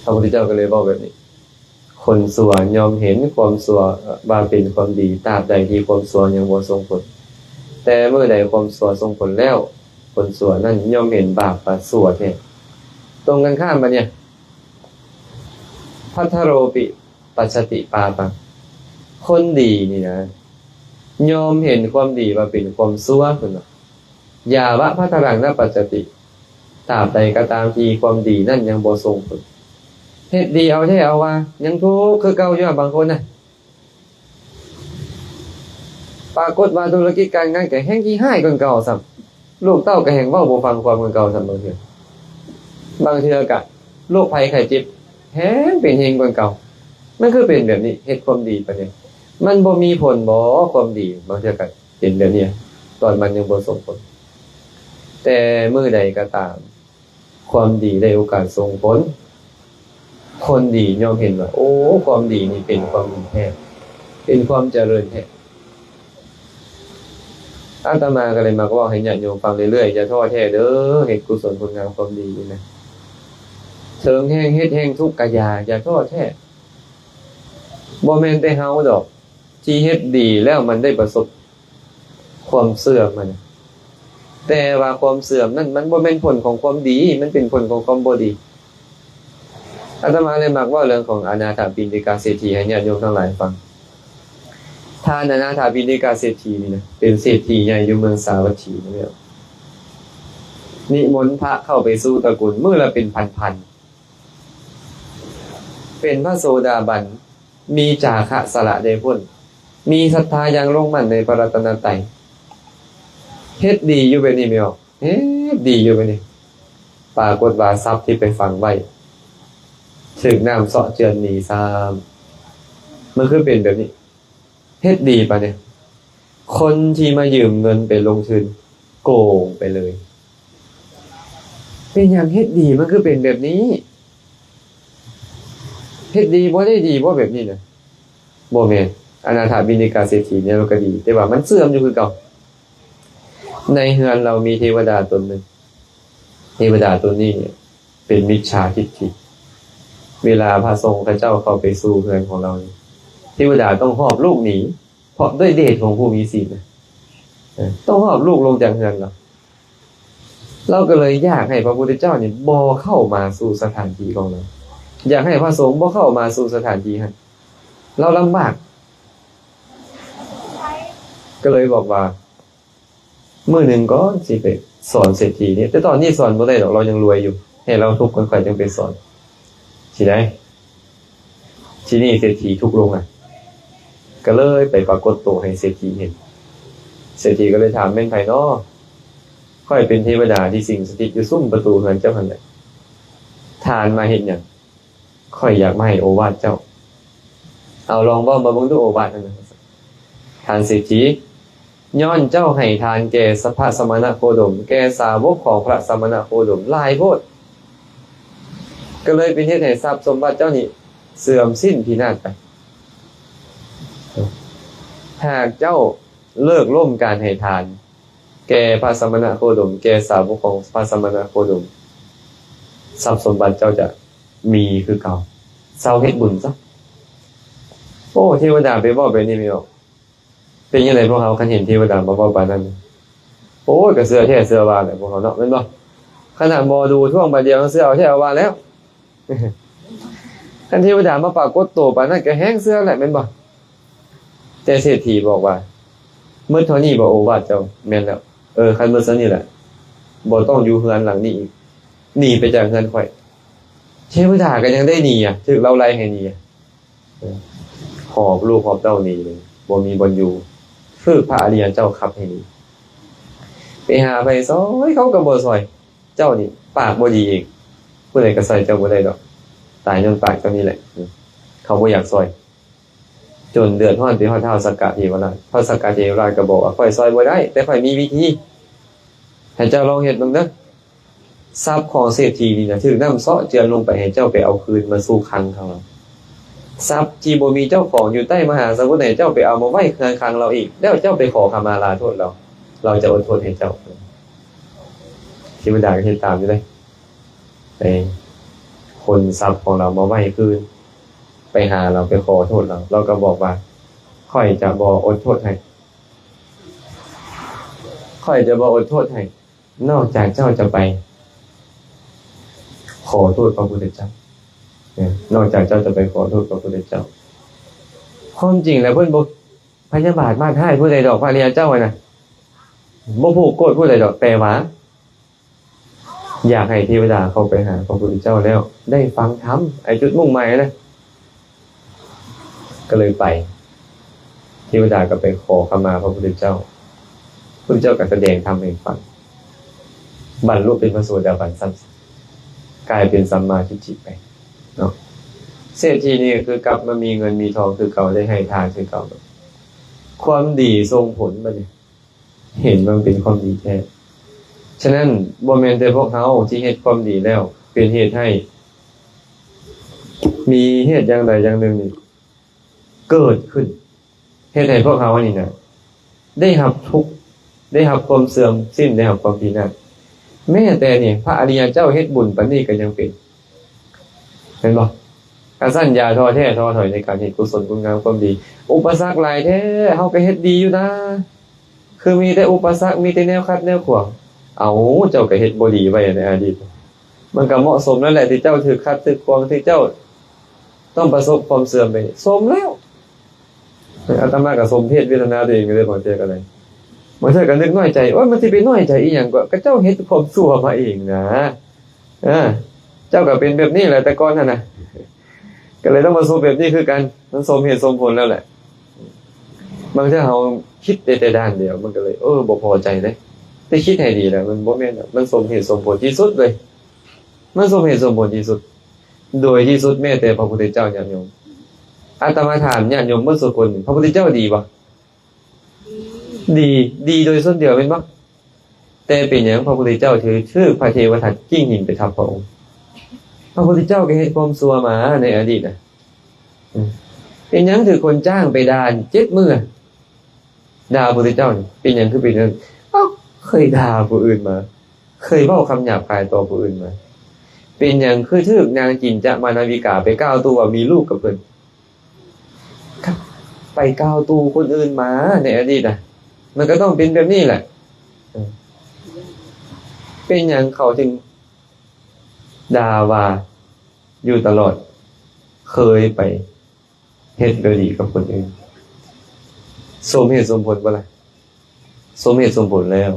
ພະພຸດທະເຈົ້າກໍເລີຍເວົ້າແບບນີ້, ຄົນຊົ່ວຍ່ອມເຫັນຄວາມຊົ່ວວ່າເປັນຄວາມດີ ຕາບໃດທີ່ຄວາມຊົ່ວຍັງບໍ່ສົ່ງຜົນ, ແຕ່ມື້ໃດຄວາມຊົ່ວສົ່ງຜົນແລ້ວ ຄົນຊົ່ວນັ້ນຍ່ອມເຫັນບາບວ່າຊົ່ວແທ້. ຕົງກັນຂ້າມບັດນີ້ ພັດທະໂຣປິປັດສະຕິປາປັງ ຄົນດີນີ້ນະ ຍອມເຫັນຄວາມດີວ່າເປັນຄວາມຊົ່ວ ເພິ່ນວ່າ ຢາວະພັດທະລັງນະປັດສະຕິ ຕາບໃດກໍຕາມທີ່ຄວາມດີນັ້ນຍັງບໍ່ສົ່ງຜົນ. ເຮັດດີເອົາແທ້ເອົາວ່າ ຍັງທຸກຄືເກົ່າຢູ່ ບາງຄົນນະ. ປາກົດວ່າທຸລະກິດການງານກໍແຮ່ງຂີ້ຮ້າຍກວ່າເກົ່າຊ້ຳ, ລູກເຕົ້າກໍແຮ່ງເວົ້າບໍ່ຟັງຄວາມກວ່າເກົ່າຊ້ຳບາງເທື່ອ. ບາງເທື່ອກໍໂລກໄພໄຂ້ເຈັບແຮ່ງເປັນແຮງກວ່າເກົ່າ. ມັນຄືເປັນແບບນີ້? ເຮັດຄວາມດີປານນີ້ ມັນບໍ່ມີຜົນບໍຄວາມດີ? ບາງເທື່ອກໍເປັນແບບນີ້ ຕອນມັນຍັງບໍ່ສົ່ງຜົນ. ແຕ່ມື້ໃດກໍຕາມ ຄວາມດີໄດ້ໂອກາດສົ່ງຜົນ, ຄົນດີຍ່ອມເຫັນວ່າ ໂອ້ ຄວາມດີນີ້ເປັນຄວາມດີແທ້, ເປັນຄວາມຈະເລີນແທ້. ອາດຕະມາກໍເລີຍມັກເວົ້າໃຫ້ຍາດໂຍມຟັງເລື້ອຍໆ, ຢ່າທໍ້ແທ້ເດີ້, ເຮັດກຸສົນຄຸນງາມຄວາມດີນີ້ນະ. ເຖິງແຮງເຮັດແຮງທຸກກະຢ່າ, ຢ່າທໍ້ແທ້. ບໍ່ແມ່ນແຕ່ເຮົາດອກ ທີ່ເຮັດດີແລ້ວມັນໄດ້ປະສົບຄວາມເສື່ອມຫັ້ນນະ, ແຕ່ວ່າຄວາມເສື່ອມນັ້ນມັນບໍ່ແມ່ນຜົນຂອງຄວາມດີ, ມັນເປັນຜົນຂອງຄວາມບໍ່ດີ. ອາດຕະມາເລີຍມັກເວົ້າເລື່ອງຂອງອະນາຖະປິນດິກາເສດຖີໃຫ້ຍາດໂຍມທັງຫຼາຍຟັງ. ທ່ານອະນາຖະປິນດິກາເສດຖີນີ້ນະ ເປັນເສດຖີໃຫຍ່ຢູ່ເມືອງສາວັດຖີນີ້ແຫຼະ, ນິມົນພະເຂົ້າໄປສູ່ຕະກຸນມື້ລະເປັນພັນໆ, ເປັນພະໂສດາບັນ ມີຈາຄະສະຫຼະໄດ້ພົ້ນ, ມີສັດທາຢ່າງລົງໝັ້ນໃນພະລັດຕະນະໄຕ. ເຮັດດີຢູ່ແບບນີ້ແມ່ນບໍ່? ເຮັດດີຢູ່ແບບນີ້, ປາກົດວ່າຊັບທີ່ໄປຝັງໄວ້ ຖືກນ້ຳເຊາະເຈື່ອນໜີຊ້ຳ. ມັນຄືເປັນແບບນີ້. ເຮັດດີປານນີ້ ຄົນທີ່ມາຢືມເງິນໄປລົງທຶນ ໂກງໄປເລີຍ. ເປັນຫຍັງເຮັດດີມັນຄືເປັນແບບນີ້? ເຮັດດີບໍ່ໄດ້ດີບໍ່ແບບນີ້ນະ? ບໍ່ແມ່ນ. ອະນາຖະບິນດິກາເສດຖີນີ້ມັນກໍດີ, ແຕ່ວ່າມັນເສື່ອມຢູ່ຄືເກົ່າ. ໃນເຮືອນລາວມີເທວະດາຕົນໜຶ່ງ. ເທວະດາຕົນນີ້ເປັນມິດຈາທິດຖິ. ເວລາພະສົງເຂົາເຈົ້າເຂົ້າໄປສູ່ເຮືອນຂອງລາວນີ້, ເທວະດາຕ້ອງຫອບລູກໜີ. ເພາະດ້ວຍເດດຂອງຜູ້ມີສິນນະ ເອີ ຕ້ອງຫອບລູກລົງຈາກເຮືອນລາວ. ລາວກໍເລີຍຢາກໃຫ້ພະພຸດທະເຈົ້ານີ້ບໍ່ເຂົ້າມາສູ່ສະຖານທີ່ຂອງລາວ, ຢາກໃຫ້ພະສົງບໍ່ເຂົ້າມາສູ່ສະຖານທີ່ຫັ້ນ, ລາວລຳບາກ. ກໍເລີຍບອກວ່າ ມື້ໜຶ່ງກ່ອນຊິໄປສອນເສດຖີນີ້, ແຕ່ຕອນນີ້ສອນບໍ່ໄດ້ດອກ, ລາວຍັງລວຍຢູ່, ໃຫ້ລາວທຸກກ່ອນຂ້ອຍຈັ່ງໄປສອນ ຊິໄດ້. ທີນີ້ເສດຖີທຸກລົງນະ, ກໍເລີຍໄປປາກົດໂຕໃຫ້ເສດຖີເຫັນ. ເສດຖີກໍເລີຍຖາມ, ແມ່ນໃຜນໍ? ຂ້ອຍເປັນເທວະດາທີ່ສິງສະຖິດຢູ່ຊຸມປະຕູເຮືອນເຈົ້າຫັ້ນແຫຼະ. ທ່ານມາເຮັດຫຍັງ? ຂ້ອຍຢາກມາໃຫ້ໂອວາດເຈົ້າ. ເອົາ ລອງເວົ້າມາເບິ່ງດູໂອວາດນັ້ນນະ. ທ່ານເສດຖີ, ຍ້ອນເຈົ້າໃຫ້ທານແກ່ພະສະມະນະໂຄດົມ, ແກ່ສາວົກຂອງພະສະມະນະໂຄດົມຫຼາຍໂພດ, ກໍເລີຍເປັນເຮັດໃຫ້ຊັບສົມບັດເຈົ້ານີ້ເສື່ອມສິ້ນພິນາດໄປ. ຫາກເຈົ້າເລີກລົ້ມການໃຫ້ທານແກ່ພະສະມະນະໂຄດົມ, ແກ່ສາວົກຂອງພະສະມະນະໂຄດົມ, ຊັບສົມບັດເຈົ້າຈະມີຄືເກົ່າ. ເຊົາເຮັດບຸນຊະ. ໂອ້ ເທວະດາໄປເວົ້າແບບນີ້ແມ່ນບໍ່? ເປັນຈັ່ງໃດພວກເຮົາ ຄັນເຫັນເທວະດາມາເວົ້າປານນັ້ນ? ໂອ້ຍ ກໍເຊື່ອແທ້ເຊື່ອວ່າແຫຼະພວກເຮົາເນາະ, ແມ່ນບໍ່? ຂະໜາດໝໍດູທ້ວງບາດດຽວຍັງເຊື່ອແທ້ເອົາວ່າແລ້ວ. ຄັນເທວະດາມາປາກົດໂຕປານນັ້ນ ກໍແຮງເຊື່ອແຫຼະ ແມ່ນບໍ່? ແຕ່ເສດຖີບອກວ່າ ໝົດເທົ່ານີ້ບໍ່ໂອວາດເຈົ້າ? ແມ່ນແລ້ວ. ເອີ ຄັນໝົດສ່ຳນີ້ແຫຼະ ບໍ່ຕ້ອງຢູ່ເຮືອນຫຼັງນີ້ອີກ, ໜີໄປຈາກເຮືອນຂ້ອຍ. ເທວະດາກໍຍັງໄດ້ໜີອະ, ຖືກລາວໄລ່ໃຫ້ໜີອະ. ຫອບລູກຫອບເຕົ້າໜີເລີຍ, ບໍ່ມີບ່ອນຢູ່, ຖືກພະອະລິຍະເຈົ້າຂັບໃຫ້ໜີ. ໄປຫາໃຜຊ່ອຍເຂົາກໍບໍ່ຊ່ອຍ, ເຈົ້ານີ້ປາກບໍ່ດີເອງ, ຜູ້ໃດກໍຊ່ອຍເຈົ້າບໍ່ໄດ້ດອກ, ຕາຍຍ້ອນປາກເຈົ້ານີ້ແຫຼະ. ເຂົາບໍ່ຢາກຊ່ອຍ, ຈົນເດືອດຮ້ອນໄປຮອດທ້າວສັກກະເທວະລາດ. ທ້າວສັກກະເທວະລາດກໍບອກວ່າ ຂ້ອຍຊ່ອຍບໍ່ໄດ້, ແຕ່ຂ້ອຍມີວິທີ, ໃຫ້ເຈົ້າລອງເຮັດເບິ່ງເດີ້. ຊັບຂອງເສດຖີນີ້ນະ ຖືກນ້ຳເຊາະເຈື່ອນລົງໄປ, ໃຫ້ເຈົ້າໄປເອົາຄືນມາສູ່ຄັງຂອງເຮົາ. ຊັບທີ່ບໍ່ມີເຈົ້າຂອງຢູ່ໃຕ້ມະຫາສະໝຸດ ໃຫ້ເຈົ້າໄປເອົາມາໄວ້ເຮືອນຄັງລາວອີກ ແລ້ວເຈົ້າໄປຂໍຂະມາລາໂທດລາວ ລາວຈະອົດໂທດໃຫ້ເຈົ້າ. ເທວະດາກໍເຮັດຕາມຢູ່ເດ້ ໄປຂົນຊັບຂອງລາວມາໄວ້ຄືນ ໄປຫາລາວ ໄປຂໍໂທດລາວ ລາວກໍບອກວ່າ ຂ້ອຍຈະບໍ່ອົດໂທດໃຫ້ ຂ້ອຍຈະບໍ່ອົດໂທດໃຫ້ ນອກຈາກເຈົ້າຈະໄປຂໍໂທດພະພຸດທະເຈົ້າ ນອກຈາກເຈົ້າຈະໄປຂໍໂທດພະພຸດທະເຈົ້າ. ຄວາມຈິງແລ້ວເພິ່ນບໍ່ພະຍາບາດມາດຮ້າຍຜູ້ໃດດອກ ພະອະລິຍະເຈົ້າຫັ້ນນະ ບໍ່ຜູກໂກດຜູ້ໃດດອກ ແຕ່ວ່າ ຢາກໃຫ້ເທວະດາເຂົ້າໄປຫາພະພຸດທະເຈົ້າແລ້ວໄດ້ຟັງທຳ ໄອ້ຈຸດມຸ່ງໝາຍນະ ກໍເລີຍໄປ. ເທວະດາກໍໄປຂໍຂະມາພະພຸດທະເຈົ້າ ພະພຸດທະເຈົ້າກໍສະແດງທຳໃຫ້ຟັງ ບັນລຸເປັນພະໂສດາບັນຊັ້ນ ກາຍເປັນສຳມາທິດຖິໄປເນາະ. ເສດຖີນີ້ກໍຄືກັບມາມີເງິນມີທອງຄືເກົ່າ ໄດ້ໃຫ້ທານຄືເກົ່າ. ຄວາມດີສົ່ງຜົນບັດນີ້ ເຫັນວ່າມັນເປັນຄວາມດີແທ້. ສະນັ້ນ ບໍ່ແມ່ນແຕ່ພວກເຮົາທີ່ເຮັດຄວາມດີແລ້ວ ເປັນເຫດໃຫ້ມີເຫດຢ່າງໃດຢ່າງໜຶ່ງນີ້ເກີດຂຶ້ນ ເຮັດໃຫ້ພວກເຮົານີ້ນະ ໄດ້ຮັບທຸກ ໄດ້ຮັບຄວາມເສື່ອມສິ້ນ ໄດ້ຮັບຄວາມພິນາດ. ແມ້ແຕ່ນີ້ ພະອະລິຍະເຈົ້າເຮັດບຸນປານນີ້ກໍຍັງເປັນ ແມ່ນບໍ່? ຄັນຊັ້ນຢ່າທໍ້ແທ້ທໍຖອຍໃນການເຮັດກຸສົນຄຸນງາມຄວາມດີ. ອຸປະສັກຫຼາຍແທ້ ເຮົາກໍເຮັດດີຢູ່ນາ ຄືມີແຕ່ອຸປະສັກ ມີແຕ່ແນວຂັດແນວຂວາງ. ເອົ້າ ເຈົ້າກໍເຮັດບໍ່ດີໄວ້ໃນອະດີດ ມັນກໍເໝາະສົມແລ້ວແຫຼະ ທີ່ເຈົ້າຖືກຂັດຖືກຂວາງ ທີ່ເຈົ້າຕ້ອງປະສົບຄວາມເສື່ອມໄປນີ້ ສົມແລ້ວ. ອາດຕະມາກໍສົມເພດເວທະນາຕົວເອງຢູ່ເດ້ ບາງເທື່ອກໍໄດ້ ບາງເທື່ອກໍນຶກນ້ອຍໃຈ ໂອ້ຍ ມັນຊິໄປນ້ອຍໃຈອີ່ຫຍັງ ກໍ ກໍເຈົ້າເຮັດຄວາມຊົ່ວມາເອງນະ. ເອີ ເຈົ້າກໍເປັນແບບນີ້ແຫຼະແຕ່ກ່ອນຫັ້ນນະ ກໍເລີຍຕ້ອງມາສົມແບບນີ້ຄືກັນ ມັນສົມເຫດສົມຜົນແລ້ວແຫຼະ. ບາງເທື່ອເຮົາຄິດໄດ້ແຕ່ດ້ານດຽວ ມັນກໍເລີຍ ເອີ ບໍ່ພໍໃຈເດ້. ແຕ່ຄິດໃຫ້ດີແລ້ວ ມັນບໍ່ແມ່ນດອກ ມັນສົມເຫດສົມຜົນທີ່ສຸດເລີຍ ມັນສົມເຫດສົມຜົນທີ່ສຸດ ໂດຍທີ່ສຸດ ແມ້ແຕ່ພະພຸດທະເຈົ້າ. ຍາດໂຍມ ອາດຕະມາຖາມຍາດໂຍມເບິດສູ່ຄົນ ພະພຸດທະເຈົ້າດີບໍ່? ດີ ດີໂດຍສ່ວນດຽວແມ່ນບໍ່? ແຕ່ເປັນຫຍັງພະພຸດທະເຈົ້າຖື ຖືກພະເທວະທັດກິ້ງຫີນໄປທັບພະອົງ? ພະພຸດທະເຈົ້າກໍເຮັດຄວາມຊົ່ວມາໃນອະດີດນະ. ເປັນຫຍັງຖືກຄົນຈ້າງໄປດ່າເຈັດມື້ ດ່າພະພຸດທະເຈົ້ານີ້ ເປັນຫຍັງຄືເປັນຈັ່ງນັ້ນ? ເອົ້າ ເຄີຍດ່າຜູ້ອື່ນມາ ເຄີຍເວົ້າຄຳຫຍາບຄາຍຕໍ່ຜູ້ອື່ນມາ. ເປັນຫຍັງຄືຖືກນາງຈິນຈະມານາວິກາໄປກ່າວຕູ້ວ່າມີລູກກັບເພິ່ນ? ໄປກ່າວຕູ້ຄົນອື່ນມາໃນອະດີດນະ ມັນກໍຕ້ອງເປັນແບບນີ້ແຫຼະ. ເປັນຫຍັງເຂົາຈຶ່ງດ່າວ່າຢູ່ຕະຫຼອດ ເຄີຍໄປ ເຮັດບໍ່ດີກັບຄົນອື່ນ ສົມເຫດສົມຜົນບໍ່ລະ? ສົມເຫດສົມຜົນແລ້ວ.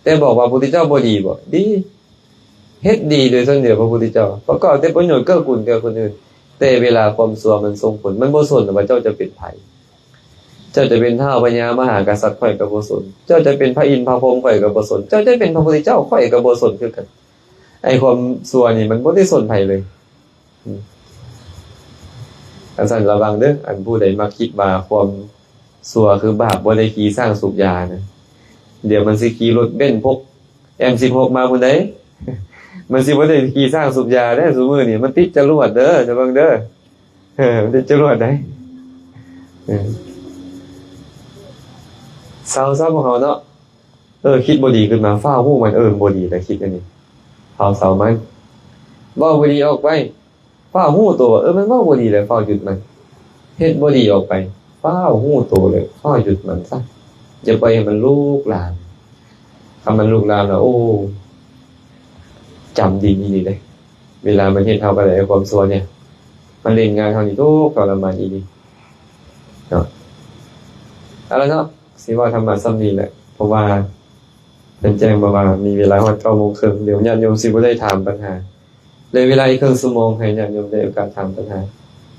ແຕ່ບອກວ່າພະພຸດທະເຈົ້າບໍ່ດີບໍ່? ດີ. ເຮັດດີໂດຍສ່ວນດຽວພະພຸດທະເຈົ້າ ປະກອບແຕ່ປະໂຫຍດເກື້ອກູນແກ່ຄົນອື່ນ. ແຕ່ເວລາຄວາມຊົ່ວມັນສົ່ງຜົນ ມັນບໍ່ສົນວ່າເຈົ້າຈະເປັນໃຜ. ເຈົ້າຈະເປັນທ້າວພະຍາມະຫາກະສັດ ຂ້ອຍກໍບໍ່ສົນ. ເຈົ້າຈະເປັນພະອິນພະພົມ ຂ້ອຍກໍບໍ່ສົນ. ເຈົ້າຈະເປັນພະພຸດທະເຈົ້າ ຂ້ອຍກໍບໍ່ສົນຄືກັນ. ໄອ້ຄວາມຊົ່ວນີ້ມັນບໍ່ໄດ້ສົນໃຜເລີຍ. ອັນຊັ້ນລະວັງເດີ້ ອັນຜູ້ໃດມັກຄິດວ່າຄວາມຊົ່ວຄືບາບ ບໍ່ໄດ້ຂີ່ຊ້າງສູບຢານະ ດຽວມັນຊິຂີ່ລົດເບັນພົກ ເອັມສິບຫົກ ມາພຸ້ນໃດ໋. ມັນຊິບໍ່ໄດ້ຂີ່ຊ້າງສູບຢາເດ້ ຊຸມື້ນີ້ມັນຕິດຈະຫຼວດເດີ້ ລະວັງເດີ້. ເອີ ມັນຕິດຈະຫຼວດໃດ໋. ເອີ ເຊົາໆ ພວກເຮົາເນາະ. ເອີ ຄິດບໍ່ດີຂຶ້ນມາ ຟ້າວຮູ້ມັນ ເອີ ມັນບໍ່ດີແລ້ວ ຄິດອັນນີ້ ຟ້າວເຊົາມັນ. ເວົ້າບໍ່ດີອອກໄປ ຟ້າວຮູ້ໂຕວ່າ ເອີ ມັນເວົ້າບໍ່ດີແລ້ວ ຟ້າວຢຸດມັນ. ເຮັດບໍ່ດີອອກໄປ ຟ້າວຮູ້ໂຕເລີຍ ຟ້າວຢຸດມັນຊະ. ຢ່າປ່ອຍໃຫ້ມັນລຸກລາມ. ຄັນມັນລຸກລາມແລ້ວ ໂອ້ ຈຳດີອີ່ຫຼີເດ້. ເວລາມັນເຮັດເຮົາກໍໄດ້ ຄວາມຊົ່ວນີ້ ມັນຫຼິ້ນງານເຮົານີ້ ທຸກທໍລະມານອີ່ຫຼີເນາະ. ເອົາລະເນາະ ຊິເວົ້າທຳມະສ່ຳນີ້ແຫຼະ ເພາະວ່າເພິ່ນແຈ້ງມາວ່າມີເວລາຮອດເກົ້າໂມງເຄິ່ງ ດຽວຍາດໂຍມຊິບໍ່ໄດ້ຖາມປັນຫາ ເຫຼືອເວລາອີກເຄິ່ງຊົ່ວໂມງ ໃຫ້ຍາດໂຍມໄດ້ໂອກາດຖາມປັນຫາ.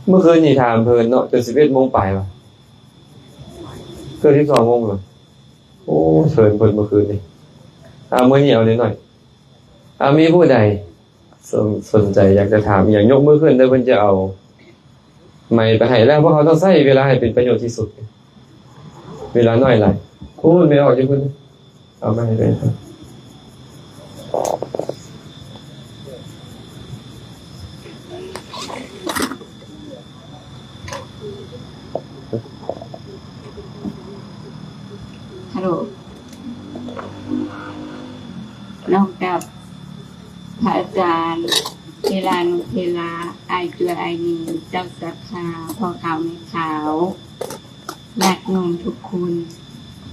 ເມື່ອຄືນນີ້ຖາມເພີນເນາະ ຈົນສິບເອັດໂມງປາຍວ່າ ເກືອບສິບສອງໂມງແລ້ວ. ໂອ້ ເພີນເພິ່ນເມື່ອຄືນນີ້. ອາ ມື້ນີ້ເອົາໜ້ອຍໆ. ອາ ມີຜູ້ໃດ ສົນ ສົນໃຈຢາກຈະຖາມອີ່ຫຍັງ ຍົກມືຂຶ້ນເດີ້ ເພິ່ນຈະເອົາໄມໄປໃຫ້. ແລ້ວພວກເຮົາຕ້ອງໃຊ້ເວລາໃຫ້ເປັນປະໂຫຍດທີ່ສຸດ ເວລາໜ້ອຍຫຼາຍ. ພຸ້ນ ແມ່ອອກຢູ່ພຸ້ນ ເອົາໄມໄປ. ນອກຈາກພະອາຈານ ເທລານຸເທລາ ອ້າຍຈົວ ອ້າຍຍິງ ເຈົ້າສັດທາ ພໍ່ຂາວແມ່ຂາວ ຍາດໂຍມທຸກຄົນ,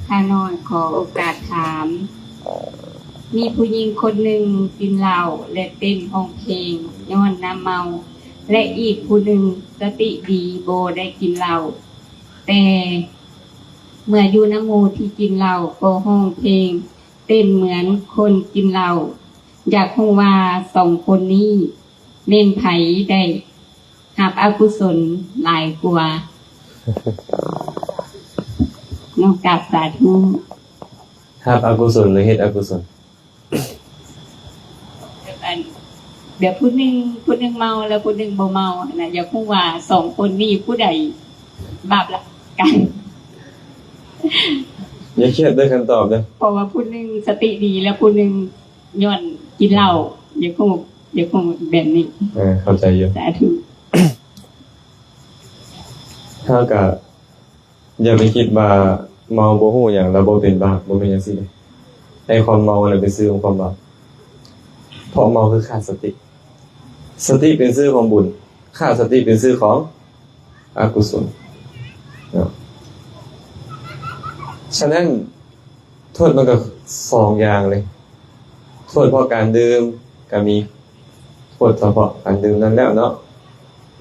ຂ້ານ້ອຍຂໍໂອກາດຖາມ, ມີຜູ້ຍິງຄົນໜຶ່ງກິນເຫຼົ້າ ແລະ ເຕັ້ນຮ້ອງເພງຍ້ອນນ້ຳເມົາ ແລະ ອີກຜູ້ໜຶ່ງສະຕິດີ ບໍ່ໄດ້ກິນເຫຼົ້າ ແຕ່ເມື່ອຢູ່ນຳໝູ່ທີ່ກິນເຫຼົ້າ ກໍຮ້ອງເພງ ເຕັ້ນເໝືອນຄົນກິນເຫຼົ້າ. ຢາກຮູ້ວ່າສອງຄົນນີ້ແມ່ນໃຜໄດ້ຮັບອະກຸສົນຫຼາຍກວ່າ? ນ້ອມກາບສາທຸ. ຮັບອະກຸສົນ ຫຼື ເຮັດອະກຸສົນ? ແບບອັນ ແບບຜູ້ໜຶ່ງ ຜູ້ໜຶ່ງເມົາ ແລ້ວຜູ້ໜຶ່ງບໍ່ເມົາຫັ້ນນະ. ຢາກຮູ້ວ່າສອງຄົນນີ້ຜູ້ໃດບາບຫຼາຍກວ່າກັນ? ຢ່າຄຽດເດີຄຳຕອບເດີ. ເພາະວ່າຜູ້ໜຶ່ງສະຕິດີ ແລ້ວຜູ້ໜຶ່ງຍ້ອນກິນເຫຼົ້າ. ຢາກຮູ້ ຢາກຮູ້ແບບນີ້. ເອີ ເຂົ້າໃຈຢູ່. ສາທຸ. ເຮົາກະຢ່າໄປຄິດວ່າເມົາບໍ່ຮູ້ຫຍັງແລ້ວບໍ່ເປັນບາບ, ບໍ່ແມ່ນຈັ່ງຊີ້ເດ້. ໄອ້ຄວາມເມົານັ້ນເປັນຊື່ຂອງຄວາມບາບ, ເພາະເມົາຄືຂາດສະຕິ. ສະຕິເປັນຊື່ຂອງບຸນ, ຂາດສະຕິເປັນຊື່ຂອງອະກຸສົນເນາະ. ສະນັ້ນ ໂທດມັນກໍສອງຢ່າງເລີຍ. ໂທດເພາະການດື່ມກໍມີ, ໂທດສະເພາະການດື່ມນັ້ນແລ້ວເນາະ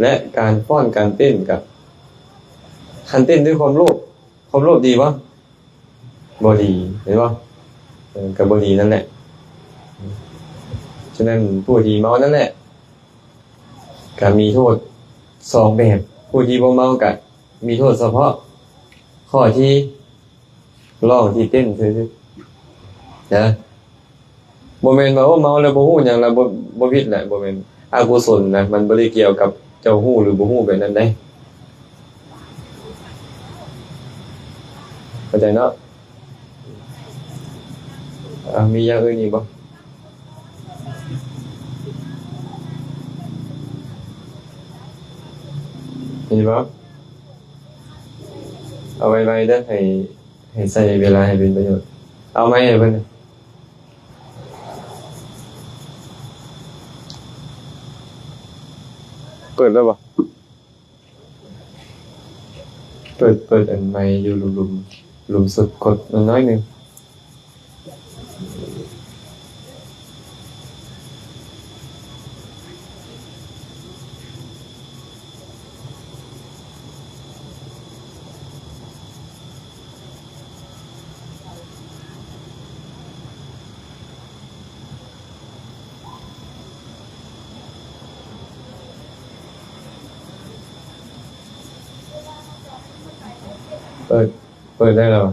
ແລະ ການຟ້ອນການເຕັ້ນກໍ ຄັນເຕັ້ນດ້ວຍຄວາມໂລບ, ຄວາມໂລບດີບໍ່? ບໍ່ດີ, ເຫັນບໍ່? ເອີ ກໍບໍ່ດີນັ້ນແຫຼະ. ສະນັ້ນຜູ້ທີ່ເມົານັ້ນແຫຼະ ກໍມີໂທດສອງແບບ, ຜູ້ທີ່ບໍ່ເມົາກໍມີໂທດສະເພາະຂໍ້ທີ່ ຮ້ອງທີ່ເຕັ້ນຊື່ໆນະ. ບໍ່ແມ່ນວ່າ ໂອ້ ເມົາແລ້ວບໍ່ຮູ້ຫຍັງແລ້ວ ບໍ່ ບໍ່ຜິດແຫຼະ, ບໍ່ແມ່ນ. ອະກຸສົນນະ ມັນບໍ່ໄດ້ກ່ຽວກັບເຈົ້າຮູ້ຫຼືບໍ່ຮູ້ແບບນັ້ນເດ້. ເຂົ້າໃຈເນາະ? ອາ ມີຢ່າງອື່ນອີກບໍ່? ມີບໍ່? ເອົາໄວໆເດີ ໃຫ້ ໃຫ້ໃຊ້ເວລາໃຫ້ເປັນປະໂຫຍດ. ເອົາໄມໃຫ້ເພິ່ນ. ເປີດແລ້ວບໍ່? ເປີດ ເປີດອັນໄມຢູ່ລຸ່ມໆ ລຸ່ມສຸດ ກົດໜ້ອຍໜຶ່ງ. ເປີດ ເປີດໄດ້ແລ້ວ.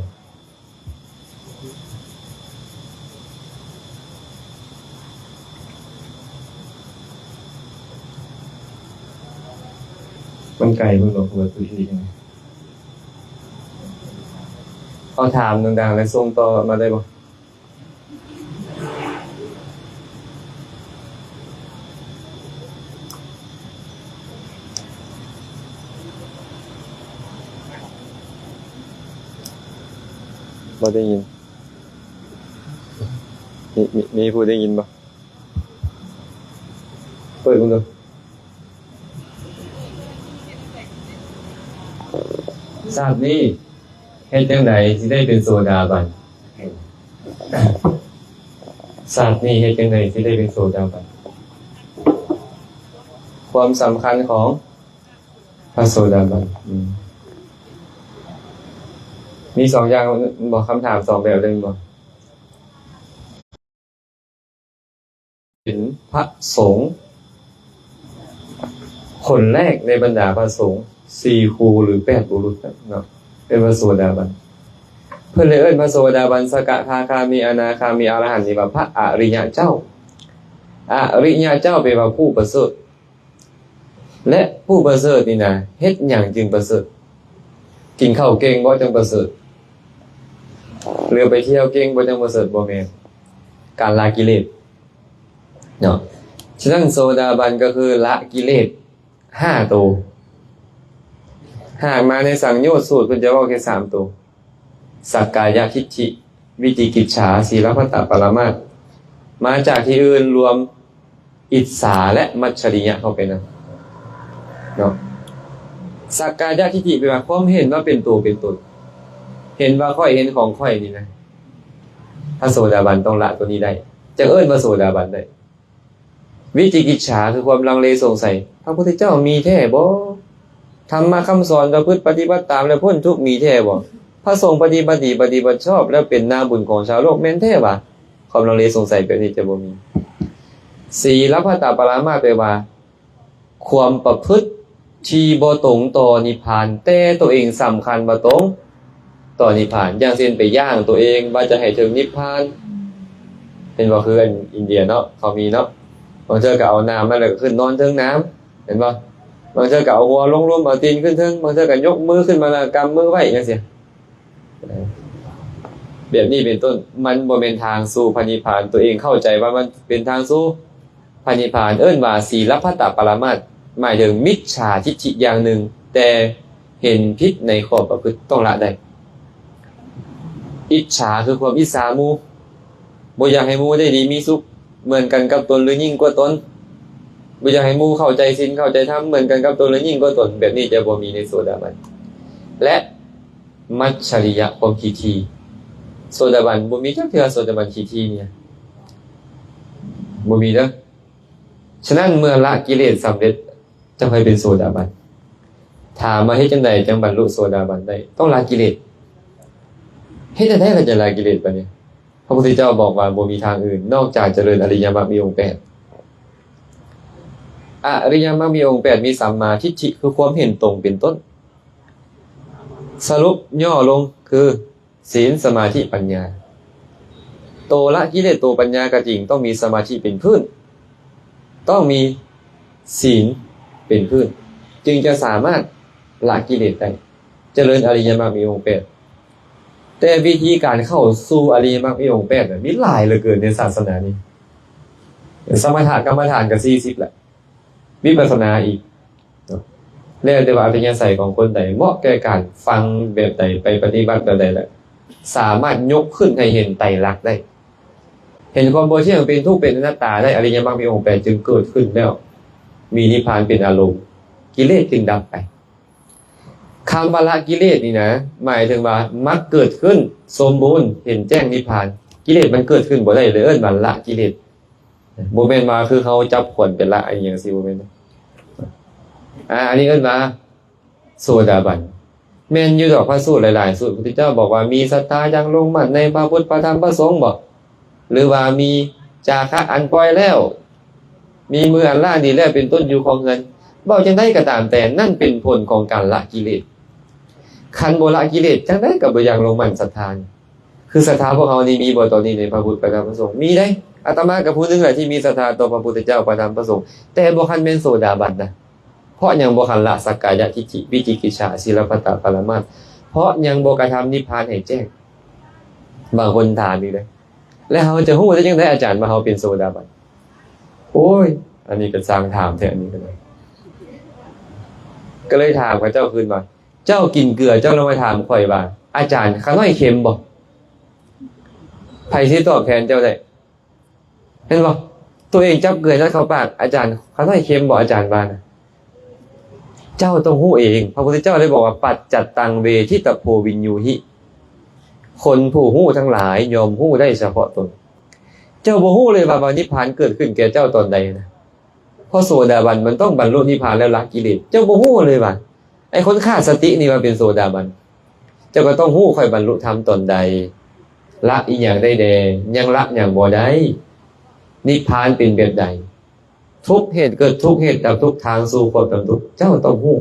ມັນໄກພຸ້ນບໍ່? ເປີດເປີດອີກຈັ່ງໃດ? ເຮົາຖາມດັງໆ ແລ້ວສົ່ງຕໍ່ມາໄດ້ບໍ່? ບໍ່ໄດ້ຍິນ. ມີ ມີ ມີຜູ້ໄດ້ຍິນບໍ່? ເປີດເບິ່ງດູ. ຊາດນີ້ເຮັດຈັ່ງໃດຊິໄດ້ເປັນໂສດາບັນ? ຊາດນີ້ເຮັດຈັ່ງໃດຊິໄດ້ເປັນໂສດາບັນ? ຄວາມສຳຄັນຂອງພະໂສດາບັນ. ອືມ ມີສອງຢ່າງບໍ່? ຄຳຖາມສອງແບບເລີຍແມ່ນບໍ່? ເປັນພະສົງຄົນແລກໃນບັນດາພະສົງສີ່ຄູ່ ຫຼື ແປດບຸລຸດເນາະ ເປັນພະໂສດາບັນ. ເພິ່ນເລີຍເອີ້ນພະໂສດາບັນ, ສະກະທາຄາມີ, ອະນາຄາມີ, ອະລະຫັນນີ້ວ່າພະອະລິຍະເຈົ້າ. ອະລິຍະເຈົ້າແປວ່າຜູ້ປະເສີດ. ແລະ ຜູ້ປະເສີດນີ້ນະ ເຮັດຫຍັງຈຶ່ງປະເສີດ? ກິນເຂົ້າເກັ່ງບໍ່ຈັ່ງປະເສີດ? ຫຼື ໄປທ່ຽວເກັ່ງບໍ່ຈັ່ງປະເສີດ? ບໍ່ແມ່ນ. ການລະກິເລດເນາະ. ສະນັ້ນ ໂສດາບັນກໍຄືລະກິເລດຫ້າໂຕ. ຫາກມາໃນສັງໂຍດສູດ ເພິ່ນຈະເວົ້າແຄ່ສາມໂຕ. ສັກກາຍະທິດຖິ, ວິຈິກິດສາ, ສີລະພັດຕະປະລະມາດ. ມາຈາກທີ່ອື່ນ ລວມອິດສາ ແລະ ມັດສະລິຍະເຂົ້າໄປນຳເນາະ. ສັກກາຍະທິດຖິແປວ່າຄວາມເຫັນວ່າເປັນໂຕເປັນຕົນ, ເຫັນວ່າຂ້ອຍ ເຫັນຂອງຂ້ອຍນີ້ນະ. ພະໂສດາບັນຕ້ອງລະໂຕນີ້ໄດ້ ຈຶ່ງເອີ້ນວ່າໂສດາບັນໄດ້. ວິຈິກິດສາຄືຄວາມລັງເລສົງໄສ ພະພຸດທະເຈົ້າມີແທ້ບໍ່? ທຳມະຄຳສອນປະພຶດປະຕິບັດຕາມແລ້ວພົ້ນທຸກມີແທ້ບໍ່? ພະສົງປະຕິບັດດີປະຕິບັດຊອບແລ້ວເປັນໜ້າບຸນຂອງຊາວໂລກແມ່ນແທ້ຫວາ? ຄວາມລັງເລສົງໄສແບບນີ້ຈະບໍ່ມີ. ສີລະພັດຕະປະລະມາດ ແປວ່າ ຄວາມປະພຶດທີ່ບໍ່ຕົງຕໍ່ນິບພານ ແຕ່ໂຕເອງສຳຄັນວ່າຕົງຕໍ່ນິບພານ. ຢ່າງເຊັ່ນ ໄປຢ່າງໂຕເອງວ່າຈະໃຫ້ເຖິງນິບພານ ເຫັນບໍ່? ຄືອັນອິນເດຍເນາະ ເຂົາມີເນາະ, ບາງເທື່ອກໍເອົານ້ຳມາແລ້ວກໍຂຶ້ນນອນເທິງນ້ຳ ເຫັນບໍ່? ບາງເທື່ອກໍເອົາຫົວລົງລຸ່ມ ເອົາຕີນຂຶ້ນເທິງ, ບາງເທື່ອກໍຍົກມືຂຶ້ນມາແລ້ວກຳມືໄວ້ ຈັ່ງຊີ້. ແບບນີ້ເປັນຕົ້ນ ມັນບໍ່ແມ່ນທາງສູ່ພະນິບພານ. ໂຕເອງເຂົ້າໃຈວ່າມັນເປັນທາງສູ່ພະນິບພານ ເອີ້ນວ່າສີລະພັດຕະປະລະມາດ ໝາຍເຖິງມິດສາທິດຖິຢ່າງໜຶ່ງ ແຕ່ເຫັນຜິດໃນຂໍ້ປະພຶດ ຕ້ອງລະໄດ້. ອິດສາຄືຄວາມອິດສາໝູ່ ບໍ່ຢາກໃຫ້ໝູ່ໄດ້ດີມີສຸກເໝືອນກັນກັບຕົນ ຫຼື ຍິ່ງກວ່າຕົນ, ບໍ່ຢາກໃຫ້ໝູ່ເຂົ້າໃຈສິນເຂົ້າໃຈທຳເໝືອນກັນກັບຕົນ ຫຼື ຍິ່ງກວ່າຕົນ. ແບບນີ້ຈະບໍ່ມີໃນໂສດາບັນ. ແລະ ມັດສະລິຍະ ຄວາມຂີ້ຖີ່. ໂສດາບັນບໍ່ມີຈັກເທື່ອ ໂສດາບັນຂີ້ຖີ່ນີ້ ບໍ່ມີເດີ້. ສະນັ້ນເມື່ອລະກິເລດສຳເລັດ ຈັ່ງຄ່ອຍເປັນໂສດາບັນ. ຖາມວ່າເຮັດຈັ່ງໃດຈັ່ງບັນລຸໂສດາບັນໄດ້? ຕ້ອງລະກິເລດ. ເຮັດຈັ່ງໃດລະຈະລະກິເລດບາດນີ້? ພະພຸດທະເຈົ້າບອກວ່າບໍ່ມີທາງອື່ນນອກຈາກຈະເລີນອະລິຍະມັກມີອົງແປດ. ອະລິຍະມັກມີອົງແປດ ມີສຳມາທິດຖິ ຄືຄວາມເຫັນຕົງເປັນຕົ້ນ. ສະຫຼຸບຫຍໍ້ລົງຄື ສິນ ສະມາທິ ປັນຍາ. ໂຕລະກິເລດ ໂຕປັນຍາກໍຈິງ ຕ້ອງມີສະມາທິເປັນພື້ນ, ຕ້ອງມີສິນເປັນພື້ນ ຈຶ່ງຈະສາມາດລະກິເລດໄດ້, ຈະເລີນອະລິຍະມັກມີອົງແປດ. ແຕ່ວິທີການເຂົ້າສູ່ອະລິຍະມັກມີອົງແປດນະ ມີຫຼາຍເຫຼືອເກີນໃນສາສະໜານີ້. ສະມະຖະກຳມະຖານກໍສີ່ສິບລະ ວິປັດສະນາອີກ ແລ້ວແຕ່ວ່າອັດທະຍາໄສຂອງຄົນໃດ ເໝາະແກ່ການຟັງແບບໃດ ໄປປະຕິບັດແບບໃດ ແລະ ສາມາດຍົກຂຶ້ນໃຫ້ເຫັນໄຕລັກໄດ້, ເຫັນຄວາມບໍ່ທ່ຽງ ເປັນທຸກ ເປັນອະນັດຕາໄດ້, ອະລິຍະມັກມີອົງແປດຈຶ່ງເກີດຂຶ້ນແລ້ວ, ມີນິບພານເປັນອາລົມ, ກິເລດຈຶ່ງດັບໄປ. ຄຳວ່າລະກິເລດນີ້ນະ ໝາຍເຖິງວ່າມັກເກີດຂຶ້ນສົມບູນ ເຫັນແຈ້ງນິບພານ, ກິເລດມັນເກີດຂຶ້ນບໍ່ໄດ້ ເລີຍເອີ້ນວ່າລະກິເລດ. ບໍ່ແມ່ນວ່າຄືເຮົາຈັບຂວນໄປລະອີ່ຫຍັງຊີ້ ບໍ່ແມ່ນ. ອາ ອັນນີ້ເອີ້ນວ່າໂສດາບັນ. ແມ່ນຢູ່ດອກ ພະສູດຫຼາຍໆສູດ ພະພຸດທະເຈົ້າບອກວ່າ ມີສັດທາຢ່າງລົງໝັ້ນໃນພະພຸດ ພະທຳ ພະສົງບໍ? ຫຼືວ່າມີຈາຄະອັນປ່ອຍແລ້ວ? ມີມືອັນລ້າງດີແລ້ວເປັນຕົ້ນຢູ່ຄອງເຮືອນ? ເວົ້າຈັ່ງໃດກໍຕາມແຕ່ ນັ້ນເປັນຜົນຂອງການລະກິເລດ. ຄັນບໍ່ລະກິເລດ ຈັ່ງໃດກໍບໍ່ຢ່າງລົງໝັ້ນສັດທາ. ຄືສັດທາພວກເຮົານີ້ມີບໍ່ຕອນນີ້ໃນພະພຸດ ພະທຳ ພະສົງ? ມີເດ້. ອາດຕະມາກໍຜູ້ໜຶ່ງແຫຼະທີ່ມີສັດທາຕໍ່ພະພຸດທະເຈົ້າ ພະທຳ ພະສົງ, ແຕ່ບໍ່ທັນແມ່ນໂສດາບັນນະ. ເພາະຫຍັງບໍ່ທັນລະສັກກາຍະທິດຖິ, ວິຈິກິດສາ, ສີລະພັດຕະປະລະມາດ? ເພາະຍັງບໍ່ກະທຳນິບພານໃຫ້ແຈ້ງ. ບາງຄົນຖາມອີກເດ້, ແລ້ວເຮົາຈະຮູ້ໄດ້ຈັ່ງໃດອາຈານວ່າເຮົາເປັນໂສດາບັນ? ໂອ້ຍ ອັນນີ້ກໍຊ່າງຖາມແທ້ ອັນນີ້ກໍໄດ້. ກໍເລີຍຖາມເຂົາເຈົ້າຄືນວ່າ ເຈົ້າກິນເກືອ ເຈົ້າລະມາຖາມຂ້ອຍວ່າ ອາຈານ ຂ້ານ້ອຍເຄັມບໍ່? ໃຜຊິຕອບແທນເຈົ້າໄດ້? ແມ່ນບໍ່? ຕົວເອງຈັບເກືອຍັດເຂົ້າປາກ ອາຈານ ຂ້ານ້ອຍເຄັມບໍ່ ອາຈານວ່ານະ? ເຈົ້າຕ້ອງຮູ້ເອງ. ພະພຸດທະເຈົ້າໄດ້ບອກວ່າ ປັດຈັດຕັງເວທິຕະໂພວິນຍູຫິ, ຄົນຜູ້ຮູ້ທັງຫຼາຍຍ່ອມຮູ້ໄດ້ສະເພາະຕົນ. ເຈົ້າບໍ່ຮູ້ເລີຍວ່າ ວ່ານິບພານເກີດຂຶ້ນແກ່ເຈົ້າຕອນໃດນະ? ເພາະໂສດາບັນມັນຕ້ອງບັນລຸນິບພານແລ້ວລະກິເລດ. ເຈົ້າບໍ່ຮູ້ເລີຍວ່າ ໄອ້ຄົນຂາດສະຕິນີ້ວ່າເປັນໂສດາບັນ. ເຈົ້າກໍຕ້ອງຮູ້ຂ້ອຍບັນລຸທຳຕອນໃດ, ລະອີ່ຫຍັງໄດ້ແດ່, ຍັງລະຫຍັງບໍ່ໄດ້, ນິບພານເປັນແບບໃດ, ທຸກເຫດເກີດທຸກ, ເຫດດັບທຸກ, ທາງສູ່ຄວາມດັບທຸກ, ເຈົ້າຕ້ອງຮູ້.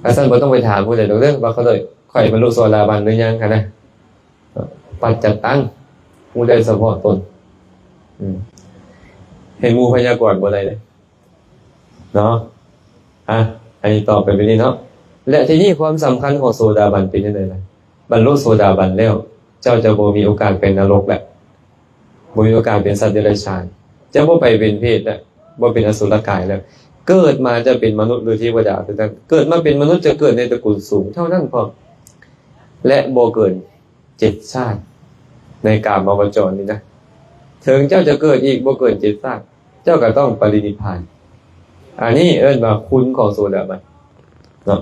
ອາຊັ້ນບໍ່ຕ້ອງໄປຖາມຜູ້ໃດດອກເດີ ວ່າຂ້ອຍ ຂ້ອຍບັນລຸໂສດາບັນຫຼືຍັງຫັ້ນນະ. ປັດຈັດຕັງ ຮູ້ໄດ້ສະເພາະຕົນ. ອືມ ໃຫ້ໝູ່ພະຍາກອນບໍ່ໄດ້ເດ້ເນາະ. ອ່ະ ອັນນີ້ຕອບໄປແບບນີ້ເນາະ. ແລະ ທີນີ້ຄວາມສຳຄັນຂອງໂສດາບັນເປັນຈັ່ງໃດລະ? ບັນລຸໂສດາບັນແລ້ວ ເຈົ້າຈະບໍ່ມີໂອກາດໄປນະລົກແລ້ວ, ບໍ່ມີໂອກາດເປັນສັດເດຍລະສານ, ຈະບໍ່ໄປເປັນເປດແລ້ວ, ບໍ່ເປັນອະສຸລະກາຍແລ້ວ. ເກີດມາຈະເປັນມະນຸດ ຫຼື ເທວະດາເທົ່ານັ້ນ. ເກີດມາເປັນມະນຸດຈະເກີດໃນຕະກູນສູງເທົ່ານັ້ນພ້ອມ ແລະ ບໍ່ເກີນ ເຈັດຊາດໃນກາມະວະຈອນນີ້ນະ. ເຖິງເຈົ້າຈະເກີດອີກບໍ່ເກີນເຈັດຊາດ ເຈົ້າກໍຕ້ອງປະລິນິບພານ. ອັນນີ້ເອີ້ນວ່າຄຸນຂອງໂສດາບັນເນາະ.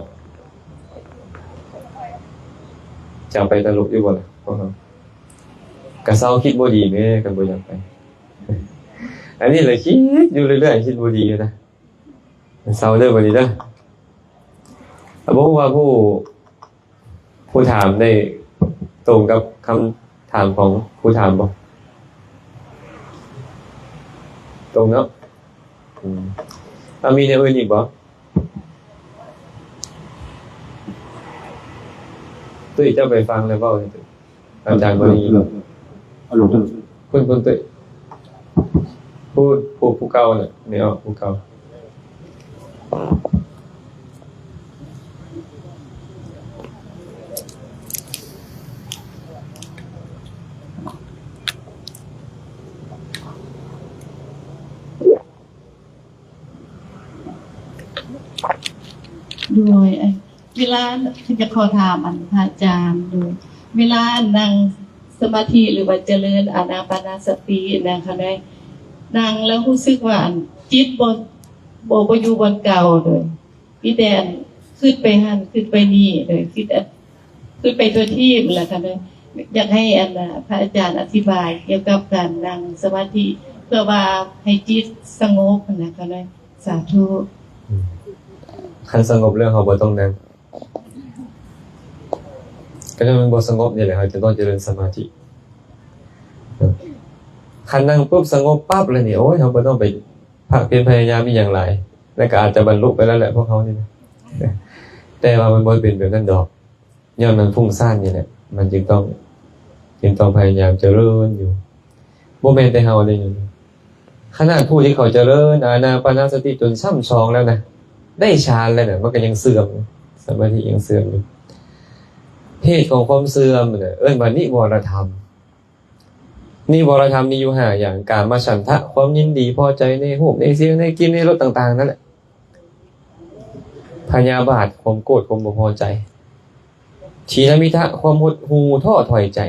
ຈະໄປຕະຫຼົກຢູ່ບໍ່ລະພວກເຮົາ? ກະເຊົາຄິດບໍ່ດີແມ້ ຄັນບໍ່ຢາກໄປ. ອັນນີ້ລະຄິດຢູ່ເລື້ອຍໆ ຄິດບໍ່ດີຢູ່ນະ. ເຊົາເດີບັດນີ້ເດີ. ບໍ່ຮູ້ວ່າຜູ້ ຜູ້ຖາມໄດ້ຕົງກັບຄຳຖາມຂອງຜູ້ຖາມບໍ່? ຕົງເນາະ. ອືມ ເອົາ ມີແນວອື່ນອີກບໍ່? ຕຸ້ຍ ເຈົ້າໄປຟັງແລ້ວເວົ້າໃຫ້ ອາຈານບໍ່ໄດ້ຍິນ. ເອົາລົງ ເພິ່ນ ເພິ່ນເຕະ ຜູ້ ຜູ້ ຜູ້ເກົ່ານະ ແມ່ນອອກຜູ້ເກົ່າ. ໂດຍ ເອີ ເວລາ ຢາກຂໍຖາມອັນພະອາຈານ ໂດຍ ເວລາອັນນັ່ງສະມາທິ ຫຼືວ່າຈະເລີນອານາປານະສະຕິນະຄະ ນັ່ງແລ້ວຮູ້ສຶກວ່າອັນຈິດບໍ່ ບໍ່ ບໍ່ຢູ່ບ່ອນເກົ່າ ໂດຍ ມີແຕ່ອັນຄິດໄປຫັ້ນຄິດໄປນີ້ ໂດຍ ຄິດ ຄືໄປທົ່ວທີບຫັ້ນລະ ກໍເລີຍຢາກໃຫ້ອັນ ພະອາຈານອະທິບາຍກ່ຽວກັບການນັ່ງສະມາທິ ເພື່ອວ່າໃຫ້ຈິດສະຫງົບຫັ້ນນະ ກໍເລີຍ ສາທຸ. ອືມ ຄັນສະຫງົບແລ້ວເຮົາບໍ່ຕ້ອງນັ່ງ ກໍຍ້ອນມັນບໍ່ສະຫງົບນີ້ແຫຼະ ເຮົາຈຶ່ງຕ້ອງຈະເລີນສະມາທິ. ຄັນນັ່ງປຸບສະຫງົບປັບແລ້ວນີ້ ໂອ້ຍ ເຮົາບໍ່ຕ້ອງໄປພາກພຽນພະຍາຍາມອີ່ຫຍັງຫຼາຍ ແລ້ວກໍອາດຈະບັນລຸໄປແລ້ວແຫຼະພວກເຮົານີ້ນະ. ແຕ່ວ່າມັນບໍ່ເປັນແບບນັ້ນດອກ. ຍ້ອນມັນຟຸ້ງສ້ານນີ້ແຫຼະ ມັນຈຶ່ງຕ້ອງ ຈຶ່ງຕ້ອງພະຍາຍາມຈະເລີນຢູ່. ບໍ່ແມ່ນແຕ່ເຮົາເດ້ ຂະໜາດຜູ້ທີ່ເຂົາຈະເລີນອານາປານະສະຕິຈົນຊ້ຳຊອງແລ້ວນະ ໄດ້ฌານແລ້ວນະ ມັນກໍຍັງເສື່ອມ ສະມາທິຍັງເສື່ອມຢູ່. ເຫດຂອງຄວາມເສື່ອມນະ ເອີ້ນວ່ານິວອນະທຳ. ນິວອນະທຳມີຢູ່ຫ້າຢ່າງ ກາມະສັນທະ ຄວາມຍິນດີພໍໃຈໃນຮູບ ໃນສຽງ ໃນກິ່ນ ໃນລົດຕ່າງໆນັ້ນແຫຼະ. ພະຍາບາດ ຄວາມໂກດ ຄວາມບໍ່ພໍໃຈ. ທີນະມິທະ ຄວາມຫົດຫູ່ທໍ້ຖອຍໃຈ.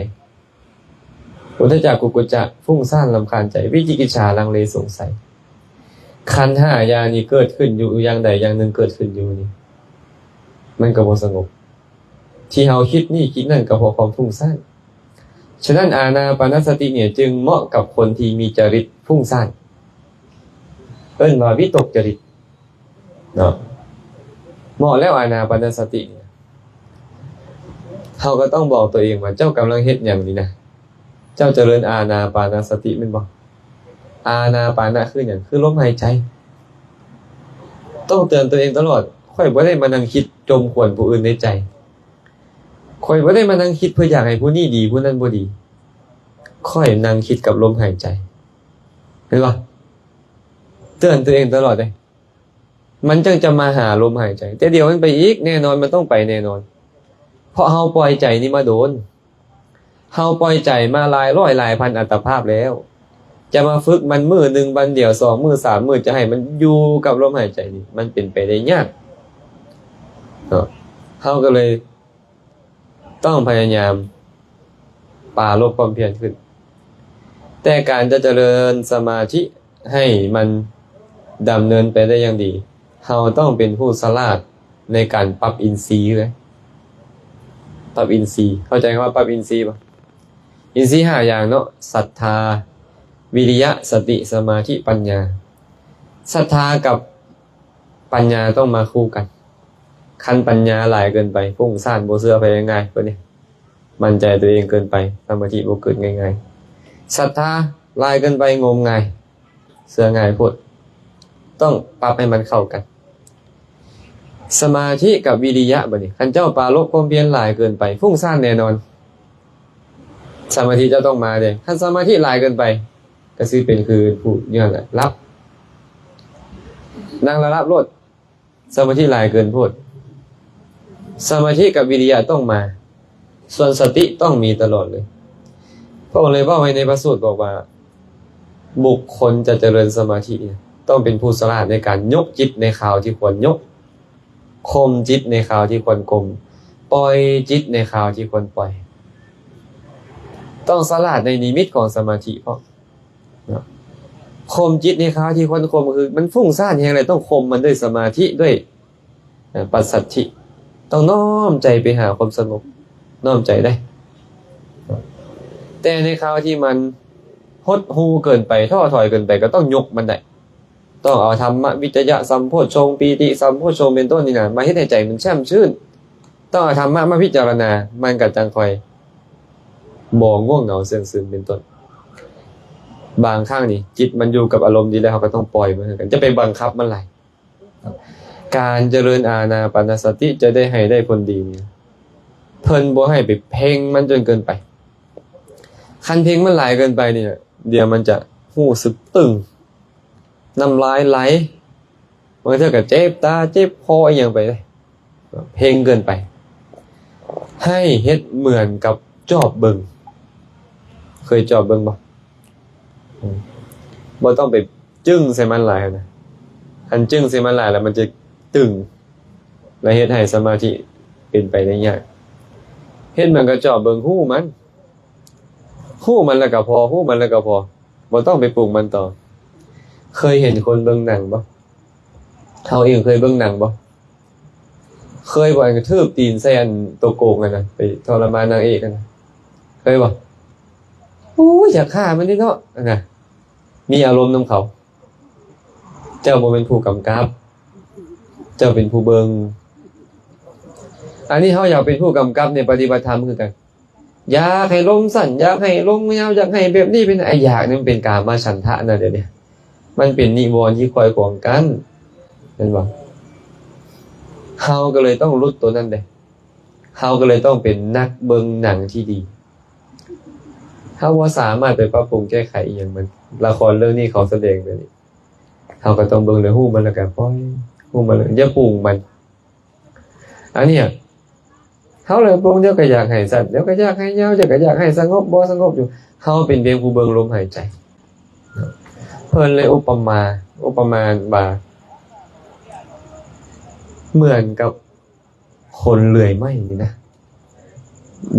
ອຸດທະຈັກ ກຸກຸຈຈະ ຟຸ້ງສ້ານລຳຄານໃຈ. ວິຈິກິດສາ ລັງເລສົງໄສ. ຂັນຫ້າຢ່າງນີ້ເກີດຂຶ້ນຢູ່ ຢ່າງໃດຢ່າງໜຶ່ງເກີດຂຶ້ນຢູ່ນີ້ ມັນກໍບໍ່ສະຫງົບ. ທີ່ເຮົາຄິດນີ້ຄິດນັ້ນກໍເພາະຄວາມຟຸ້ງສ້ານ. ສະນັ້ນ ອານາປານະສະຕິນີ້ຈຶ່ງເໝາະກັບຄົນທີ່ມີຈະລິດຟຸ້ງສ້ານ ເອີ້ນວ່າວິຕົກຈະລິດເນາະ. ເໝາະແລ້ວອານາປານະສະຕິນີ້ ເຮົາກໍຕ້ອງບອກຕົວເອງວ່າ ເຈົ້າກຳລັງເຮັດຫຍັງນີ້ນະ? ເຈົ້າຈະເລີນອານາປານະສະຕິແມ່ນບໍ່? ອານາປານະຄືຫຍັງ? ຄືລົມຫາຍໃຈ. ຕ້ອງເຕືອນຕົວເອງຕະຫຼອດ ຂ້ອຍບໍ່ໄດ້ມານັ່ງຄິດຈົ່ມຄວນຜູ້ອື່ນໃນໃຈ. ຂ້ອຍບໍ່ໄດ້ມານັ່ງຄິດເພື່ອຢາກໃຫ້ຜູ້ນີ້ດີ ຜູ້ນັ້ນບໍ່ດີ. ຂ້ອຍນັ່ງຄິດກັບລົມຫາຍໃຈ. ເຫັນບໍ່? ເຕືອນຕົວເອງຕະຫຼອດເດ້. ມັນຈັ່ງຈະມາຫາລົມຫາຍໃຈ. ແຕ່ດຽວມັນໄປອີກ ແນ່ນອນ ມັນຕ້ອງໄປແນ່ນອນ. ເພາະເຮົາປ່ອຍໃຈນີ້ມາດົນ. ເຮົາປ່ອຍໃຈມາຫຼາຍຮ້ອຍຫຼາຍພັນອັດຕະພາບແລ້ວ. ຈະມາຝຶກມັນມື້ໜຶ່ງວັນດຽວ ສອງມື້ ສາມມື້ ຈະໃຫ້ມັນຢູ່ກັບລົມຫາຍໃຈນີ້ ມັນເປັນໄປໄດ້ຍາກເນາະ. ເຮົາກໍເລີຍ ຕ້ອງພະຍາຍາມປາລົບຄວາມພຽນຂຶ້ນ. ແຕ່ການຈະຈະເລີນສະມາທິໃຫ້ມັນດຳເນີນໄປໄດ້ຢ່າງດີ, ເຮົາຕ້ອງເປັນຜູ້ສະຫຼາດໃນການປັບອິນຊີເລີຍ. ປັບອິນຊີ, ເຂົ້າໃຈຄຳວ່າປັບອິນຊີບໍ່? ອິນຊີຫ້າຢ່າງເນາະ, ສັດທາ, ວິລິຍະ, ສະຕິ, ສະມາທິ, ປັນຍາ. ສັດທາກັບ ປັນຍາຕ້ອງມາຄູ່ກັນ. ຄັນປັນຍາຫຼາຍເກີນໄປ ຟຸ້ງສ້ານ ບໍ່ເຊື່ອໃຜງ່າຍໆ ເພິ່ນນີ້ ໝັ້ນໃຈຕົວເອງເກີນໄປ ສະມາທິບໍ່ເກີດງ່າຍໆ. ສັດທາຫຼາຍເກີນໄປ ງົມງາຍ ເຊື່ອງ່າຍໂພດ. ຕ້ອງປັບໃຫ້ມັນເຂົ້າກັນ. ສະມາທິກັບວິລິຍະ ບັດນີ້ ຄັນເຈົ້າປາລົບຄວາມພຽນຫຼາຍເກີນໄປ ຟຸ້ງສ້ານແນ່ນອນ. ສະມາທິເຈົ້າຕ້ອງມາເດ້. ຄັນສະມາທິຫຼາຍເກີນໄປ ກໍຊິເປັນຄືຜູ້ຢູ່ຫັ້ນແຫຼະ ຫຼັບ. ນັ່ງແລ້ວຫຼັບໂລດ. ສະມາທິຫຼາຍເກີນໂພດ. ສະມາທິກັບວິລິຍະຕ້ອງມາ. ສ່ວນສະຕິຕ້ອງມີຕະຫຼອດເລີຍ. ພະອົງເລີຍເວົ້າໄວ້ໃນພະສູດບອກວ່າ ບຸກຄົນຈະຈະເລີນສະມາທິ ຕ້ອງເປັນຜູ້ສະຫຼາດໃນການຍົກຈິດໃນຄາວທີ່ຄວນຍົກ. ຂົ່ມຈິດໃນຄາວທີ່ຄວນຂົ່ມ, ປ່ອຍຈິດໃນຄາວທີ່ຄວນປ່ອຍ. ຕ້ອງສະຫຼາດໃນນິມິດຂອງສະມາທິພ້ອມ. ເນາະ ຂົ່ມຈິດໃນຄາວທີ່ຄວນຂົ່ມ ຄືມັນຟຸ້ງສ້ານແຮງ ແລ້ວຕ້ອງຂົ່ມມັນດ້ວຍສະມາທິ ດ້ວຍ ເອີ ປັດສັດທິ ຕ້ອງນ້ອມໃຈໄປຫາຄວາມສະຫງົບ ນ້ອມໃຈໄດ້. ແຕ່ໃນຄາວທີ່ມັນຫົດຫູ່ເກີນໄປ ທໍ້ຖອຍເກີນໄປ ກໍຕ້ອງຍົກມັນໄດ້ ຕ້ອງເອົາທຳມະວິຈະຍະສຳໂພດຊົງ ປີຕິສຳໂພດຊົງ ເປັນຕົ້ນນີ້ນະ ມາເຮັດໃຫ້ໃຈມັນແຊ່ມຊື່ນ. ຕ້ອງເອົາທຳມະມາພິຈາລະນາ ມັນກໍຈັ່ງຄ່ອຍບໍ່ງ່ວງເຫງົາເຊື່ອງຊຶມ ເປັນຕົ້ນ. ບາງຄັ້ງນີ້ ຈິດມັນຢູ່ກັບອາລົມດີແລ້ວ ເຮົາກໍຕ້ອງປ່ອຍມັນຄືກັນ ຢ່າໄປບັງຄັບມັນຫຼາຍ. ການຈະເລີນອານາປານະສະຕິຈະໄດ້ໃຫ້ໄດ້ຜົນດີນີ້ ເພິ່ນບໍ່ໃຫ້ໄປເພັ່ງມັນຈົນເກີນໄປ. ຄັນເພັ່ງມັນຫຼາຍເກີນໄປນີ້ ດຽວມັນຈະຮູ້ສຶກຕຶງ ນ້ຳລາຍໄຫຼ ບາງເທື່ອກໍເຈັບຕາເຈັບຄໍອີ່ຫຍັງໄປ ເພັ່ງເກີນໄປ. ໃຫ້ເຮັດເໝືອນກັບຈອບເບິ່ງ. ເຄີຍຈອບເບິ່ງບໍ່? ອືມ ບໍ່ຕ້ອງໄປຈຶ້ງໃສ່ມັນຫຼາຍນະ. ຄັນຈຶ້ງໃສ່ມັນຫຼາຍແລ້ວ ມັນຈະຕຶງ ແລະ ເຮັດໃຫ້ສະມາທິເປັນໄປໄດ້ຍາກ. ເຮັດເໝືອນກັບຈອບເບິ່ງ ຮູ້ມັນ ຮູ້ມັນແລ້ວກໍພໍ ຮູ້ມັນແລ້ວກໍພໍ ບໍ່ຕ້ອງໄປປຸງມັນຕໍ່. ເຄີຍເຫັນຄົນເບິ່ງໜັງບໍ່? ເຮົາເອງເຄີຍເບິ່ງໜັງບໍ່? ເຄີຍບໍ່? ອັນກະຖືບຕີນໃສ່ອັນໂຕໂກງຫັ້ນນະ ໄປທໍລະມານນາງເອກຫັ້ນນະ ເຄີຍບໍ່? ໂອ້ຍ ຢາກຂ້າມັນເດເນາະ ຫັ້ນນະ ມີອາລົມນຳເຂົາ. ເຈົ້າບໍ່ແມ່ນຜູ້ກຳກັບ ເຈົ້າເປັນຜູ້ເບິ່ງ. ອັນນີ້ເຮົາຢາກເປັນຜູ້ກຳກັບໃນປະຕິບັດທຳຄືກັນ. ຢາກໃຫ້ລົມສັ້ນ ຢາກໃຫ້ລົມຍາວ ຢາກໃຫ້ແບບນີ້ເປັນ ໄອ້ຢາກນີ້ມັນເປັນກາມະສັນທະນະ ດຽວນີ້ມັນເປັນນິວອນທີ່ຄອຍຂວາງກັ້ນ ແມ່ນບໍ່? ເຮົາກໍເລີຍຕ້ອງຫຼຸດໂຕນັ້ນເດ້. ເຮົາກໍເລີຍຕ້ອງເປັນນັກເບິ່ງໜັງທີ່ດີ. ເຮົາບໍ່ສາມາດໄປປັບປຸງແກ້ໄຂອີ່ຫຍັງມັນ. ລະຄອນເລື່ອງນີ້ເຂົາສະແດງແບບນີ້ ເຮົາກໍຕ້ອງເບິ່ງແລ້ວຮູ້ມັນ ແລ້ວກໍປ່ອຍ ຮູ້ມັນ ຢ່າປຸງມັນ. ອັນເນີ້ຍ ເຮົາເລີຍປົງ ດຽວກໍຢາກໃຫ້ສັ້ນ ດຽວກໍຢາກໃຫ້ຍາວ ດຽວກໍຢາກໃຫ້ສະຫງົບ ບໍ່ສະຫງົບຢູ່. ເຮົາເປັນພຽງຜູ້ເບິ່ງລົມຫາຍໃຈ. ເພິ່ນເລີຍອຸປະມາ ອຸປະມາວ່າ ເໝືອນກັບຄົນເລື່ອຍໄມ້ນີ້ນະ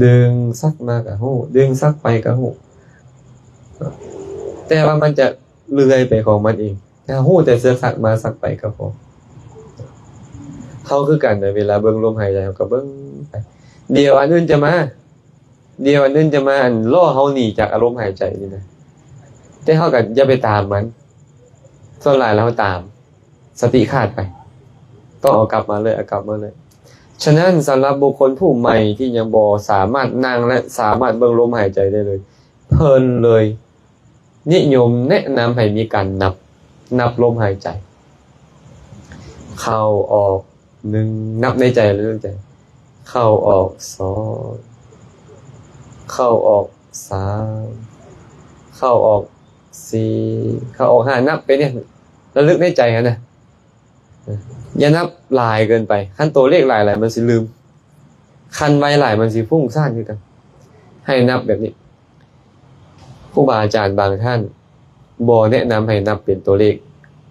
ດຶງສັກມາກໍຮູ້ ດຶງສັກໄປກໍຮູ້ ແຕ່ວ່າມັນຈະເລື່ອຍໄປຂອງມັນເອງ. ຖ້າຮູ້ແຕ່ເຊືອກສັກມາສັກໄປກໍພໍ. ເຮົາຄືກັນນະ ເວລາເບິ່ງລົມຫາຍໃຈ ເຮົາກໍເບິ່ງໄປ ດຽວອັນອື່ນຈະມາ ດຽວອັນອື່ນຈະມາ ອັນ ລໍ້ເຮົາໜີຈາກອາລົມຫາຍໃຈນີ້ນະ. ແຕ່ເຮົາກໍຢ່າໄປຕາມມັນ ສ່ວນຫຼາຍແລ້ວເຮົາຕາມ ສະຕິຂາດໄປ ຕ້ອງເອົາກັບມາເລີຍ ເອົາກັບມາເລີຍ. ສະນັ້ນ ສຳລັບບຸກຄົນຜູ້ໃໝ່ທີ່ຍັງບໍ່ສາມາດນັ່ງ ແລະ ສາມາດເບິ່ງລົມຫາຍໃຈໄດ້ເລີຍ ເພິ່ນເລີຍ ນິຍົມແນະນຳໃຫ້ມີການນັບ ນັບລົມຫາຍໃຈ ເຂົ້າອອກໜຶ່ງ ນັບໃນໃຈ ໃນໃຈ ເຂົ້າອອກສອງ ເຂົ້າອອກສາມ ເຂົ້າອອກສີ່ ເຂົ້າອອກຫ້າ ນັບໄປນີ້ ລະລຶກໃນໃຈຫັ້ນນະ. ຢ່ານັບຫຼາຍເກີນໄປ ຄັນໂຕເລກຫຼາຍໆ ມັນຊິລືມ ຄັນໄວຫຼາຍມັນຊິຟຸ້ງສ້ານຄືກັນ. ໃຫ້ນັບແບບນີ້. ຄູບາອາຈານບາງທ່ານບໍ່ແນະນຳໃຫ້ນັບເປັນຕົວເລກ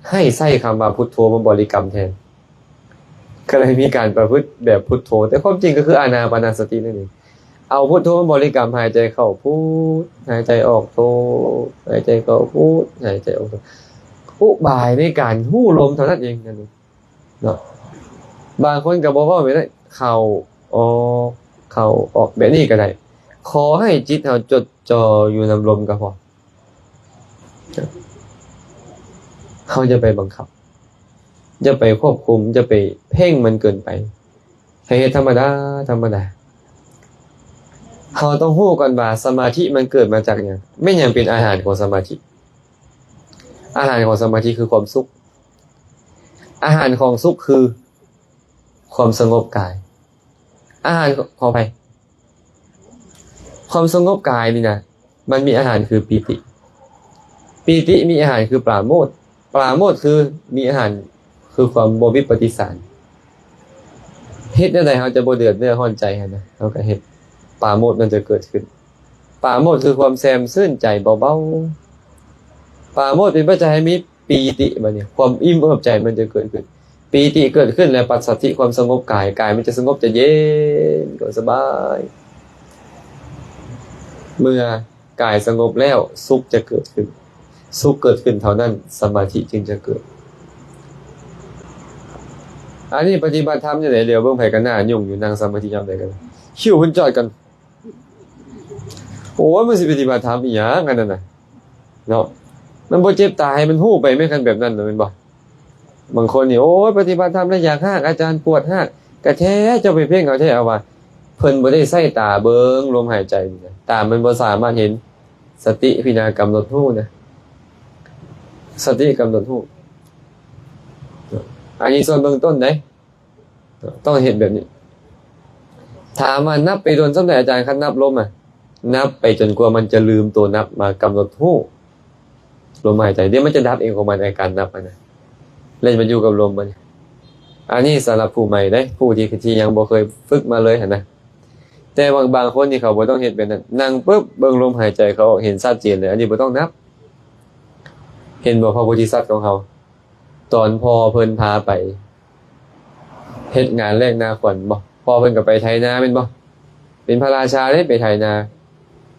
ໃຫ້ໃຊ້ຄຳວ່າພຸດໂທມາບໍລິກຳແທນ ກໍເລີຍມີການປະພຶດແບບພຸດໂທ ແຕ່ຄວາມຈິງກໍຄືອານາປານະສະຕິນັ້ນເອງ. ເອົາພຸດໂທມາບໍລິກຳ ຫາຍໃຈເຂົ້າພຸດ ຫາຍໃຈອອກໂທ ຫາຍໃຈເຂົ້າພຸດ ຫາຍໃຈອອກໂທ. ອຸບາຍໃນການຮູ້ລົມເທົ່ານັ້ນເອງນັ້ນເອງເນາະ. ບາງຄົນກໍບໍ່ເວົ້າແບບນັ້ນ ເຂົ້າອອກ ເຂົ້າອອກ ແບບນີ້ກໍໄດ້. ຂໍໃຫ້ຈິດເຮົາຈົດ ຈ່ອຢູ່ນຳລົມກໍພໍ. ເຮົາຢ່າໄປບັງຄັບ ຢ່າໄປຄວບຄຸມ ຢ່າໄປເພ່ງມັນເກີນໄປ ໃຫ້ເຮັດທຳມະດາ ທຳມະດາ. ເຮົາຕ້ອງຮູ້ກ່ອນວ່າສະມາທິມັນເກີດມາຈາກຫຍັງ? ແມ່ນຫຍັງເປັນອາຫານຂອງສະມາທິ? ອາຫານຂອງສະມາທິຄືຄວາມສຸກ. ອາຫານຂອງສຸກຄືຄວາມສະຫງົບກາຍ. ອາຫານ ຂໍອະໄພ ຄວາມສະຫງົບກາຍນີ້ນະ ມັນມີອາຫານຄືປີຕິ. ປີຕິມີອາຫານຄືປາໂມດ. ປາໂມດຄືມີອາຫານຄືຄວາມບໍ່ວິປະຕິສານ. ເຮັດແນວໃດເຮົາຈະບໍ່ເດືອດເນື້ອຮ້ອນໃຈຫັ້ນນະ? ເຮົາກໍເຮັດ. ປາໂມດມັນຈະເກີດຂຶ້ນ. ປາໂມດຄືຄວາມແຊ່ມຊື່ນໃຈເບົາໆ. ປາໂມດເປັນປັດໄຈໃຫ້ມີ ປີຕິ ບັດນີ້ຄວາມອີ່ມເອິບໃຈມັນຈະເກີດຂຶ້ນ. ປີຕິເກີດຂຶ້ນແລ້ວ ປັດສາທິ ຄວາມສະຫງົບກາຍ, ກາຍມັນຈະສະຫງົບ ຈະເຢັນ ກໍສະບາຍ. ເມື່ອກາຍສະຫງົບແລ້ວ ສຸກຈະເກີດຂຶ້ນ. ສຸກເກີດຂຶ້ນເທົ່ານັ້ນ ສະມາທິຈຶ່ງຈະເກີດ. ອັນນີ້ປະຕິບັດທຳຈັ່ງໃດ? ຫຼຽວເບິ່ງໃຜກໍໜ້າຫຍຸ້ງຢູ່, ນັ່ງສະມາທິຍາມໃດກໍໄດ້. ຄິວເພິ່ນຈອດກັນ. ໂອ້ຍ ມັນຊິປະຕິບັດທຳອີ່ຫຍັງອັນນັ້ນນະ ເນາະ? ມັນບໍ່ເຈັບຕາໃຫ້ມັນຮູ້ໄປແມ່ນ ຄັນແບບນັ້ນນະ ແມ່ນບໍ່? ບາງຄົນນີ້ ໂອ້ຍ ປະຕິບັດທຳແລ້ວຢາກຮາກ, ອາຈານປວດຮາກ. ກະແທ້ເຈົ້າໄປເພງເອົາແທ້ເອົາວ່າ ເພິ່ນບໍ່ໄດ້ໃຊ້ຕາເບິ່ງລົມຫາຍໃຈນີ້ນະ, ຕາມັນບໍ່ສາມາດເຫັນ. ສະຕິພິຈາລະນາກຳນົດຮູ້ນະ, ສະຕິກຳນົດຮູ້. ອັນນີ້ສ່ວນເບື້ອງຕົ້ນເດ້. ຕ້ອງເຮັດແບບນີ້. ຖາມວ່ານັບໄປດົນສ່ຳໃດອາຈານ? ຄັນນັບລົມອະ ນັບໄປຈົນກວ່າມັນຈະລືມໂຕນັບມາກຳນົດຮູ້ລົມຫາຍໃຈ. ດຽວມັນຈະດັບເອງຂອງມັນ ອາການນັບຫັ້ນນະ, ແລ້ວມັນຢູ່ກັບລົມບັດນີ້. ອັນນີ້ສຳລັບຜູ້ໃໝ່ເດ້, ຜູ້ທີ່ ທີ່ຍັງບໍ່ເຄີຍຝຶກມາເລີຍຫັ້ນນະ. ແຕ່ວ່າບາງຄົນນີ້ເຂົາບໍ່ຕ້ອງເຮັດແບບນັ້ນ, ນັ່ງປຶບ ເບິ່ງລົມຫາຍໃຈເຂົ້າອອກເຫັນຊັດເຈນເລີຍ, ອັນນີ້ບໍ່ຕ້ອງນັບ. ເຫັນບໍ່ ພະໂພທິສັດຂອງເຮົາ? ຕອນພໍ່ເພິ່ນພາໄປເຮັດງານແລກນາຂວັນບໍ? ພໍ່ເພິ່ນກໍໄປໄຖນາແມ່ນບໍ? ເປັນພະລາຊາເດ້ ໄປໄຖນາ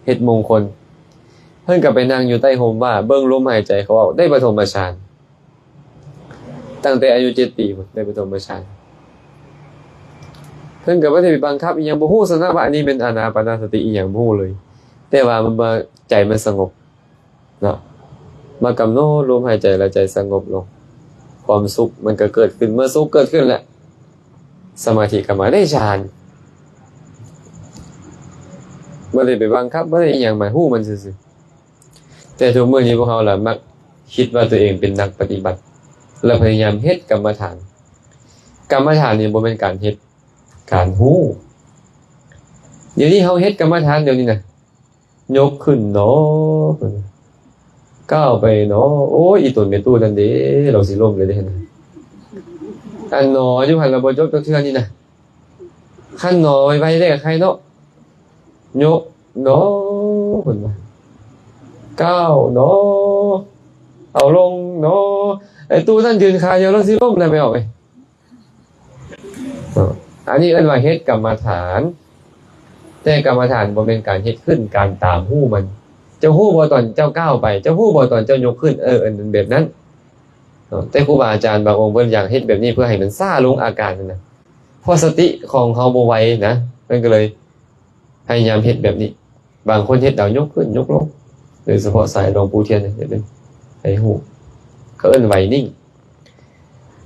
ເຮັດມົງຄົນ. ເພິ່ນກໍໄປນັ່ງຢູ່ໃຕ້ຮົ່ມຫວ້າ ເບິ່ງລົມຫາຍໃຈເຂົ້າອອກ ໄດ້ປະຖົມມະຊານ. ຕັ້ງແຕ່ອາຍຸເຈັດປີພຸ້ນ ໄດ້ປະຖົມມະຊານ. ເພິ່ນກໍບໍ່ໄດ້ໄປບັງຄັບອີ່ຫຍັງ, ບໍ່ຮູ້ຊ້ຳນະວ່າອັນນີ້ແມ່ນອານາປານະສະຕິອີ່ຫຍັງ ບໍ່ຮູ້ເລີຍ. ແຕ່ວ່າມັນ ໃຈມັນສະຫງົບ. ເນາະ ມາກຳນົດລົມຫາຍໃຈ ແລ້ວໃຈສະຫງົບລົງ, ຄວາມສຸກມັນກໍເກີດຂຶ້ນ. ເມື່ອສຸກເກີດຂຶ້ນແລ້ວ ສະມາທິກໍມາ, ໄດ້ฌານ. ບໍ່ໄດ້ໄປບັງຄັບ, ບໍ່ໄດ້ອີ່ຫຍັງ, ມາຮູ້ມັນຊື່ໆ. ແຕ່ທຸກມື້ນີ້ພວກເຮົາລະມັກຄິດວ່າຕົວເອງເປັນນັກປະຕິບັດ ແລ້ວພະຍາຍາມເຮັດກຳມະຖານ. ກຳມະຖານນີ້ບໍ່ແມ່ນການເຮັດ, ການຮູ້. ດຽວນີ້ເຮົາເຮັດກຳມະຖານດຽວນີ້ນະ. ຍົກຂຶ້ນໜໍ ກ້າວໄປໜໍ. ໂອ້ຍ ອີຕົນແມ່ຕູ້ນັ້ນເດ້ ລາວຊິລົ້ມເລີຍເດ້. ອັນໜໍຢູ່ຫັ້ນລະບໍ່ຈົບຈັກເທື່ອນີ້ນະ. ຄັນໜໍໄວໆໄດ້ກໍໄຄເນາະ. ຍົກໜໍ ເພິ່ນວ່າ ກ້າວໜໍ ເອົາລົງໜໍ. ໄອ້ຕູ້ນັ້ນຢືນຂາດຽວ ລາວຊິລົ້ມແລ້ວ ໄປອອກໄປ. ເນາະ ອັນນີ້ເອີ້ນວ່າເຮັດກຳມະຖານ, ແຕ່ກຳມະຖານບໍ່ແມ່ນການເຮັດຂຶ້ນ, ການຕາມຮູ້ມັນ. ເຈົ້າຮູ້ບໍ່ຕອນເຈົ້າກ້າວໄປ? ເຈົ້າຮູ້ບໍ່ຕອນເຈົ້າຍົກຂຶ້ນ? ເອີ ອັນແບບນັ້ນເນາະ. ແຕ່ຄູບາອາຈານບາງອົງເພິ່ນຢາກເຮັດແບບນີ້ເພື່ອໃຫ້ມັນຊ້າລົງອາການນັ້ນນະ, ເພາະສະຕິຂອງເຮົາບໍ່ໄວນະ, ເພິ່ນກໍເລີຍ ພະຍາຍາມເຮັດແບບນີ້. ບາງຄົນເຮັດແລ້ວຍົກຂຶ້ນຍົກລົງ, ໂດຍສະເພາະສາຍຫຼວງປູ່ທຽນເຮັດເປັນໃຫ້ຮູ້, ເຂົາເອີ້ນໄວນິ້ງ.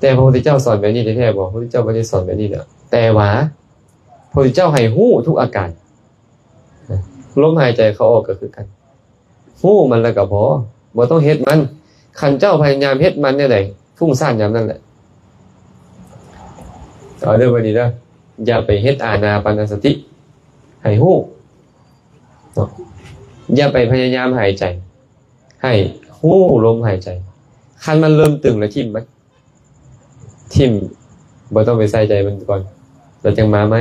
ແຕ່ພະພຸດທະເຈົ້າສອນແບບນີ້ແທ້ໆບໍ່? ພະພຸດທະເຈົ້າບໍ່ໄດ້ສອນແບບນີ້ເດີ. ແຕ່ວ່າພະພຸດທະເຈົ້າໃຫ້ຮູ້ທຸກອາການ, ລົມຫາຍໃຈເຂົ້າອອກກໍຄືກັນ. ຮູ້ມັນແລ້ວກໍພໍ, ບໍ່ຕ້ອງເຮັດມັນ. ຄັນເຈົ້າພະຍາຍາມເຮັດມັນແນວໃດ, ຟຸ້ງສ້ານຍາມນັ້ນແຫຼະ. ເອົາເດີບັດນີ້ເດີ, ຢ່າໄປເຮັດອານາປານະສະຕິ, ໃຫ້ຮູ້ເນາະ. ຢ່າໄປພະຍາຍາມຫາຍໃຈ, ໃຫ້ຮູ້ລົມຫາຍໃຈ. ຄັນມັນເລີ່ມຕຶງແລ້ວຖິ້ມມັນ. ຖິ້ມ, ບໍ່ຕ້ອງໄປໃສ່ໃຈມັນກ່ອນ, ແລ້ວຈັ່ງມາໃໝ່.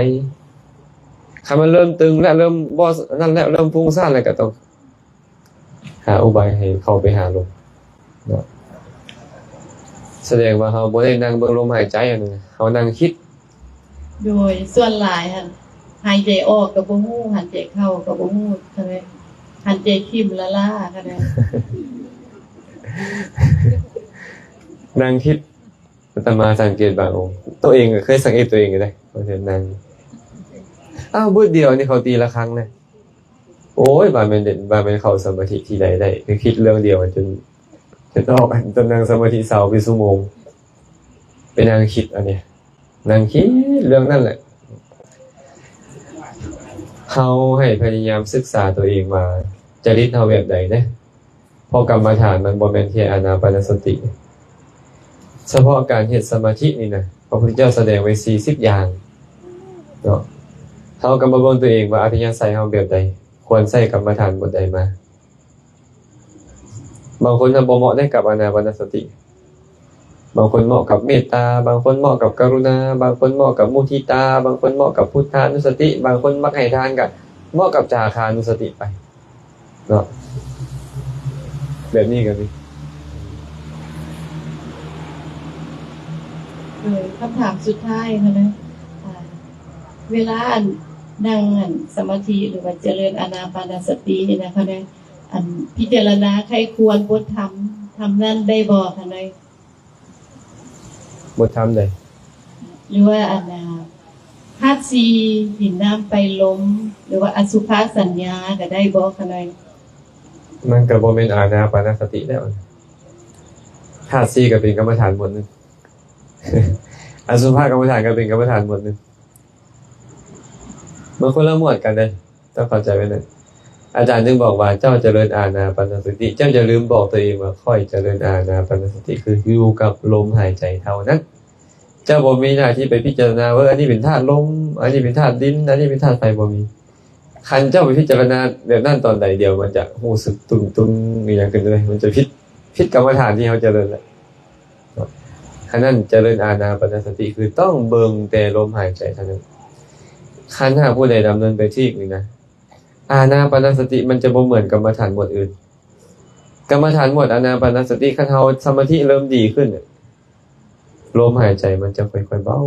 ຄັນມັນເລີ່ມຕຶງແລ້ວ, ເລີ່ມບໍ່ນັ້ນແລ້ວ, ເລີ່ມຟຸ້ງສ້ານແລ້ວ, ກໍຕ້ອງຫາອຸບາຍໃຫ້ເຂົ້າໄປຫາລົມເນາະ. ສະແດງວ່າເຮົາບໍ່ໄດ້ນັ່ງເບິ່ງລົມຫາຍໃຈ, ອັນນັ້ນເຮົານັ່ງຄິດ. ໂດຍສ່ວນຫຼາຍຫັ້ນ ຫາຍໃຈອອກກໍບໍ່ຮູ້, ຫາຍໃຈເຂົ້າກໍບໍ່ຮູ້, ຫັ້ນແຫຼະ, ຫັນໃຈຖິ້ມລ້າໆ ຫັ້ນແຫຼະ. ນັ່ງຄິດ. ອາດຕະມາສັງເກດບາງອົງ, ໂຕເອງກໍເຄີຍສັງເກດໂຕເອງຢູ່ເດ້, ບາງເທື່ອນັ່ງ, ອ້າວ, ບຶດດຽວນີ້ເຂົາຕີລະຄັງແລ້ວ. ໂອ້ຍ, ວ່າແມ່ນ, ວ່າແມ່ນເຂົ້າສະມາທິທີ່ໃດໄດ້, ຄືຄິດເລື່ອງດຽວຈົນ, ຈົນອອກ, ຈົນນັ່ງສະມາທິເຊົາເປັນຊົ່ວໂມງ, ໄປນັ່ງຄິດອັນນີ້. ນັ່ງຄິດເລື່ອງນັ້ນແຫຼະ. ເຮົາໃຫ້ພະຍາຍາມສຶກສາຕົວເອງວ່າ ຈະລິດເຮົາແບບໃດເດ້, ເພາະກຳມະຖານມັນບໍ່ແມ່ນແຄ່ອານາປານະສະຕິ. ສະເພາະການເຮັດສະມາທິນີ້ນະ, ພະພຸດທະເຈົ້າສະແດງໄວ້ສີ່ສິບຢ່າງເນາະ. ເຮົາກໍມາເບິ່ງຕົວເອງວ່າອັດທະຍາໄສເຮົາແບບໃດ, ຄວນໃຊ້ກຳມະຖານບົດໃດມາ. ບາງຄົນນະບໍ່ເໝາະໄດ້ກັບອານາປານະສະຕິ, ບາງຄົນເໝາະກັບເມດຕາ, ບາງຄົນເໝາະກັບກະລຸນາ, ບາງຄົນເໝາະກັບມຸທິຕາ, ບາງຄົນເໝາະກັບພຸດທານຸສະຕິ, ບາງຄົນມັກໃຫ້ທານ ກະເໝາະກັບຈາຄານຸສະຕິໄປເນາະ, ແບບນີ້ກໍມີ. ໂດຍ ຄຳຖາມສຸດທ້າຍຫັ້ນນະ, ອ່າ ເວລາອັນ ນັ່ງອັນສະມາທິ ຫຼືວ່າຈະເລີນອານາປານະສະຕິນີ້ນະ ເຂົາໄດ້ ອັນພິຈາລະນາໃຄ່ຄວນບົດທຳ ທຳນັ້ນໄດ້ບໍ່ຄະນ້ອຍ? ບົດທຳໃດ? ຫຼືວ່າອັນນາ ທາດສີ່ ດິນ ນ້ຳ ໄຟ ລົມ ຫຼືວ່າອະສຸພະສັນຍາກະໄດ້ບໍ່ຄະນ້ອຍ? ມັນກະບໍ່ແມ່ນອານາປານະສະຕິແລ້ວ. ທາດສີ່ກະເປັນກຳມະຖານໝວດໜຶ່ງ ອະສຸພະກຳມະຖານກະເປັນກຳມະຖານໝວດໜຶ່ງ. ມັນຄົນລະໝວດກັນເດ້ ຕ້ອງເຂົ້າໃຈໄວ້ນັ້ນ. ອາຈານຈຶ່ງບອກວ່າ ເຈົ້າຈະເລີນອານາປານະສະຕິ ເຈົ້າຢ່າລືມບອກຕົວເອງວ່າ ຂ້ອຍຈະເລີນອານາປານະສະຕິ ຄືຢູ່ກັບລົມຫາຍໃຈເທົ່ານັ້ນ. ເຈົ້າບໍ່ມີໜ້າທີ່ໄປພິຈາລະນາວ່າ ເອີ ອັນນີ້ເປັນທາດລົມ ອັນນີ້ເປັນທາດດິນ ອັນນີ້ເປັນທາດໄຟ ບໍ່ມີ. ຄັນເຈົ້າໄປພິຈາລະນາແບບນັ້ນຕອນໃດ ດຽວມັນຈະຮູ້ສຶກຕຸ່ມໆ ອີ່ຫຍັງຂຶ້ນເລີຍ ມັນຈະຜິດ ຜິດກຳມະຖານທີ່ເຮົາຈະເລີນແລ້ວ. ເນາະ ອັນນັ້ນຈະເລີນອານາປານະສະຕິ ຄືຕ້ອງເບິ່ງແຕ່ລົມຫາຍໃຈເທົ່ານັ້ນ. ຄັນຫາກຜູ້ໃດດຳເນີນໄປຖືກນີ້ນະ ອານາປານະສະຕິມັນຈະບໍ່ເໝືອນກຳມະຖານໝວດອື່ນ. ກຳມະຖານໝວດອານາປານະສະຕິ ຄັນເຮົາສະມາທິເລີ່ມດີຂຶ້ນ ລົມຫາຍໃຈມັນຈະຄ່ອຍໆເບົາ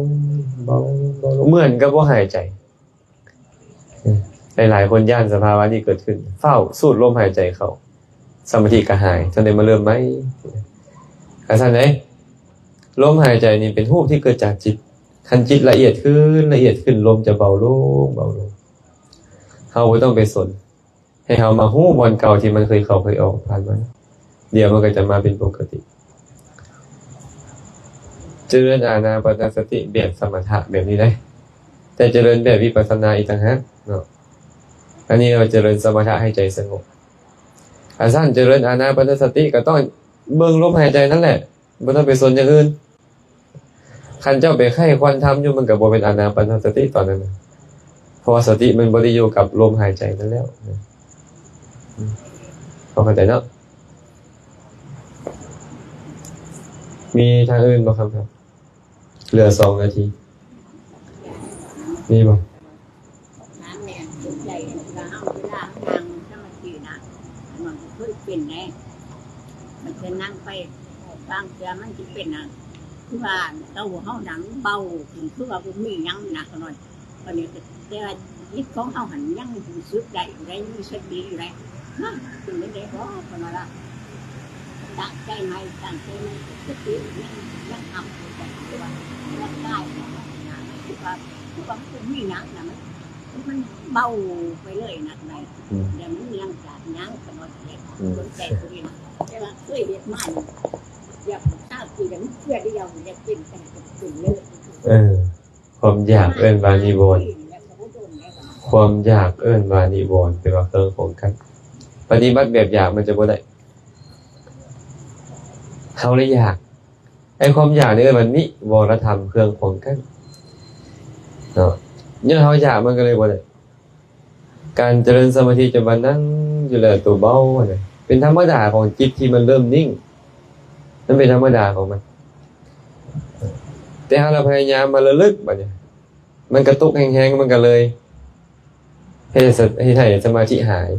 ເບົາ ເບົາລົງ ເໝືອນກັບບໍ່ຫາຍໃຈ. ຫຼາຍໆຄົນຢ້ານສະພາວະນີ້ເກີດຂຶ້ນ ຟ້າວສູດລົມຫາຍໃຈເຂົ້າ ສະມາທິກະຫາຍ ຈັ່ງໄດ້ມາເລີ່ມໃໝ່. ກະຊັ້ນເດ້ ລົມຫາຍໃຈນີ້ເປັນຮູບທີ່ເກີດຈາກຈິດ. ຄັນຈິດລະອຽດຂຶ້ນ ລະອຽດຂຶ້ນ ລົມຈະເບົາລົງ ເບົາລົງ. ເຮົາບໍ່ຕ້ອງໄປສົນ ໃຫ້ເຮົາມາຮູ້ບ່ອນເກົ່າທີ່ມັນເຄີຍເຂົ້າເຄີຍອອກຜ່ານມາ. ດຽວມັນກະຈະມາເປັນປົກກະຕິ. ຈະເລີນອານາປານະສະຕິແບບສະມະຖະແບບນີ້ໄດ້ ແຕ່ຈະເລີນແບບວິປັດສະນາອີກຕ່າງຫາກເນາະ. ອັນນີ້ເຮົາຈະເລີນສະມະຖະໃຫ້ໃຈສະຫງົບ. ຄັນຊັ້ນຈະເລີນອານາປານະສະຕິກະຕ້ອງເບິ່ງລົມຫາຍໃຈນັ້ນແຫຼະ ບໍ່ຕ້ອງໄປສົນຢ່າງອື່ນ. ຄັນເຈົ້າໄປໄຂຄວັນທຳຢູ່ ມັນກະບໍ່ແມ່ນອານາປານະສະຕິຕອນນັ້ນນະ ເພາະວ່າສະຕິມັນບໍ່ໄດ້ຢູ່ກັບລົມຫາຍໃຈນັ້ນແລ້ວ. ພໍເຂົ້າໃຈເນາະ? ມີທາງອື່ນບໍ່ຄຳຖາມ? ເຫຼືອສອງນາທີ ມີບໍ່? ນາງແມ່ນສົນໃຈວ່າເຮົາເວລາເຮົານັ່ງສະມາທິນະ ມັນເຄີຍເປັນແດ່ ມັນຈະນັ່ງໄປ ບາງເທື່ອມັນຊິເປັນນະ ຄືວ່າໂຕເຮົາໜັງເບົາຂຶ້ນ ຄືວ່າບໍ່ມີຫຍັງໜັກໜ້ອຍ. ບາດນີ້ກະ ແຕ່ວ່າຈິດຂອງເຮົາຫັ້ນຍັງຮູ້ສຶກໄດ້ຢູ່ໃດ໋ ມີສະຕິຢູ່ໃດ໋ ນະ ເປັນຈັ່ງໃດບໍ່ ເພິ່ນວ່າລະ ຕັ້ງໃຈໃໝ່ ຕັ້ງໃຈໃໝ່ ສະຕິຍັງ ຍັງທຳຢູ່ ແຕ່ວ່າຮ່າງກາຍເຮົານະ ຄືວ່າ ຄືວ່າມັນມີຫຍັງນະ ມັນ ມັນເບົາໄປເລີຍນະ ອືມ ແລ້ວມັນຍັງຈາກຫຍັງກະບໍ່ໄດ້ ອືມ ສົນໃຈຕົວນີ້ນະ ແຕ່ວ່າເຄີຍເຮັດມານີ້ ຢາກຊາວປີແລ້ວ ເທື່ອດຽວຢາກເປັນ ເປັນເລີຍ ເອີ ຄວາມຢາກເອີ້ນວ່ານິວອນ ຄວາມຢາກເອີ້ນວ່ານິວອນ ແປວ່າເຄື່ອງຂອງກັນ ປະຕິບັດແບບຢາກມັນຈະບໍ່ໄດ້ ເຮົາເລີຍຢາກ. ໄອ້ຄວາມຢາກນີ້ເອີ້ນວ່ານິວອນທຳ ເຄື່ອງຂອງກັນເນາະ ຍ້ອນເຮົາຢາກມັນກະເລີຍບໍ່ໄດ້. ການຈະເລີນສະມາທິຈະມານັ່ງຢູ່ແລ້ວໂຕເບົາຫັ້ນນະ ເປັນທຳມະດາຂອງຈິດທີ່ມັນເລີ່ມນິ່ງ ມັນເປັນທຳມະດາຂອງມັນ. ແຕ່ເຮົາລະພະຍາຍາມມາລະເລິກ ບາດນີ້ມັນກະຕົກແຮງໆ ມັນກະເລີຍເຮັດໃຫ້ສະ ເຮັດໃຫ້ສະມາທິຫາຍ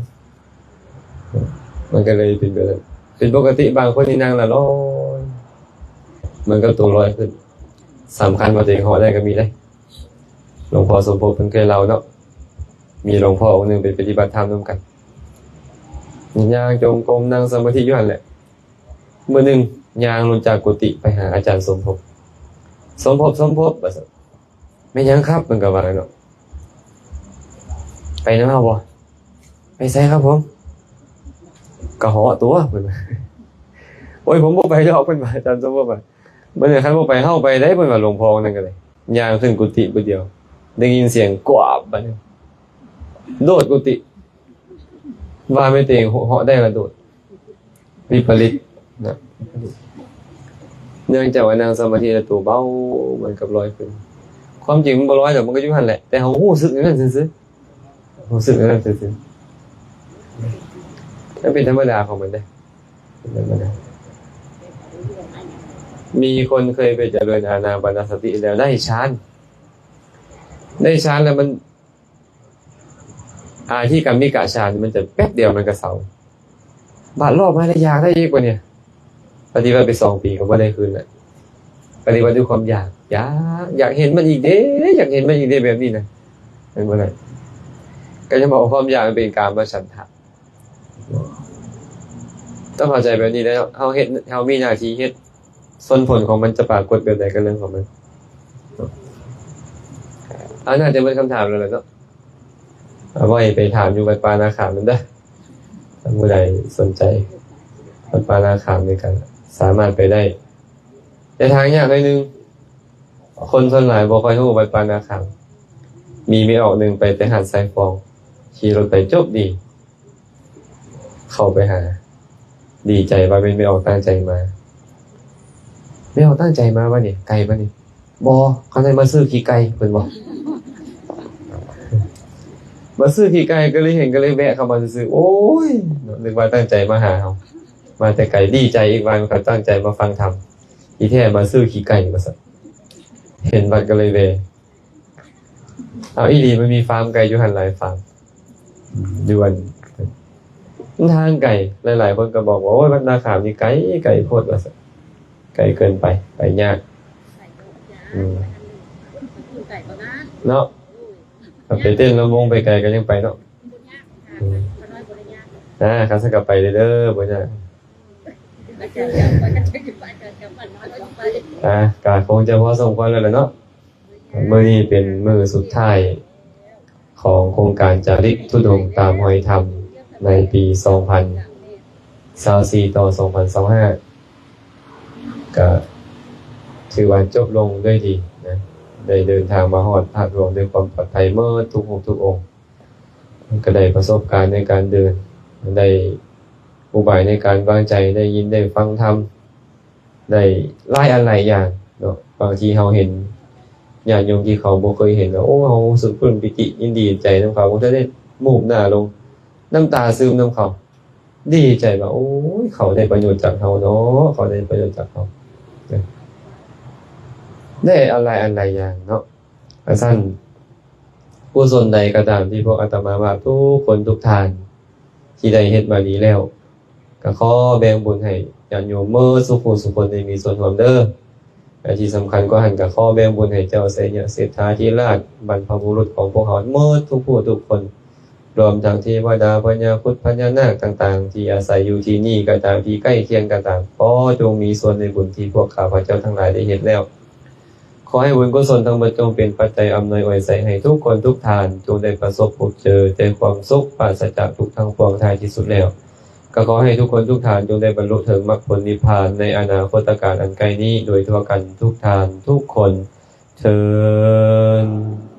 ມັນກະເລີຍເປັນແບບນັ້ນ. ເປັນປົກກະຕິ ບາງຄົນນີ້ນັ່ງລະລອຍ ມັນກະໂຕລອຍຂຶ້ນ. ສຳຄັນວ່າຕົວເອງເຫາະໄດ້ກະມີເດ້. ຫຼວງພໍ່ສົມພົບເພິ່ນເຄີຍເລົ່າເນາະ ມີຫຼວງພໍ່ອົງໜຶ່ງໄປປະຕິບັດທຳນຳກັນ ຍ່າງຈົງກົມ ນັ່ງສະມາທິຢູ່ຫັ້ນແຫຼະ. ມື້ໜຶ່ງຍ່າງລົງຈາກກຸຕິໄປຫາອາຈານສົມພົບ. ສົມພົບ ສົມພົບ ວ່າຊັ້ນ. ແມ່ນຫຍັງຄັບ? ເພິ່ນກະວ່າເນາະ. ໄປນຳເຮົາບໍ່? ໄປໃສຄັບຜົມ? ກະເຫາະຕົວະ ເພິ່ນວ່າ. ໂອ້ຍ ຜົມບໍ່ໄປດອກ ເພິ່ນວ່າ ອາຈານສົມພົບວ່າ. ບາດນີ້ຄັນບໍ່ໄປ ເຮົາໄປໄດ້ ເພິ່ນວ່າ ຫຼວງພໍ່ນັ້ນກະໄດ້. ຍ່າງຂຶ້ນກຸຕິບາດດຽວ ໄດ້ຍິນສຽງກວາບ ບາດນີ້ ໂດດກຸຕິ ວ່າແມ່ນຕົວເອງເຫາະໄດ້ລະໂດດ. ວິປະລິດນະ ເນື່ອງຈາກວ່ານັ່ງສະມາທິແລ້ວໂຕເບົາ ເໝືອນກັບລອຍຂຶ້ນ. ຄວາມຈິງມັນບໍ່ລອຍດອກ ມັນກະຢູ່ຫັ້ນແຫຼະ ແຕ່ເຮົາຮູ້ສຶກແນວນັ້ນຊື່ໆ ຮູ້ສຶກແນວນັ້ນຊື່ໆ. ມັນເປັນທຳມະດາຂອງມັນເດ້ ເປັນທຳມະດາ. ມີຄົນເຄີຍໄປຈະເລີນອານາປານະສະຕິແລ້ວໄດ້ຊານ ໄດ້ຊານແລ້ວມັນ ອາທິກຳມິກະຊານມັນຈະແປັບດຽວມັນກະເຊົາ. ບາດລອບມາໄດ້ຢາກໄດ້ອີກ ບາດນີ້ປະຕິບັດໄປສອງປີກະບໍ່ໄດ້ຄືນລະ. ປະຕິບັດດ້ວຍຄວາມຢາກ ຢາກ ຢາກເຫັນມັນອີກເດ້ ຢາກເຫັນມັນອີກເດ້ ແບບນີ້ນະ ແມ່ນບໍ່ລະ? ກະຍັງບອກວ່າຄວາມຢາກມັນເປັນກາມະສັນທະ. ຕ້ອງເຂົ້າໃຈແບບນີ້ແຫຼະເນາະ ເຮົາເຮັດ ເຮົາມີໜ້າທີ່ເຮັດ ຜົນຂອງມັນຈະປາກົດແບບໃດກໍເລື່ອງຂອງມັນ. ອັນໜ້າຈະເບິດຄຳຖາມແລ້ວແຫຼະເນາະ ເອົາໄວ້ໄປຖາມຢູ່ວັດປ່ານາຂາມນັ້ນເດີ ທ່ານຜູ້ໃດສົນໃຈ ວັດປ່ານາຂາມນີ້ກໍສາມາດໄປໄດ້ ແຕ່ທາງຍາກໜ້ອຍໜຶ່ງ ຄົນສ່ວນຫຼາຍບໍ່ຄ່ອຍຮູ້ວັດປ່ານາຂາມ. ມີແມ່ອອກໜຶ່ງໄປແຕ່ຫາດຊາຍຟອງ ຂີ່ລົດໄປຈົບດີ ເຂົ້າໄປຫາ ດີໃຈວ່າແມ່ນແມ່ອອກຕັ້ງໃຈມາ. ແມ່ອອກຕັ້ງໃຈມາວະນີ້ ໄກປານນີ້? ບໍ່ ເຂົາໃຫ້ມາຊື້ຂີ້ໄກ່ ເພິ່ນບອກ ມາຊື້ຂີ້ໄກ່ ກໍເລີຍເຫັນ ກໍເລີຍແວະເຂົ້າມາຊື່ໆ. ໂອ້ຍ ເນາະ ນຶກວ່າຕັ້ງໃຈມາຫາເຮົາ ມາແຕ່ໄກ. ດີໃຈອີກວ່າເຂົາຕັ້ງໃຈມາຟັງທຳ ທີ່ແທ້ມາຊື້ຂີ້ໄກ່ວ່າຊັ້ນ. ເຫັນວັດກໍເລີຍແວ່. ເອົາ ອີ່ຫຼີ ມັນມີຟາມໄກ່ຢູ່ຫັ້ນຫຼາຍຟາມ ຢູ່ອັນ ມັນທາງໄກ. ຫຼາຍໆຄົນກໍບອກວ່າ ໂອ້ຍ ວັດນາຂາມນີ້ໄກ ໄກໂພດວ່າຊັ້ນ ໄກເກີນໄປ ໄປຍາກ. ອືມ ເນາະ ຖ້າໄປເຕັ້ນລຳວົງໄປໄກກໍຍັງໄປເນາະ. ອືມ ອ່າ ຄັນຊັ້ນກໍໄປເດີ ບໍ່ຍາກ. ອ່າ ກໍຄົງຈະພໍສົມຄວນແລ້ວແຫຼະເນາະ. ມື້ນີ້ເປັນມື້ສຸດທ້າຍຂອງໂຄງການຈາລິກທຸດົງຕາມຮອຍທຳ ໃນປີສອງພັນຊາວສີ່ ຕໍ່ສອງພັນຊາວຫ້າ ກໍຖືວ່າຈົບລົງດ້ວຍດີນະ ໄດ້ເດີນທາງມາຮອດທາດຫຼວງດ້ວຍຄວາມປອດໄພໝົດທຸກຮູບທຸກອົງ. ກໍໄດ້ປະສົບການໃນການເດີນ ໄດ້ອຸບາຍໃນການວາງໃຈ ໄດ້ຍິນໄດ້ຟັງທຳ ໄດ້ຫຼາຍອັນຫຼາຍຢ່າງເນາະ. ບາງທີເຮົາເຫັນຍາດໂຍມທີ່ເຂົາບໍ່ເຄີຍເຫັນ ໂອ້ ເຮົາຮູ້ສຶກປຶ້ມປີຕິຍິນດີໃຈນຳເຂົາ. ບາງເທື່ອໄດ້ມູບໜ້າລົງ ນ້ຳຕາຊຶມນຳເຂົາ ດີໃຈວ່າ ໂອ້ຍ ເຂົາໄດ້ປະໂຫຍດຈາກເຮົາເນາະ ເຂົາໄດ້ປະໂຫຍດຈາກເຮົາ ໄດ້ອັນຫຼາຍອັນຫຼາຍຢ່າງເນາະ. ອັນຊັ້ນ ກຸສົນໃດກໍຕາມທີ່ພວກອາດຕະມາພາບທຸກຄົນທຸກທ່ານທີ່ໄດ້ເຮັດມາດີແລ້ວ ກໍຂໍແບ່ງບຸນໃຫ້ຍາດໂຍມເໝິດສູ່ຜູ້ສູ່ຄົນໄດ້ມີສ່ວນຮ່ວມເດີ. ແລະທີ່ສຳຄັນກວ່າຫັ້ນ ກໍຂໍແບ່ງບຸນໃຫ້ເຈົ້າໄຊຍະເສດຖາທິລາດ ບັນພະບຸລຸດຂອງພວກເຮົາເໝິດທຸກຜູ້ທຸກຄົນ ລວມທັງເທວະດາ ພະຍາຄຸດ ພະຍານາກຕ່າງໆ ທີ່ອາໄສຢູ່ທີ່ນີ້ກໍຕາມ ທີ່ໃກ້ຄຽງກໍຕາມ ຂໍຈົ່ງມີສ່ວນໃນບຸນທີ່ພວກຂ້າພະເຈົ້າທັງຫຼາຍໄດ້ເຮັດແລ້ວ. ຂໍໃຫ້ບຸນກຸສົນທັງໝົດຈົ່ງເປັນປັດໄຈອຳນວຍອວຍໄຊໃຫ້ທຸກຄົນທຸກທ່ານ ຈົ່ງໄດ້ປະສົບພົບເຈີແຕ່ຄວາມສຸກ ປາສະຈາກທຸກທັງປວງ. ທ້າຍທີ່ສຸດແລ້ວ ກໍຂໍໃຫ້ທຸກຄົນທຸກທ່ານຈົ່ງໄດ້ບັນລຸເຖິງມັກຜົນນິບພານໃນອະນາຄົດຕະການອັນໃກ້ນີ້ໂດຍທົ່ວກັນທຸກທ່ານທຸກຄົນເທີ້ນ.